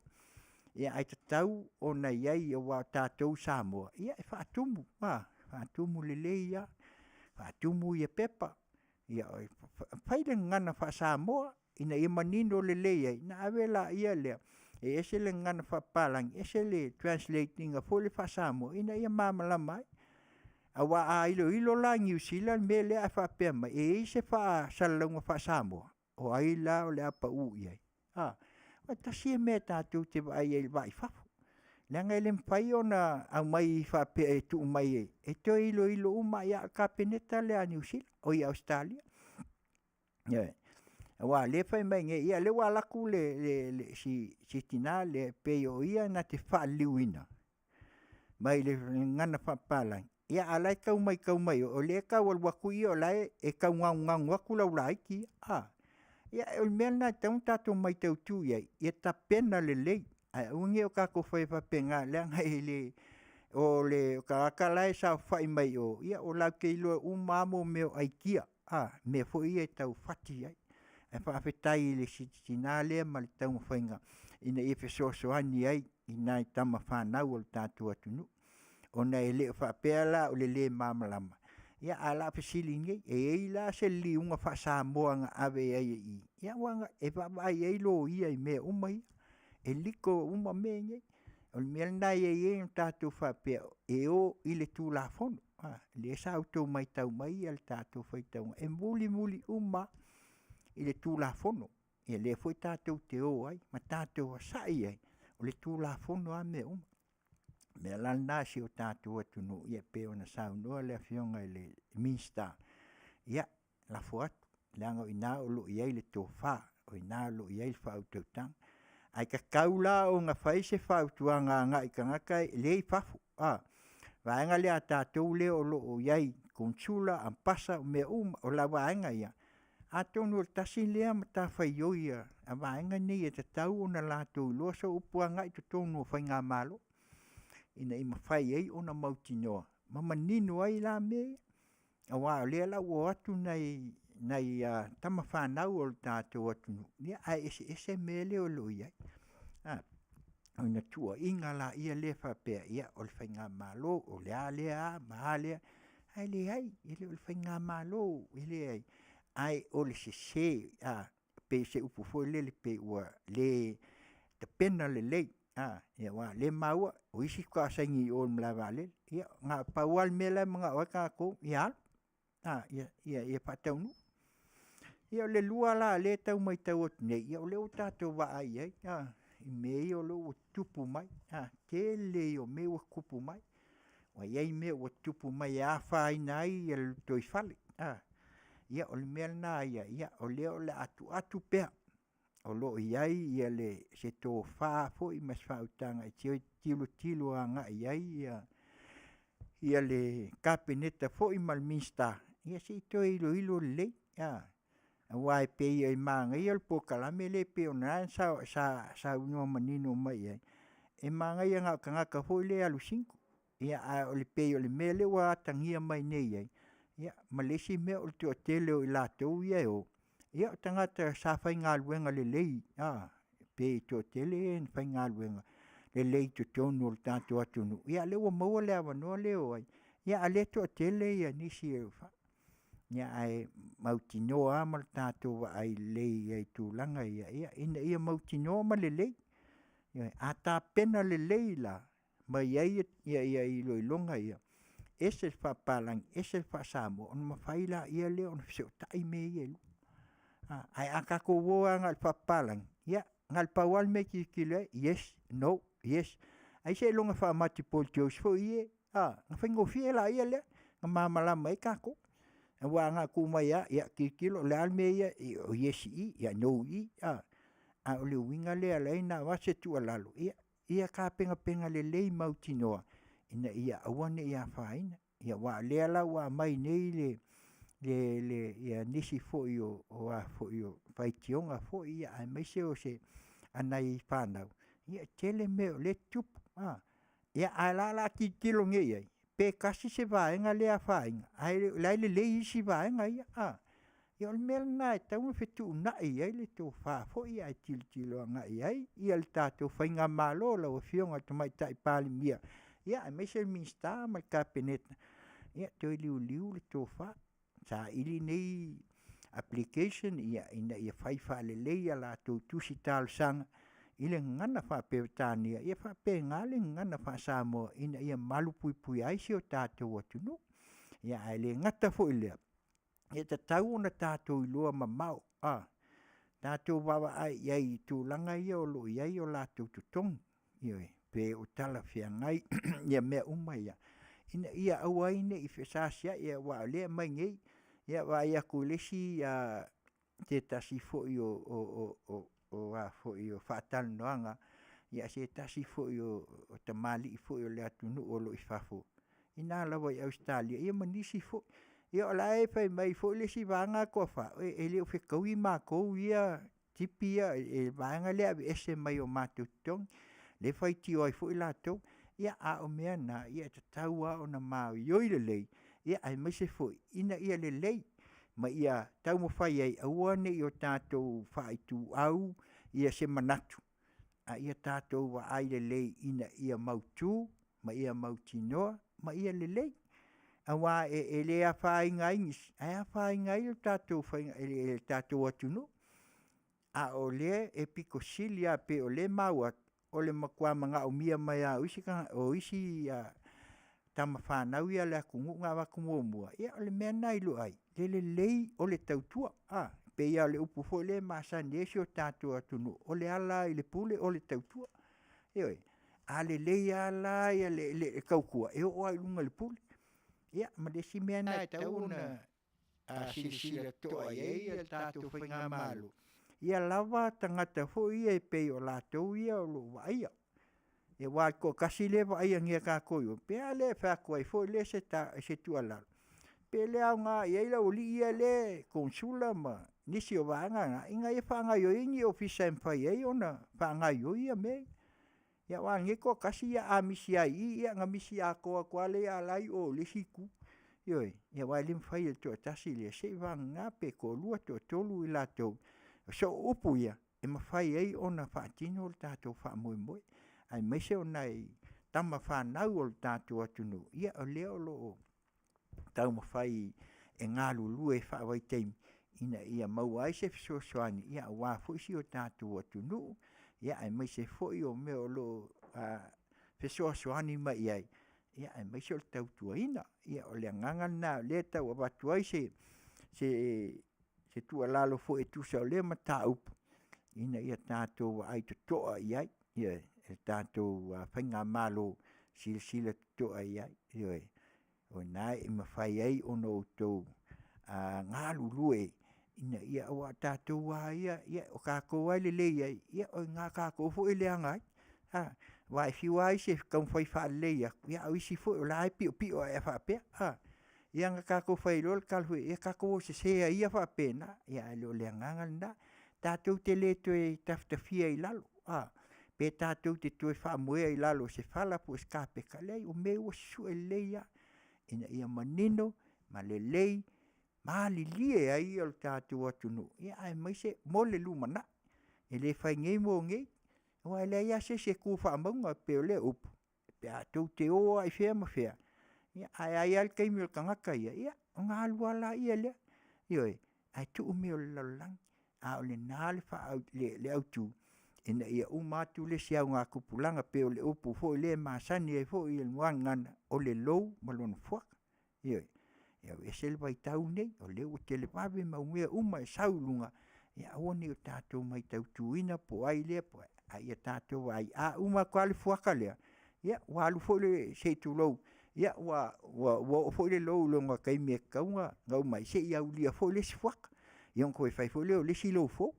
ae tatau ona i ai aua o tatou o Samoa, ia e faatumu, faatumu lelei lava, faatumu pepa, fai le gagana faa-Samoa ina ia manino lelei ai, ona ave lea lea, e ese le gagana faapapalagi ese le translate ina foi lea faa-Samoa ina ia malamalama ai. Aua a iloilo la e Niu Sila le mea lea ae faapea mai e i ai se faasalalauga faa-Samoa, o ai la o le a pau i ai? A, aua tasi ia mea tatou te vaai ai i le va i fafo, leaga e le mafai ona aumai faapea e tuu mai e toe iloilo uma lava, a o le Kapeneta lea a Ausetalia. Ioe. Aua o lea e fai mai nei, ia o lea ua alu atu si tina lea e pei o ia na te faaliliuina mai le gagana faapapalagi, a o la e tau matau mai o, o lea e tau alu atu ia o la e tau nagunanu atu laulaiti ia. Ia, o le mea lena e tatau ona tatou mataitu i ai, ia tapena lelei, ae aua ne i o tatou faia faapena, leaga e le… o le tagata la e saofai mai o, ia latou te iloa uma lava mea o aitia, mea foi ia e tau fati ai. Ae faafetai i le tina lea ma le taumafaiga ina ia fesoasoani ai i nai tama fanau a le tatou atunuu, ona e le faapea la o le le malamalama, ae o le a fesili nei, e i ai la se liliuga faa-Samoa na ave ai i i? Aua e vaavaai i ai loia i mea uma ia, e legal uma mea nei. O le mea lena e i ai ona tatou faapea e o i le Tulafono. Lea sa outou matau mai le tatou faitauga, e mulimuli uma lava i le Tulafono, ia lea foi tatou te o ai ma tatou vasai ai, o le Tulafono lava mea uma. O le mea la lena si o tatou atunuu e pei ona saunoa le Afioga i le Minisita, ia, lafo atu, leaga o i ina o lo o i ai le tofa, o i ina o lo o i ai le faautautaga. Ae tatau la ona fai se fautuaga agai i tagata lea e i fafo, le vaega lea a tatou lea o lo o i ai i Konesula, Amepasa ma mea uma, o vaega ia, atonu o le tasi lea matafaioi a vaega nei e tatau ona latou iloa so upu agai i totonu o faigamalo, ina ia mafai ai ona mautinoa ma manino ai la mea ia. Aua o lea la ua o atu nai tama fanau a le tatou atunuu, ae eseese mea ia o lo o i ai. Ona tuuaiina lea faapea, ia o le faigamalo, o le a lea ma a lea, ae leai, e le o le faigamalo, e leai, ae o le sese, pei o se upu foi lele pei ua le tapena lelei, aua o lea e maua, o isi faatoa saini i o i le malae vaalele. Ia na o le pau lava le mea la e manao ai tatou, ia alu, ia faataunuu. Ia o le lua la lea e tau matau atu nei, ia o lea ua tatou vaai i ai i mea ia o lea ua tutupu mai, tele ia o mea ua tutupu mai. Ua i ai mea ua tutupu mai e afaina ai le lotoifale. Ia o le mea lena ia, o lea o le a tuu atu pea, o lo o i ai se tofa foi ma se faautaga e toe tilotilo agai i ai le Kapeneta foi ma le Minisita, ia se i toe iloilo lelei, aua e pei e manaia le polokalame lea pei ona saunoa manino mai i ai, e manaia na o tagata foi ia e alu single, ae pei o le mea lea ua atagia mai nei i ai, ia ma le isi mea o le toatele o i latou ia e o, ia o tagata sa faigaluega lelei, pei e toatele e na faigaluega lelei i totonu o le tatou atunuu, a o lea ua maua le avanoa lea e o ai, a o lea e toatele nisi, ae mautinoa lava ma le tatou vaai lelei i ai i tulaga ia, ina ia mautinoa ma lelei. Ioe. A tapena lelei la ma i ai iloiloga ia, ese le faapapalagi ese le faa-Samoa, ona mafai lea ona fesootai mea ia e lua. Ae a tatou o lava na o le faapapalagi, ia na o le pau lava le mea e tilotilo i ai, yes, no, yes. Ai seiloga e faa-multiple choice foi ia, ona faigofie lea lea, ona malamalama ai tatou. Aua na ona tuu mai lava, ia tilotilo o le a le mea ia, o le yes i i, no i i. A o le uiga lea e ala ai ona avatu se tuualalo, ia tapenapena lelei mautinoa ina ia aua ne i afaina. Aua o lea la ua aumai nei nisi foi o faitioga foi aemaise o nai fanau, ia e tele mea o lea e tutupu. Ia ae o la o le a tilotilo nei i ai, pe tasi se vaega lea e afaina, ae o la e lelei isi vaega ia. Ia o le mea lena e tatau ona fetuunai i ai le tofa foi ae tilotilo agai i ai le tatou faigamalo lau Afioga i le Tamaitai Palemia, aemaise le Minisita ma le Kapeneta, ia toe liuliu le tofa, saili nei application ina ia fai faalelei a latou tusi talosaga i le gagana faa-Peretania ia faapena le gagana faa-Samoa ina ia malupuipuia ai si o tatou atunuu. Ae le gata foi i lea, e tatau ona tatou iloa mamao, tatou vaavaai i ai i tulaga ia o lo o i ai o latou totogi, ioe, pe o talafeagai mea uma ia, ina ia aua ai ne i feasiasiai, aua o lea e aumai nei, ia vaai atu i le isi se tasi foi o faatalanoaga a se tasi foi o tamalii foi o le atunuu o lo o i fafo, i ina lava i Ausetalia ia ma nisi foi. Ia o la e fai mai foi le isi vaega e toa-4, e le o fetaui matou ia tipi ia, le vaega lea e aveese mai o matou totogi, lea e faitio ai foi latou. Ia, a o mea na, e tatau lava ona maioio lelei, aemaise foi ina ia lelei ma ia taumafai ai, aua ne i o tatou faaituau se manatu, a ia tatou vaai lelei ina ia mautu ma ia mautinoa ma ia lelei. Aua e le afaina ai nisi, ae afaina ai le tatou atunuu. A o lea e pito sili lava pei o lea e maua atu, o le matua manaomia mai lava o isi tama fanau ia a le atunuu na avatu muamua, ia o le mea lena i lou vaai, le lelei o le tautua. E pei lava o le upu foi lea e masani ai si o tatou atunuu, o le ala lava i le pule o le tautua. Ioe. A lelei lava la le tautua, e oo lava i luga i le pule. Ia ma le isi mea lena e tatau ona silasila totoa i ai le tatou faigamalo, ia lava tagata foi ia e pei o latou ia o lo o vaaia. Aua o le toatasi lea e vaaia nei e tatou i o, pei lava lea e fai atu ai foi lea se tuualalo, pe le aoga i ai le aualii ia lea e konesula ma nisi o vaega na, ina ia faagaoioi ni ofisa e mafai ai ona faagaoioi ia mea ia. Aua o lenei toatasi, a misi lava i i, ona misi atoa atu lava lea, a o la e i o i le isi itu. Ioe. Aua e le mafai e le toatasi lea, seiavagana pe toalua toatolu i latou, o soo upu ia e mafai ai ona faatino le tatou faamoemoe, aemaise o nai tama fanau a lo tatou atunuu o lea o lo o taumafai e galulue faavaitaimi ina ia maua ai se fesoasoani aua foi si o tatou atunuu, aemaise foi o mea o lo o fesoasoani mai i ai, aemaise o le tautuaina. Ia o le agaga lena o lea e tau avatu ai se tuualalo foi e tusa o lea mataupu, ina ia tatou vaai totoa i ai, ioe, le tatou faigamalo, silasila totoa i ai, ioe. O i ina e mafai ai ona outou galulue ina ia, aua o tatou lava ia, o tatou lava e lelei ai, o i ina tatou foi e leaga ai. Aua e fiu lava isi e taumafai e faalelei atu, a o isi foi o la e piopio lava faapea, a. Ia na tatou fai ai loa le tala foi lea, ia tatou o sese ai ia faapena, ae le o le agaga lena. Tatou te le toe tafetafia i lalo, pe tatou te toe faamoea i lalo o se fala po o se kapeta, e leai o mea ua susue lelei lava ina ia manino ma lelei, malilie ai lo tatou atunuu, aemaise mo le lumanai. E le fai nei mo nei, aua e leai lava se isi e tu faamauga, pei o lea upu, pe a tou te o lava i fea ma fea, ae a i ai lava le taimi o le tagata ia, ona alu lava lea, ioe, ae tuu mea o le lalolagi. A o lena le autu, ina ia uma atu le isi augatupulaga, pei o le upu foi lea e masani ai foi i le muagagana, o le lou ma lona fuata. Ioe. Ua ese le vaitau lenei o lea ua televave mau mea uma e sau i luga. Ia aua ne i o tatou matautuina po o ai lea po o ai, a ia tatou vaai, a uma atu lava le fuata lea, ia ua alu foi le, se i tulou, ia ua oo foi le lou i lona taimi e tatau ona uma ai, se i aulia foi le isi fuata, ia ona toe fai foi lea o le isi lou fou.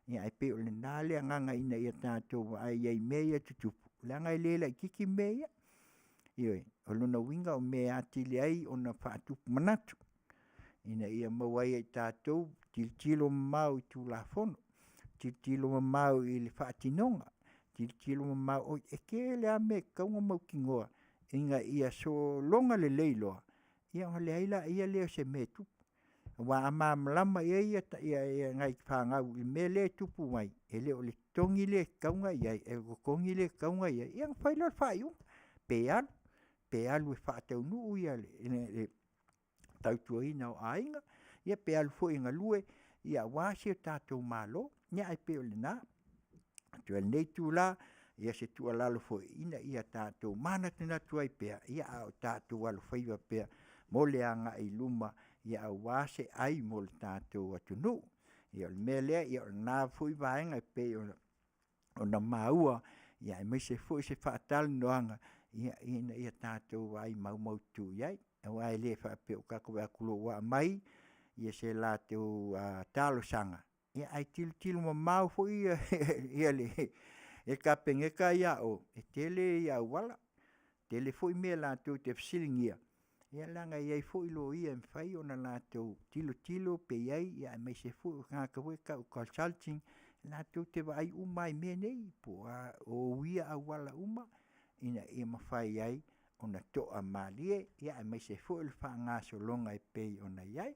Ia ae pei o lena le agaga ina ia tatou vaai ai i mea ia e tutupu, leaga e le laitiiti mea ia. Ioe, o lona uiga o mea e atili ai ona faatupu manatu ina ia maua ai e i tatou tilotilo mamao i Tulafono, tilotilo mamao i le faatinoga, tilotilo mamao, e tele lava mea e tatau ona mautinoa ina ia sologa lelei loa, ia ona leai lea o se mea e tupu. Aua a malamalama i ai nai fanau i le mea lea e tupu mai, e le o le totogi lea e tatau ona i ai, o le totogi lea e tatau ona i ai, ia ona fai lea o le faaiuga, pe alu, pe alu e faataunuu le tautuaina o aiga, ia pe alu foi e galue aua si o tatou Malo. Ia ae pei o lena. I lenei itula, ia o se tuualalo foi ina ia tatou manatunatu ai pea, a o tatou alofaiva pea mo le agai i luma aua se ai mo le tatou atunuu. Ia o le mea lea, o lena foi vaega e pei ona maua, aemaise foi se faatalanoaga ina ia tatou vaai maumaututu i ai, aua e le faapea ua tatou vaai atu loa ua aumai se latou talosaga, ae tilotilo mamao foi le Kapeneta ia o, e tele auala, e tele foi mea latou te fesiligia, ia leaga e i ai foi loia e mafai ona latou tilotilo pe i ai, aemaise foi o tagata foi ia e tau o consulting latou te vaai uma lava i mea nei, po o uia auala uma ina ia mafai ai ona toamalie aemaise foi o le faagasologa e pei ona i ai.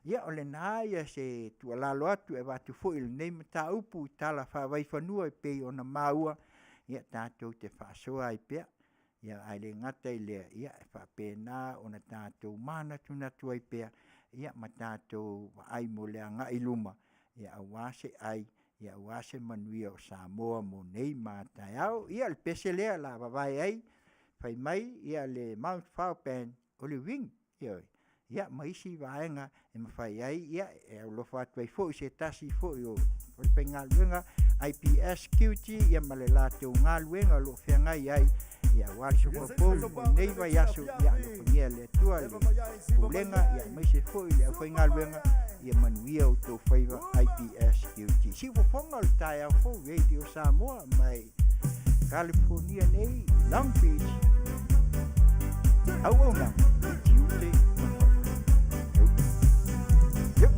Ia o lena se tuualalo atu e avatu foi i lenei mataupu i tala faavaifanua e pei ona maua, ia tatou te faasoa ai pea, ae le gata i lea, e faapena ona tatou manatunatu ai pea ma tatou vaai mo le agai i luma aua se ai aua se manuia o Samoa mo nei ma a taeao. Ia o le pese lea o le a vavae ai, fai mai le Mount Fauben o le uiga, ioe, ia ma isi vaega e mafai ai, e alofa atu ai foi i se tasi foi o falefaigaluega IPS Security ma le latou galuega o lo o feagai ai aua le soluapou i lenei vaiaso. Ia alofagia e le Atua le Pulega aemaise foi le aufaigaluega, ia manuia outou faiva IPS Security. Siufofoga o le taeao fou Radio Samoa mai Kalifonia nei, Long Beach, auaunaga i tiute ma faiva. Yep.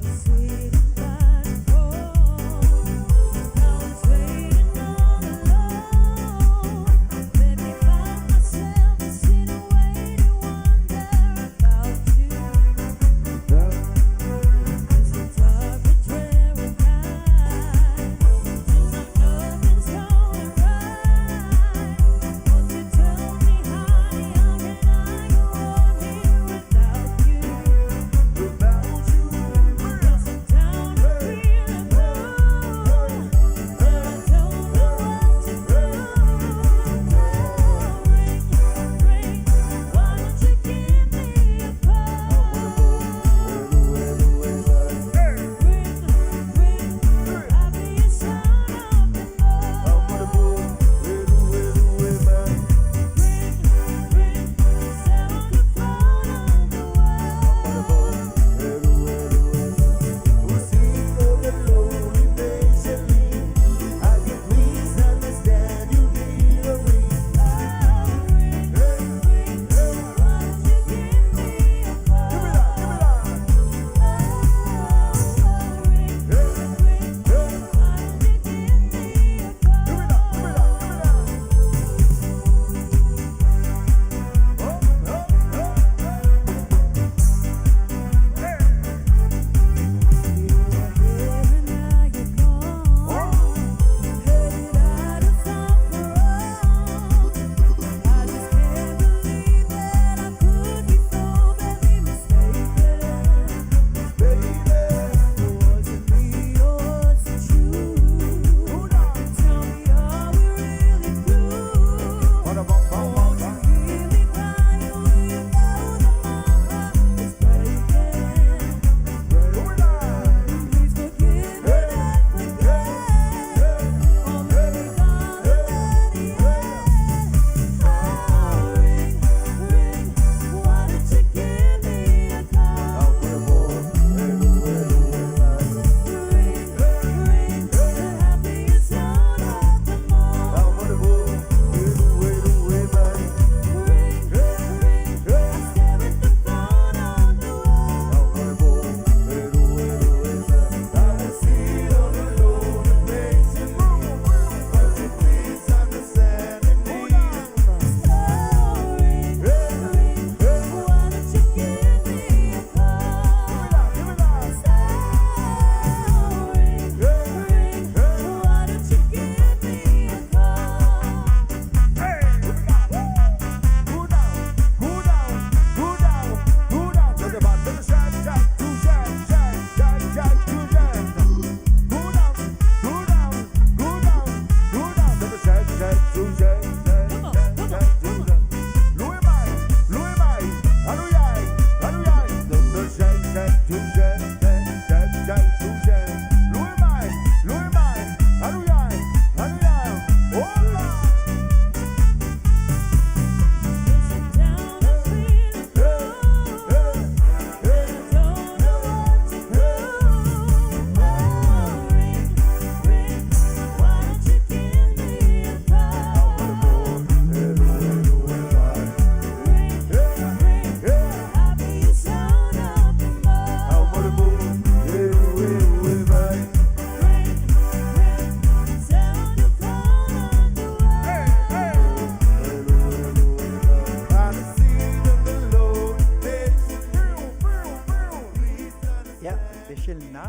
Ia, o le pese lena,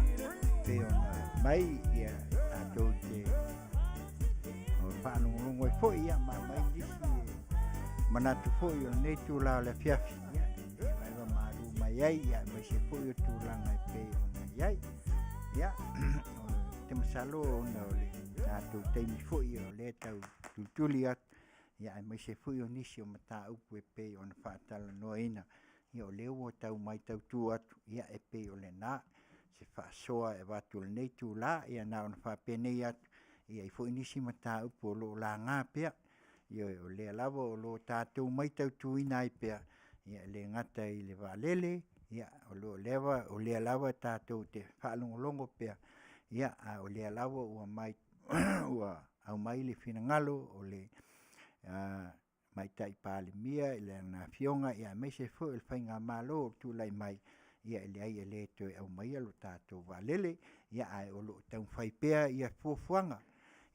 pei ona mai ia tatou te faalogologo ai foi, ia, ma aumai nisi e manatu foi o lenei itula o le afiafi, ia, e maeva malu mai ai, ia, aemaise foi o tulaga e pei ona i ai. Ia, ou te masalo ona o le tatou taimi foi o lea e tau tulituli atu, ia aemaise foi o nisi o mataupu e pei ona faatalanoaina, ia o lea ua tau matautu atu, ia e pei o lena se faasoa e avatu i lenei itula. Ia na ona faapenei atu, e i ai foi nisi mataupu o lo o laga pea, ioe, o lea lava o lo o tatou matautuina ai pea, ia e le gata i le vaalele, ia o lea lava tatou te faalogologo pea, a o lea lava ua aumai le finagalo o le Tamaitai Palemia i lana Afioga aemaise foi o le faigamalo o tulai mai, ia e leai e le toe aumaia lo tatou vaalele, ae o lo o taumafai pea fuafuaga.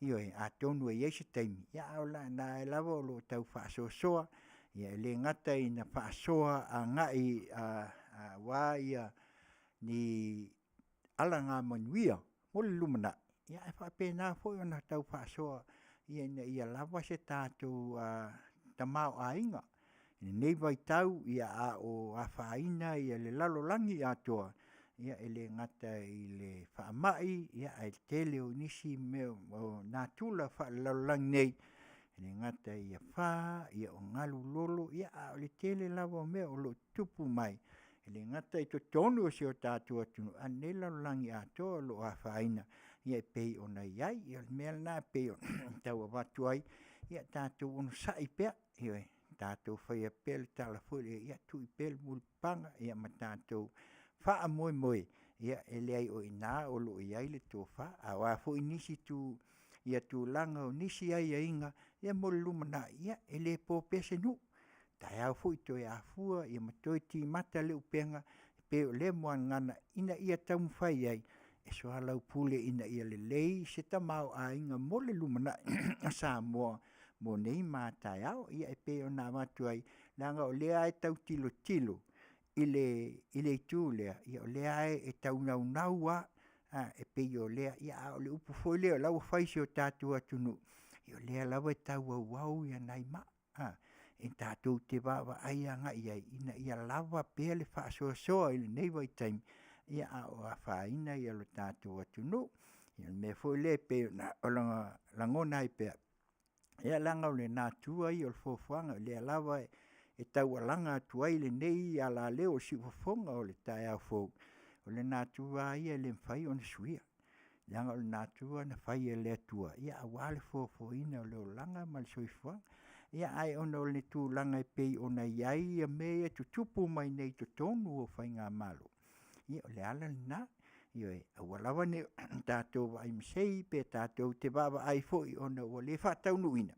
Ioe, atonu e i ai se taimi, a o lena lava o lo o tau faasoasoa, e le gata ina faasoa agai aua ni alagamanuia mo le lumanai, ae faapena foi ona tau faasoa ina ia lava se tatou tamaoaiga i lenei vaitau a o afaina le lalolagi atoa, e le gata i le faamai, ae tele o nisi mea o natura faalelalolagi nei, e le gata i afa, o galu lolo, a o le tele lava o mea o lo o tutupu mai, e le gata i totonu o si o tatou atunuu, a o lenei lalolagi atoa o lo o afaina e pei ona i ai. Ia o le mea lena e pei ona tau avatu ai, ia tatou onosai pea, ioe, tatou faia pea le tala foi lea, ia tuu pea le mulipapaga ma tatou faamoemoe, e leai o i ina o lo o i ai le tofa. A o a foi nisi tulaga o nisi aiaiga mo le lumanai, ia e le po pea se nuu, taeao foi toe afua ma toe timata le upega e pei o lea muagagana ina ia taumafai ai e soalaupule ina ia lelei se tamaoaiga mo le lumanai o Samoa mo nei ma a taeao. Ia e pei ona avatu ai, leaga o lea lava e tau tilotilo i le itu lea, ia o lea lava e tau naunau lava, e pei o lea, a o le upu foi lea o la e ua fai i si o tatou atunuu, o lea lava e tau auau nai maa, e tatou te vaavaai agai i ai ina ia lava pea le faasoasoa i lenei vaitaimi a o afaina lo tatou atunuu. Ia o le mea foi lea e pei ona lagona ai pea, ia leaga o le natura ia o le fuafuaga, o lea lava e taualaga atu ai lenei alaleo i siufofoga o le taeao fou, o le natura lava ia e le mafai ona suia, leaga o le natura na fai e le Atua aua le foafoaina o le olaga ma le soifuaga. Ae ona o le tulaga e pei ona i ai mea ia e tutupu mai nei i totonu o faigamalo, ia o le ala lena. Ioe. Aua lava ne i tatou vaai masei pe tatou te vaavaai foi ona ua le faataunuuina,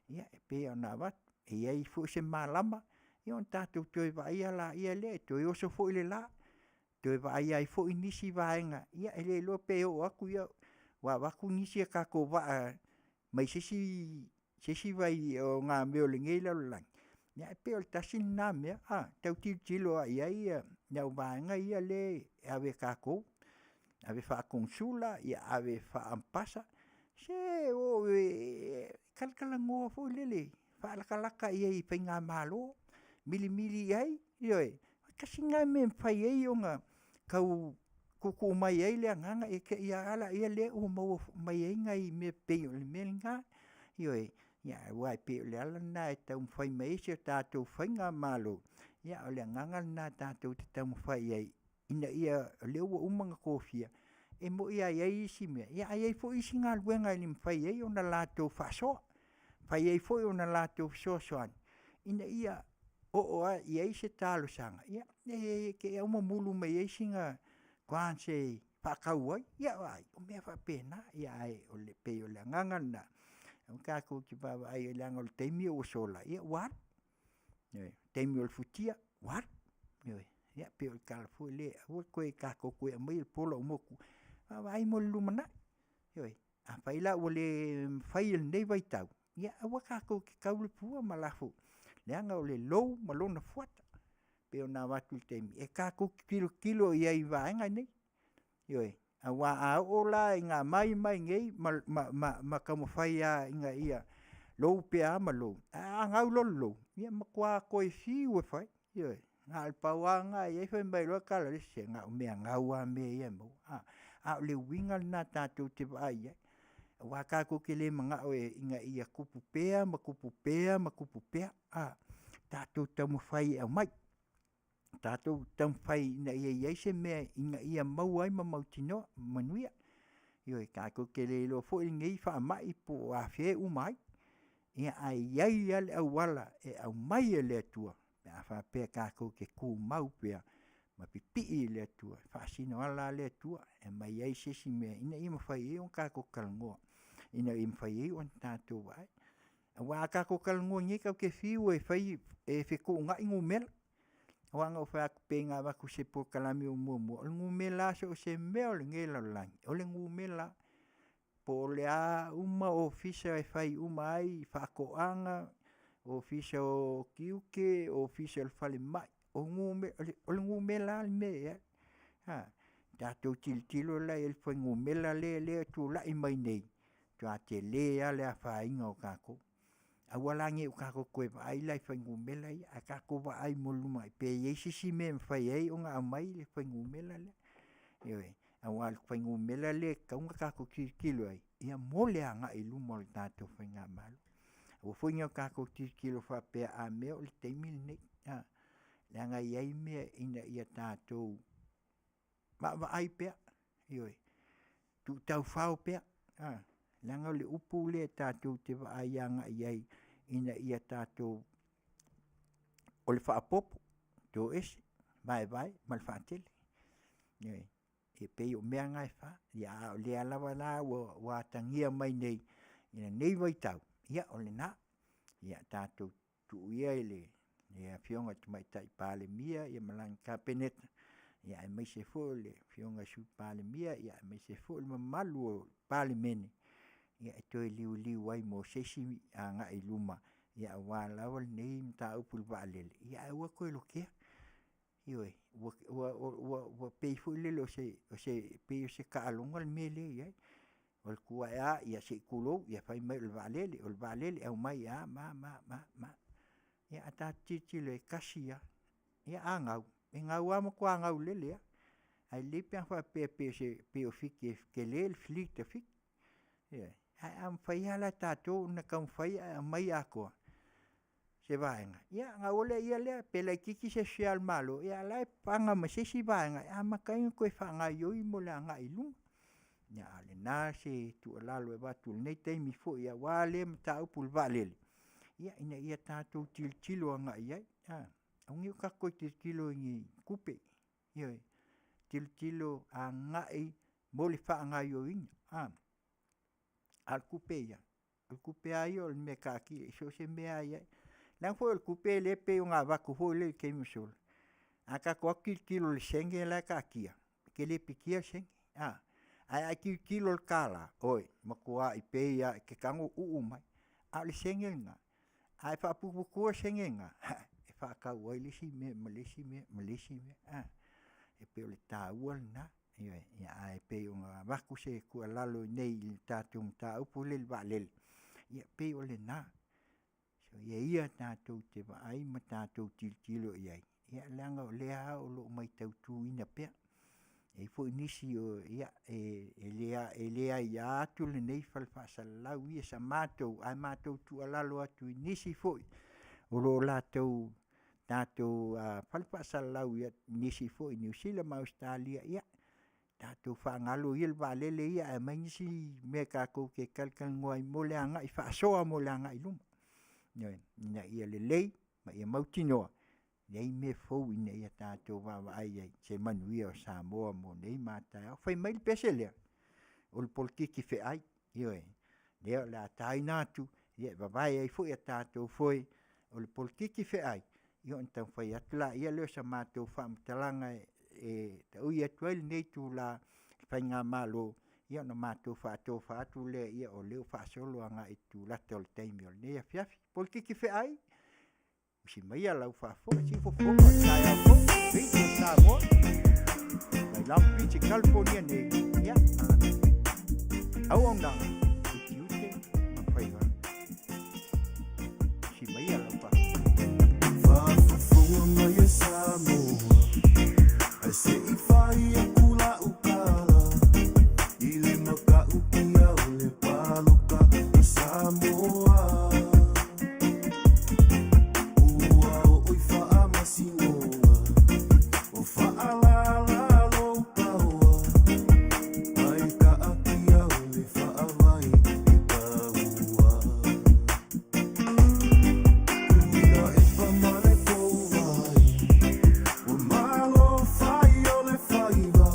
ia e pei ona avatu, e i ai foi se malama ona tatou toe vaaia laia lea, e toe oso foi le la, toe vaaia ai foi nisi vaega, ia e le iloa pe oo atu ua avatu nisi a tatou vaa mai se isi ogamea o lenei lalolagi, ae pei o le tasi lena mea e tau tilotilo lava i ai le auvaega ia lea e ave e tatou, ave faa-Konesula, ave faa-Amepasa, se o e talatalanoa foi lele, faalatalata i ai i faigamalo, milimili i ai, ioe. Tasi lena mea e mafai ai ona tau tuutuu mai ai le agaga, ia te i lava lea ua maua mai ai nai mea e pei o le mea lena. Ioe. Aua e pei o le ala lena e taumafai mai ai si a tatou faigamalo, a o le agaga lena tatou te taumafai i ai ina ia, o lea ua uma ona tofia, e moni lava e i ai isi mea, ae i ai foi isi galuega e le mafai ai ona latou faasoa, mafai ai foi ona latou fesoasoani ina ia oo i ai se talosaga, ia te i lava ua mamulu mai ai sina grant e faatau ai, ia vaai, o mea faapena. Ae pei o le agaga lena, aua tatou te vaavaai i ai leaga o le taimi ua sola, ia ua alu. Ioe. O le taimi o le futia, ua alu. Ioe. Ia pei o le tala foi lea, aua le tatou toe aumaia le pola ua motu, vaavaai mo le lumanai. Ioe. Afai la ua le mafai i lenei vaitau, ia aua tatou te tau le pua ma lafo, leaga o le lou ma lona fuata. pei ona avatu i le taimi e tatou te tilotilo i ai i vaega nei. Ioe, aua a oo la ina aumai mai i inei ma taumafai lava ina ia lou pea ma lou, ae a gau loa le lou, ia e matua toe fiu e fai, ioe. Na o le pau lava lena e i ai fai mai loa tala o le isi, se na o mea gau lava mea ia e maua. A o le uiga lena tatou te vaai i ai, aua tatou te le mananao ina ia tupu pea ma tupu pea ma tupu pea, tatou taumafai e aumai, tatou taumafai ina ia i ai se mea ina ia maua ai ma mautinoa manuia. Ioe, tatou te le iloa foi lenei faamai po o afea e uma ai, ae i ai lava le auala e aumai e le Atua pe a faapea tatou te tumau pea ma pipii i le Atua, e faasino ala lava le Atua e aumai ai se isi mea ina ia mafai ai ona tatou talanoa, ina ia mafai ai ona tatou vaai. Aua a tatou talanoa nei tatou te fiu e fai e fetuunai numera. Aua na ou fai atu pei ona avatu i se polokalame o muamua, o le numera lava so o se mea o lenei lalolagi, o le numera lava. Po o le a uma ofisa e fai uma ai, faatoaga, Ofisa o Tiute, Ofisa o le Falemai, o le numera lava le mea e i ai. Tatou tilotilo la i le fuainumera lea e tulai mai nei, matua tele lava le afaina o tatou. Aua la ne i o tatou toe vaai la i fuainumera ia, ae tatou vaai mo le lumanai pe i ai se isi mea e mafai ai ona aumai le fuainumera lea. Ioe. Aua o le fuainumera lea e tatau ona tatou tilotilo i ai mo le agai i luma o le tatou faigamalo. Aua foi ne i o tatou tilotilo faapea a mea o le taimi lenei, leaga e i ai mea ina ia tatou vaavaai pea, ioe, tuutaufao pea, leaga o le upu lea tatou te vaai agai i ai ina ia tatou, o le faaopoopo, toese, vaevae ma le faatele. Ioe. E pei o mea na e fa, a o lea lava la ua atagia mai nei i lenei vaitau, ia o lena. Ia tatou tuu ia i le Afioga i le Tamaitai Palemia ma lana Kapeneta, aemaise foi o le Afioga i le Sui Palemia, aemaise foi o le mamalu o le Palemene e toe liuliu ai mo se isi agai i luma aua lava lenei mataupu i le vaalele, ae aua le toe lotea. Ioe. Ua pei foi lele pei o se taaloga le mea lea e i ai, o le tu ae lava se i tulou, fai mai o le vaalele, o le vaalele, aumai a ma a ma a. Ia a tatou tilotilo i ai, e tasi lava. Ia a gau, e gau lava matua gaulele lava, ae lelei pe ana faapea pei o Fiti e tele le fleet a Fiti. Ioe. Ae a mafai lava la e tatou ona taumafai ae aumai atoa se vaega, ia ona gau ai lea, pe laitiiti se share a le Malo, a o la e paga ma se isi vaega e amata ai ona toe faagaoioi mo le agai i luma. Ia, a o lena se tuualalo e avatu i lenei taimi foi aua lea mataupu i le vaalele, ina ia tatou tilotilo agai i ai, aua ne i o tatou toe tilotilo i ni tupe, ioe, tilotilo agai mo le faagaoioiga. A o le tupe ia, o le tupe lava ia o le mea e taatia i so o se mea lava e i ai. Leaga foi o le tupe lea pei ona avatu foi lea i le taimi ua sola, a tatou o atu tilotilo i le sene la e taatia, e te le pikia le sene, ae a e tilotilo i le $1, oi, e matuai pei lava e te tago uu mai. A o le sene lena, a e faaputuputua sene na, e faatau ai le isi mea ma le isi mea ma le isi mea. E pei o le taua lena, ioe. Ae pei ona avatu se tuualalo i inei i le tatou mataupu lea i le vaalele, ia pei o lena. Soia ia tatou te vaai ma tatou tilotilo i ai, leaga o lea lava o lo o mataituina pea. E i ai foi nisi e le aia atu lenei fale faasalalau ia sa matou, ae matou tuualalo atu i nisi foi o lo o latou fale faasalalau i nisi foi i Niu Sila ma Ausetalia, ia tatou faagalo ia le vaalele ia ae aumai nisi mea tatou te talatalanoa ai mo le agai faasoa mo le agai i luma, ioe, ina ia lelei ma ia mautinoa e i ai mea fou ina ia tatou vaavaai i ai i se manuia o Samoa mo nei ma a taeao. Fai mai le pese lea, o le polokiki feai, ioe, lea o le a taina atu e vavae ai foi a tatou foe, o le polokiki feai, ia ona taumafai atu lea o se matou faamatalaga e taui atu ai lenei itula i le faigamalo, ia ona matou faatofa atu lea o lea ua faasolo agai i tulata o le taimi o lenei afiafi. Polokiki feai, Si maia lau faafofoga siufofoga o le taeao fou Radio Samoa mai Long Beach i California nei, ia, ma lana auaunaga i tiute ma faiva. Si maia lau faafofoga. Faafofoga mai e Samoa, ae se i fai aku lau tala i le matautia o le paloka a Samoa. Ua oo i faamasinoga, o faalala lou taoa, ae taatia o le faavae e taua. Tuilaepa ma le Pouvai, ua malo fai o le faiva,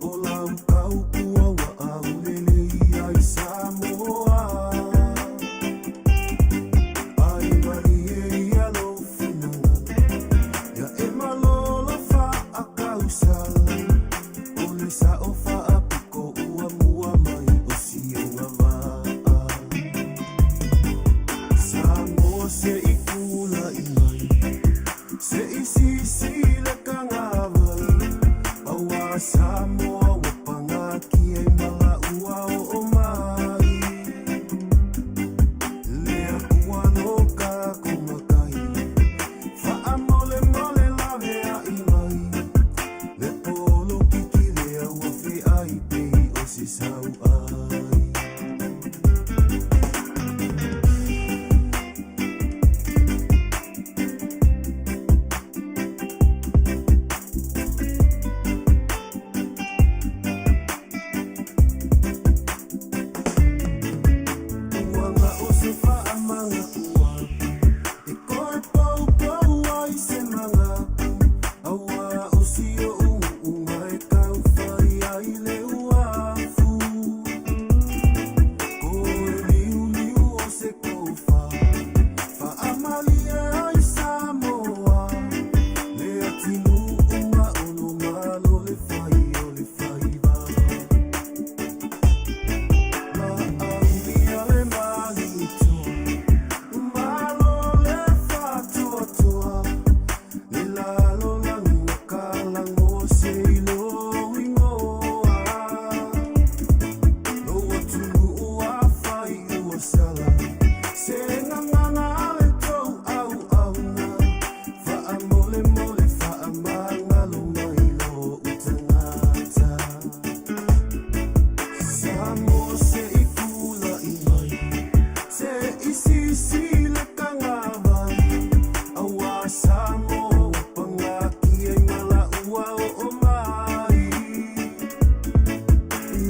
o lau tautua ua aulelei ai Samoa. Ai malie ia lou finagalo, ia e malolo faatausala, o le sao faapito ua mua mai o si ou vaa. Samoa se i tulai mai, se i sisile kanavai, aua Samoa ua pagatia i malaua o o mai. Le Atua lo tatou matai, faamolemole laveai mai, le polokiki lea ua feai pei o se sauai. Ua na o se faamagaua, e koe poupou ai se manatu, auā o si o'u nu'uga e taufai ai le uafu. Koe liuliu o se tofa, faamalie ai Samoa, le atunuu ma ono malo le fai o le faiva. La'aulia le maliutoa, malo le faatoatoa, le lalolagi na kalagoa se i lou igoa. Lou atunuu afai ua sala, se gagana a le tou auauna, faamolemole faamagalo mai lou tagata. Samoa se i tulai mai, se i sisile kanavai, auā Samoa ua pagatia i malaua oo mai.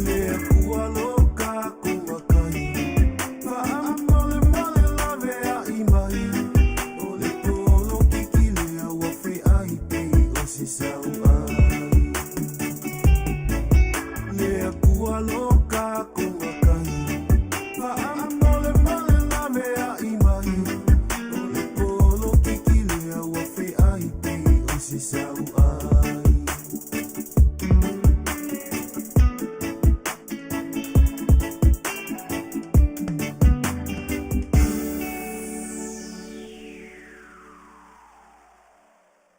Le Atua lo tatou matai, faamolemole laveai mai, o le polokiki lea ua feai pei o se sauai. Le Atua lo tatou matai, faamolemole laveai mai, o le polokiki lea ua feai pei o se sauai.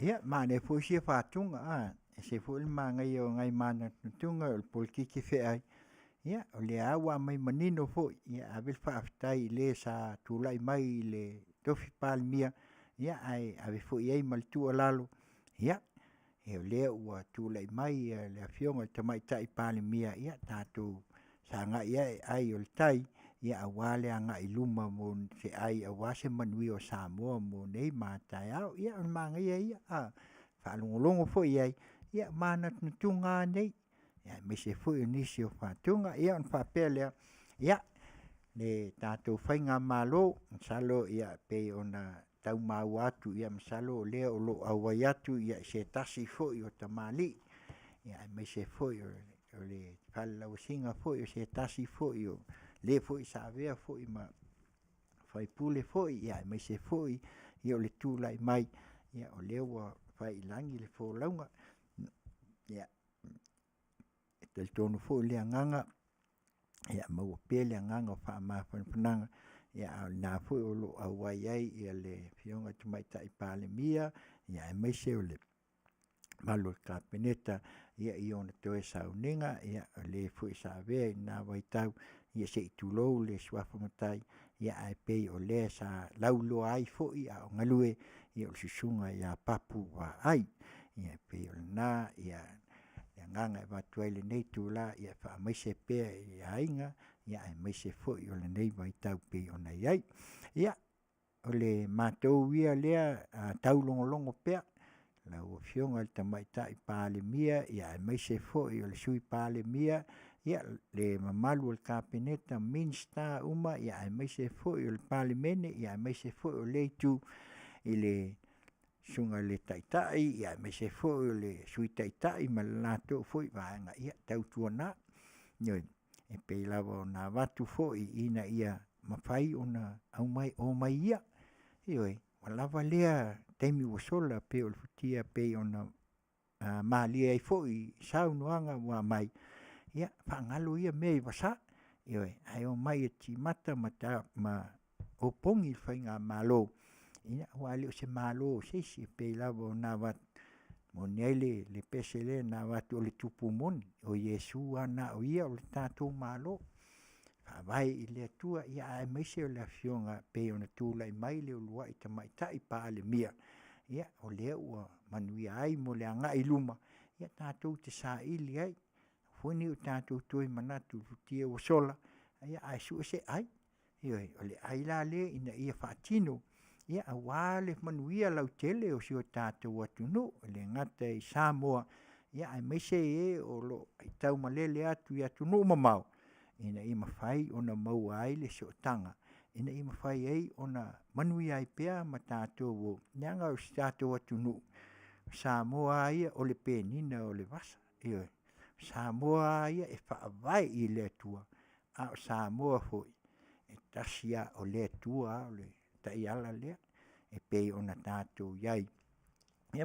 Ia, manaia foi sia fatuga, a, ese foi le manaia o nai manatunatuga o le polokiki feai, ia, o lea lava ua aumai manino foi, ia ave le faafetai i le sa tulai mai i le tofi Palemia, ia ae ave foi i ai ma le tuualalo, ia, o lea ua tulai mai le Afioga i le Tamaitai Palemia, ia tatou sagai ane ai o le tai, aua le agai i luma mo se ai aua se manuia o Samoa mo nei ma a taeao. Ia o le manaia ia, faalogologo foi i ai, ia o manatunatuga lava nei, aemaise foi o nisi o fatuga. Ia ona faapea lea, ia, le tatou faigamalo, masalo e pei ona tau maua atu, masalo o lea o lo o auai atu se tasi foi o tamalii, aemaise foi o le falelauasiga foi o se tasi foi o le foi sa avea foi ma sui usufono foi, aemaise foi o le tulai mai o lea ua fai i lagi le folauga. Ia, e talitonu foi le agaga, ia maua pea le agaga o le faamafanafanaga. Ia a o lena foi o lo o auai ai le Afioga i le Tamaitai Palemia, aemaise o le mamalu o le Kapeneta i ona toe sauniga, o le foi sa avea i lena vaitau, ia se i tulou le suafa Matai, ae pei o lea sa lauiloa ai foi a o galue o le Susuga ia Papu Vaai. Ia e pei o lena le agaga e avatu ai i lenei itula e faamaise pea i aiga aemaise foi o lenei vaitau e pei ona i ai. Ia, o le matou ia lea taulogologo pea lau Afioga i le Tamaitai Palemia aemaise foi o le Sui Palemia, le mamalu o le Kapeneta, Minisita uma aemaise foi o le Palemene, aemaise foi o lea Itu i le Susuga i le Taitai aemaise foi o le Sui Taitai ma le latou foi Vaega, ia tautuana, ioe, e pei lava ona avatu foi ina ia mafai ona omai ia, ioe, ua lava lea taimi ua sola pei o le futia pei ona malie ai foi i saunoaga ua aumai, ia faagalo ia mea i vasa, ioe, ae omai e timata ma opogi le faigamalo, aua e le o se Malo o se isi, e pei lava ona avatu, e moni ai le pese lea na avatu o le Tupu moni, o Iesu lava na o Ia o le tatou Malo e Faavae i le Atua aemaise o le Afioga e pei ona tulai mai le uluai Tamaitai Palemia, o lea ua manuia ai mo le agai i luma tatou te saili ai. Aua foi ne i o tatou toe manatu i futia ua sola ae sue se ai, ioe. O le ai la lea ina ia faatino aua le manuia lautele o si o tatou atunuu, e le gata i Samoa, aemaise e o lo o aitaumalele atu i atunuu mamao ina ia mafai ona maua ai le sootaga ina ia mafai ai ona manuia ai pea ma tatou leaga o si o tatou atunuu, o Samoa lava ia o le penina o le vasa, ioe. O Samoa lava ia e faavae i le Atua, a o Samoa foi, e tasi lava o le Atua lava o le taiala lea e pei ona tatou i ai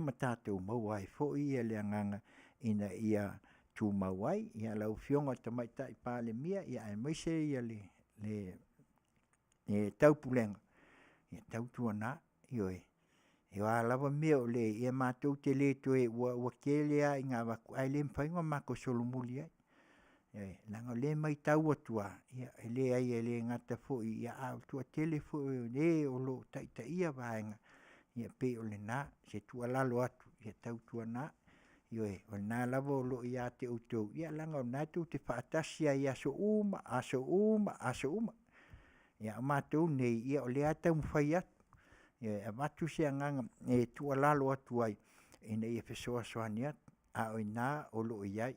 ma tatou maua ai foi le agaga ina ia tumau ai. Ia lau Afioga i le Tamaitai Palemia aemaise le Taupulega, ia tautuana, ioe, o a lava mea o le i ai, matou te le toe, ua tele lava ina avatu, ae le mafai ona matou solomuli ai, ioe, leaga o lea e matau atu lava, e leai e le gata foi, a o le toatele foi o e o lo o taitaia vaega, ia pei o lena se tuualalo atu, ia tautuana, ioe, o lena lava o lo o ia te outou, leaga o lena tou te faatasi lava i aso uma, aso uma, aso uma. A o matou nei, ia o lea lava e taumafai atu e avatu se agaga e tuualalo atu ai ina ia fesoasoani atu, a o i ina o lo o i ai.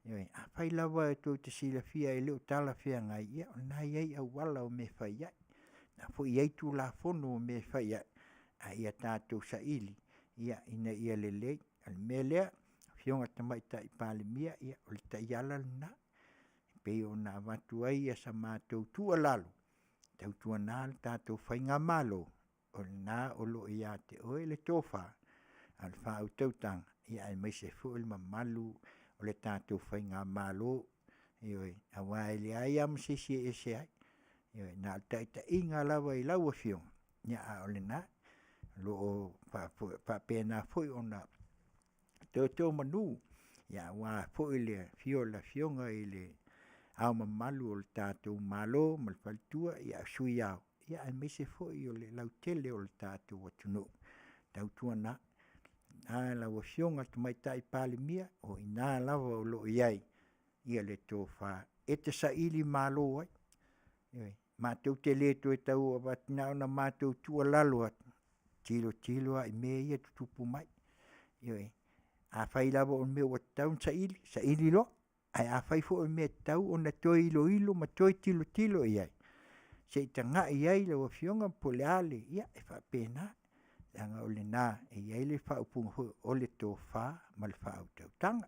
Ioe. Afai lava tou te silafia e le o talafeagai, ia o lena e i ai auala o mea e fai ai, o lena foi e i ai Tulafono o mea e fai ai, a ia tatou saili ina ia lelei. O le mea lea lau Afioga i le Tamaitai Palemia, ia o le taiala lena e pei ona avatu ai sa matou tuualalo, tautuana le tatou faigamalo, o lena o lo o ia te oe le tofa a o le faautautaga aemaise foi le mamalu o le tatou faigamalo, ioe, aua e leai lava ma se isi e ese ai, ioe, na o le taitaiga lava i lau Afioga, a o lena. O lo o faapena foi ona totomanu aua foi le afio o le Afioga i Le Ao Mamalu o le tatou Malo ma le faletua, a o Sui Ao, aemaise foi o le lautele o le tatou atunuu. Tautuana lau Afioga i le Tamaitai Palemia, o i ina lava o lo o i ai le tofa e te sailimalo ai. Ioe. Matou te le toe tau avatu, na ona matou tuualalo atu, tilotilo lava i mea ia e tutupu mai, ioe. Afai lava o le mea ua tatau ona saili, saili loa, ae afai foi o le mea e tatau ona toe iloilo ma toe tilotilo i ai, se i tagai i ai lau Afioga po o le a le… ia e faapena. Leaga o lena e i ai le faaupuga foi lea, o le tofa ma le faautautaga.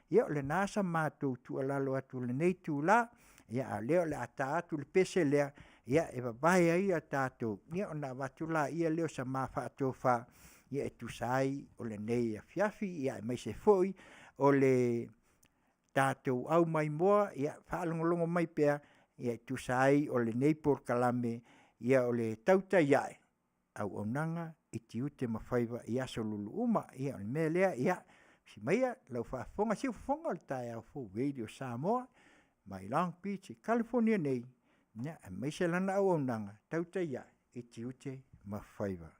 Ia o lena sa matou tuualalo atu i lenei itula, a o lea o le a ta atu le pese lea e vavae ai a tatou, ona avatu lea o sa ma faatofa e tusa ai o lenei afiafi, aemaise foi o le tatou aumaimoa, ia faalogologo mai pea e tusa ai o lenei polokalame. Ia o le tautai ae auaunaga i tiute ma faiva i aso lulu uma. Ia o le mea lea, ia simaia lau faafofoga siufofoga o le taeao fou Radio Samoa mai Long Beach i Kalifonia nei, ia aemaise lana auaunaga tautai ae i tiute ma faiva.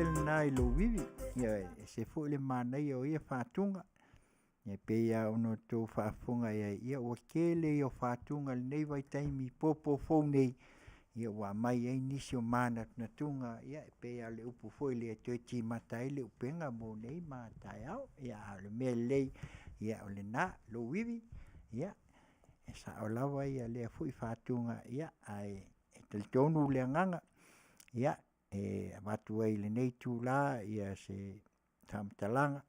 ese lena i lou ivi, ia e ese foi le manaia o ia faatuga. Ia e pei lava ona outou faafofoga i ai, ia ua tele ia o fatuga i lenei vaitaimi i popo fou nei, ia ua aumai ai nisi o manatunatuga, ia e pei lava o le upu foi lea e toe timata ai le upega mo nei ma a taeao. Ia a o le mea lelei, ia o lena, lou ivi, ia e sao lava lea foi fatuga, ae talitonu le agaga, ia e avatu ai i lenei itula se faamatalaga,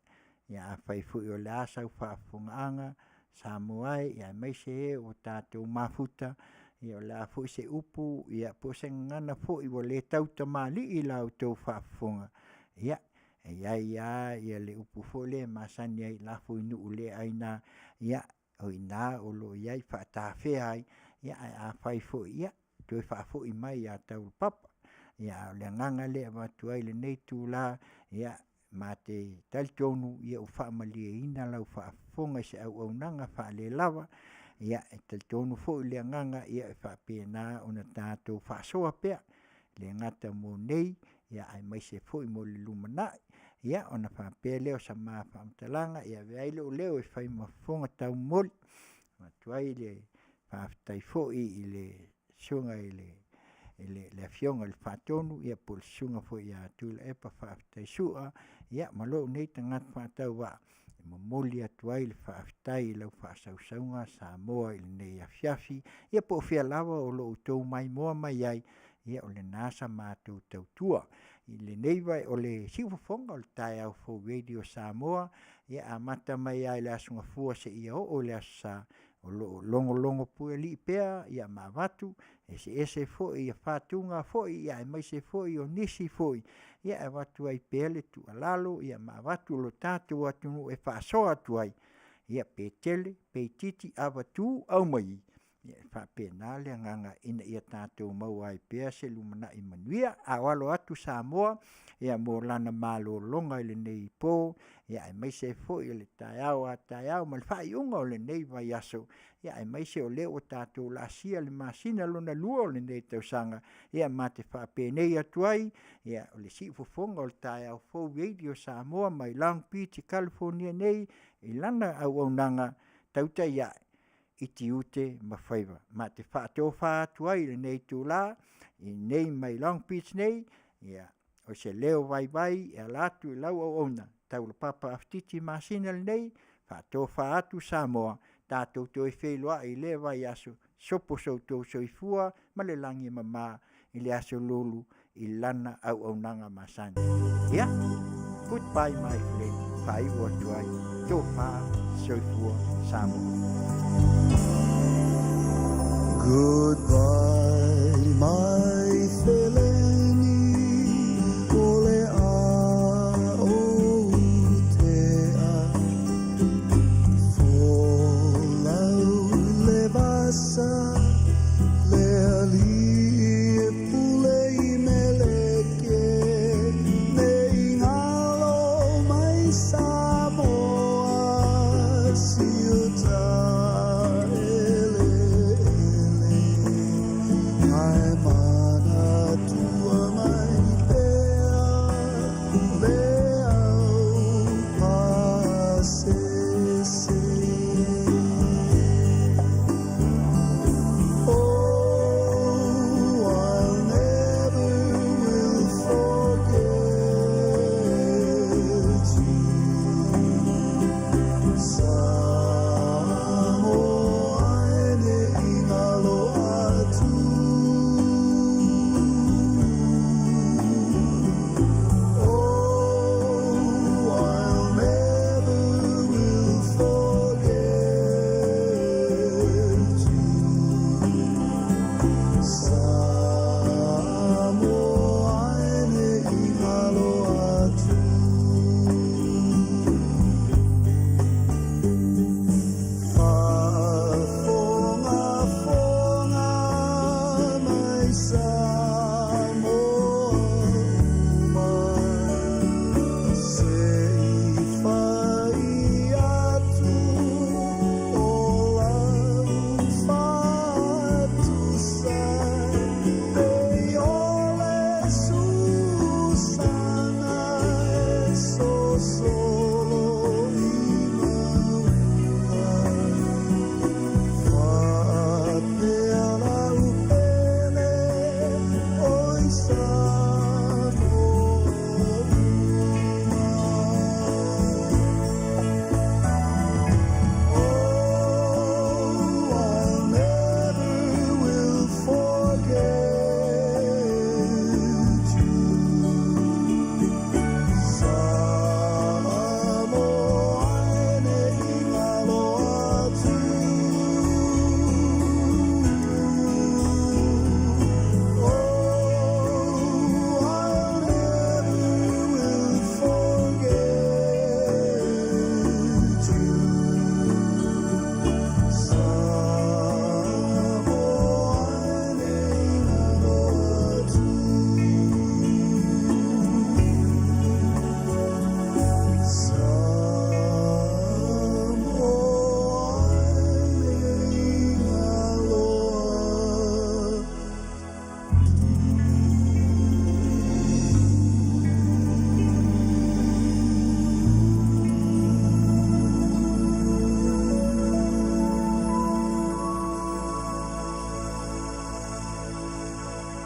ia afai foi o le a sau faafofogaaga Samoa e aemaise e ua tatou mafuta, ia o le a foi se upu po o se gagana foi ua le tautamalii i la outou faafofoga, ia e i ai lava le upu foi lea e masani ai, lafo i nuu le aina, ia o i ina o lo o i ai faatafea ai, ae afai foi, ia toe faafoi mai ia taulapapa. Ia a o le agaga lea e avatu ai i lenei itula, ia ma te talitonu ua faamalieina lau faafofoga i se auaunaga faalelava, ia e talitonu foi le agaga e faapena ona tatou faasoa pea, e le gata mo nei, aemaise foi mo le lumanai. Ia ona faapea lea o se ma faamatalaga e avea ai lou leo e fai ma fofoga taumomoli, e avatu ai le faafetai foi i le Susuga i le Afioga i le Faatonu po o le Susuga foi ia Tuilaepa Faafetai Sua ma lou nei tagata faatauvaa e momoli atu ai le faafetai i lau faasausauga Samoa i lenei afiafi, ia po o fea lava o lo o outou maimoa mai ai, ia o lena sa matou tautua. O le siufofoga o le taeao fou Radio Samoa, e amata mai lava i le Aso Gafua seia oo i le Aso Sa, o lo o logologo puealii pea ma avatu eseese foi fatuga foi aemaise foi o nisi foi e avatu ai pea le tuualalo ma avatu lo tatou atunuu e faasoa atu ai, ia pe tele pe itiiti, avatu aumai, ia e faapena le agaga ina ia tatou maua ai pea se lumanai manuia. A o alo atu Samoa mo lana malologa i lenei po aemaise ai foi o le taeao a taeao ma le faaiuga o lenei vaiaso, aemaise o lea ua tatou laasia le masina lona lua o lenei tausaga, ia ma te faapenei atu ai, o le siufofoga o le taeao fou Radio Samoa mai Long Beach i Kalifonia nei i lana auaunaga tautai a'e i tiute ma faiva. Ma te faatofa atu ai i lenei itula i inei mai Long Beach nei o se leo vaivai e ala atu i lau auauna Taulapapa Afiti Masina lenei, faatofa atu Samoa, tatou toe feiloai i lea vaiaso, sopo so outou soifua ma le lagi e mama i le aso Lulu i lana auaunaga masani. Ia, goodbye my friend, faaiu atu ai, tofa, soifua, Samoa. Goodbye my feleni o le a o tea Folau le vasa.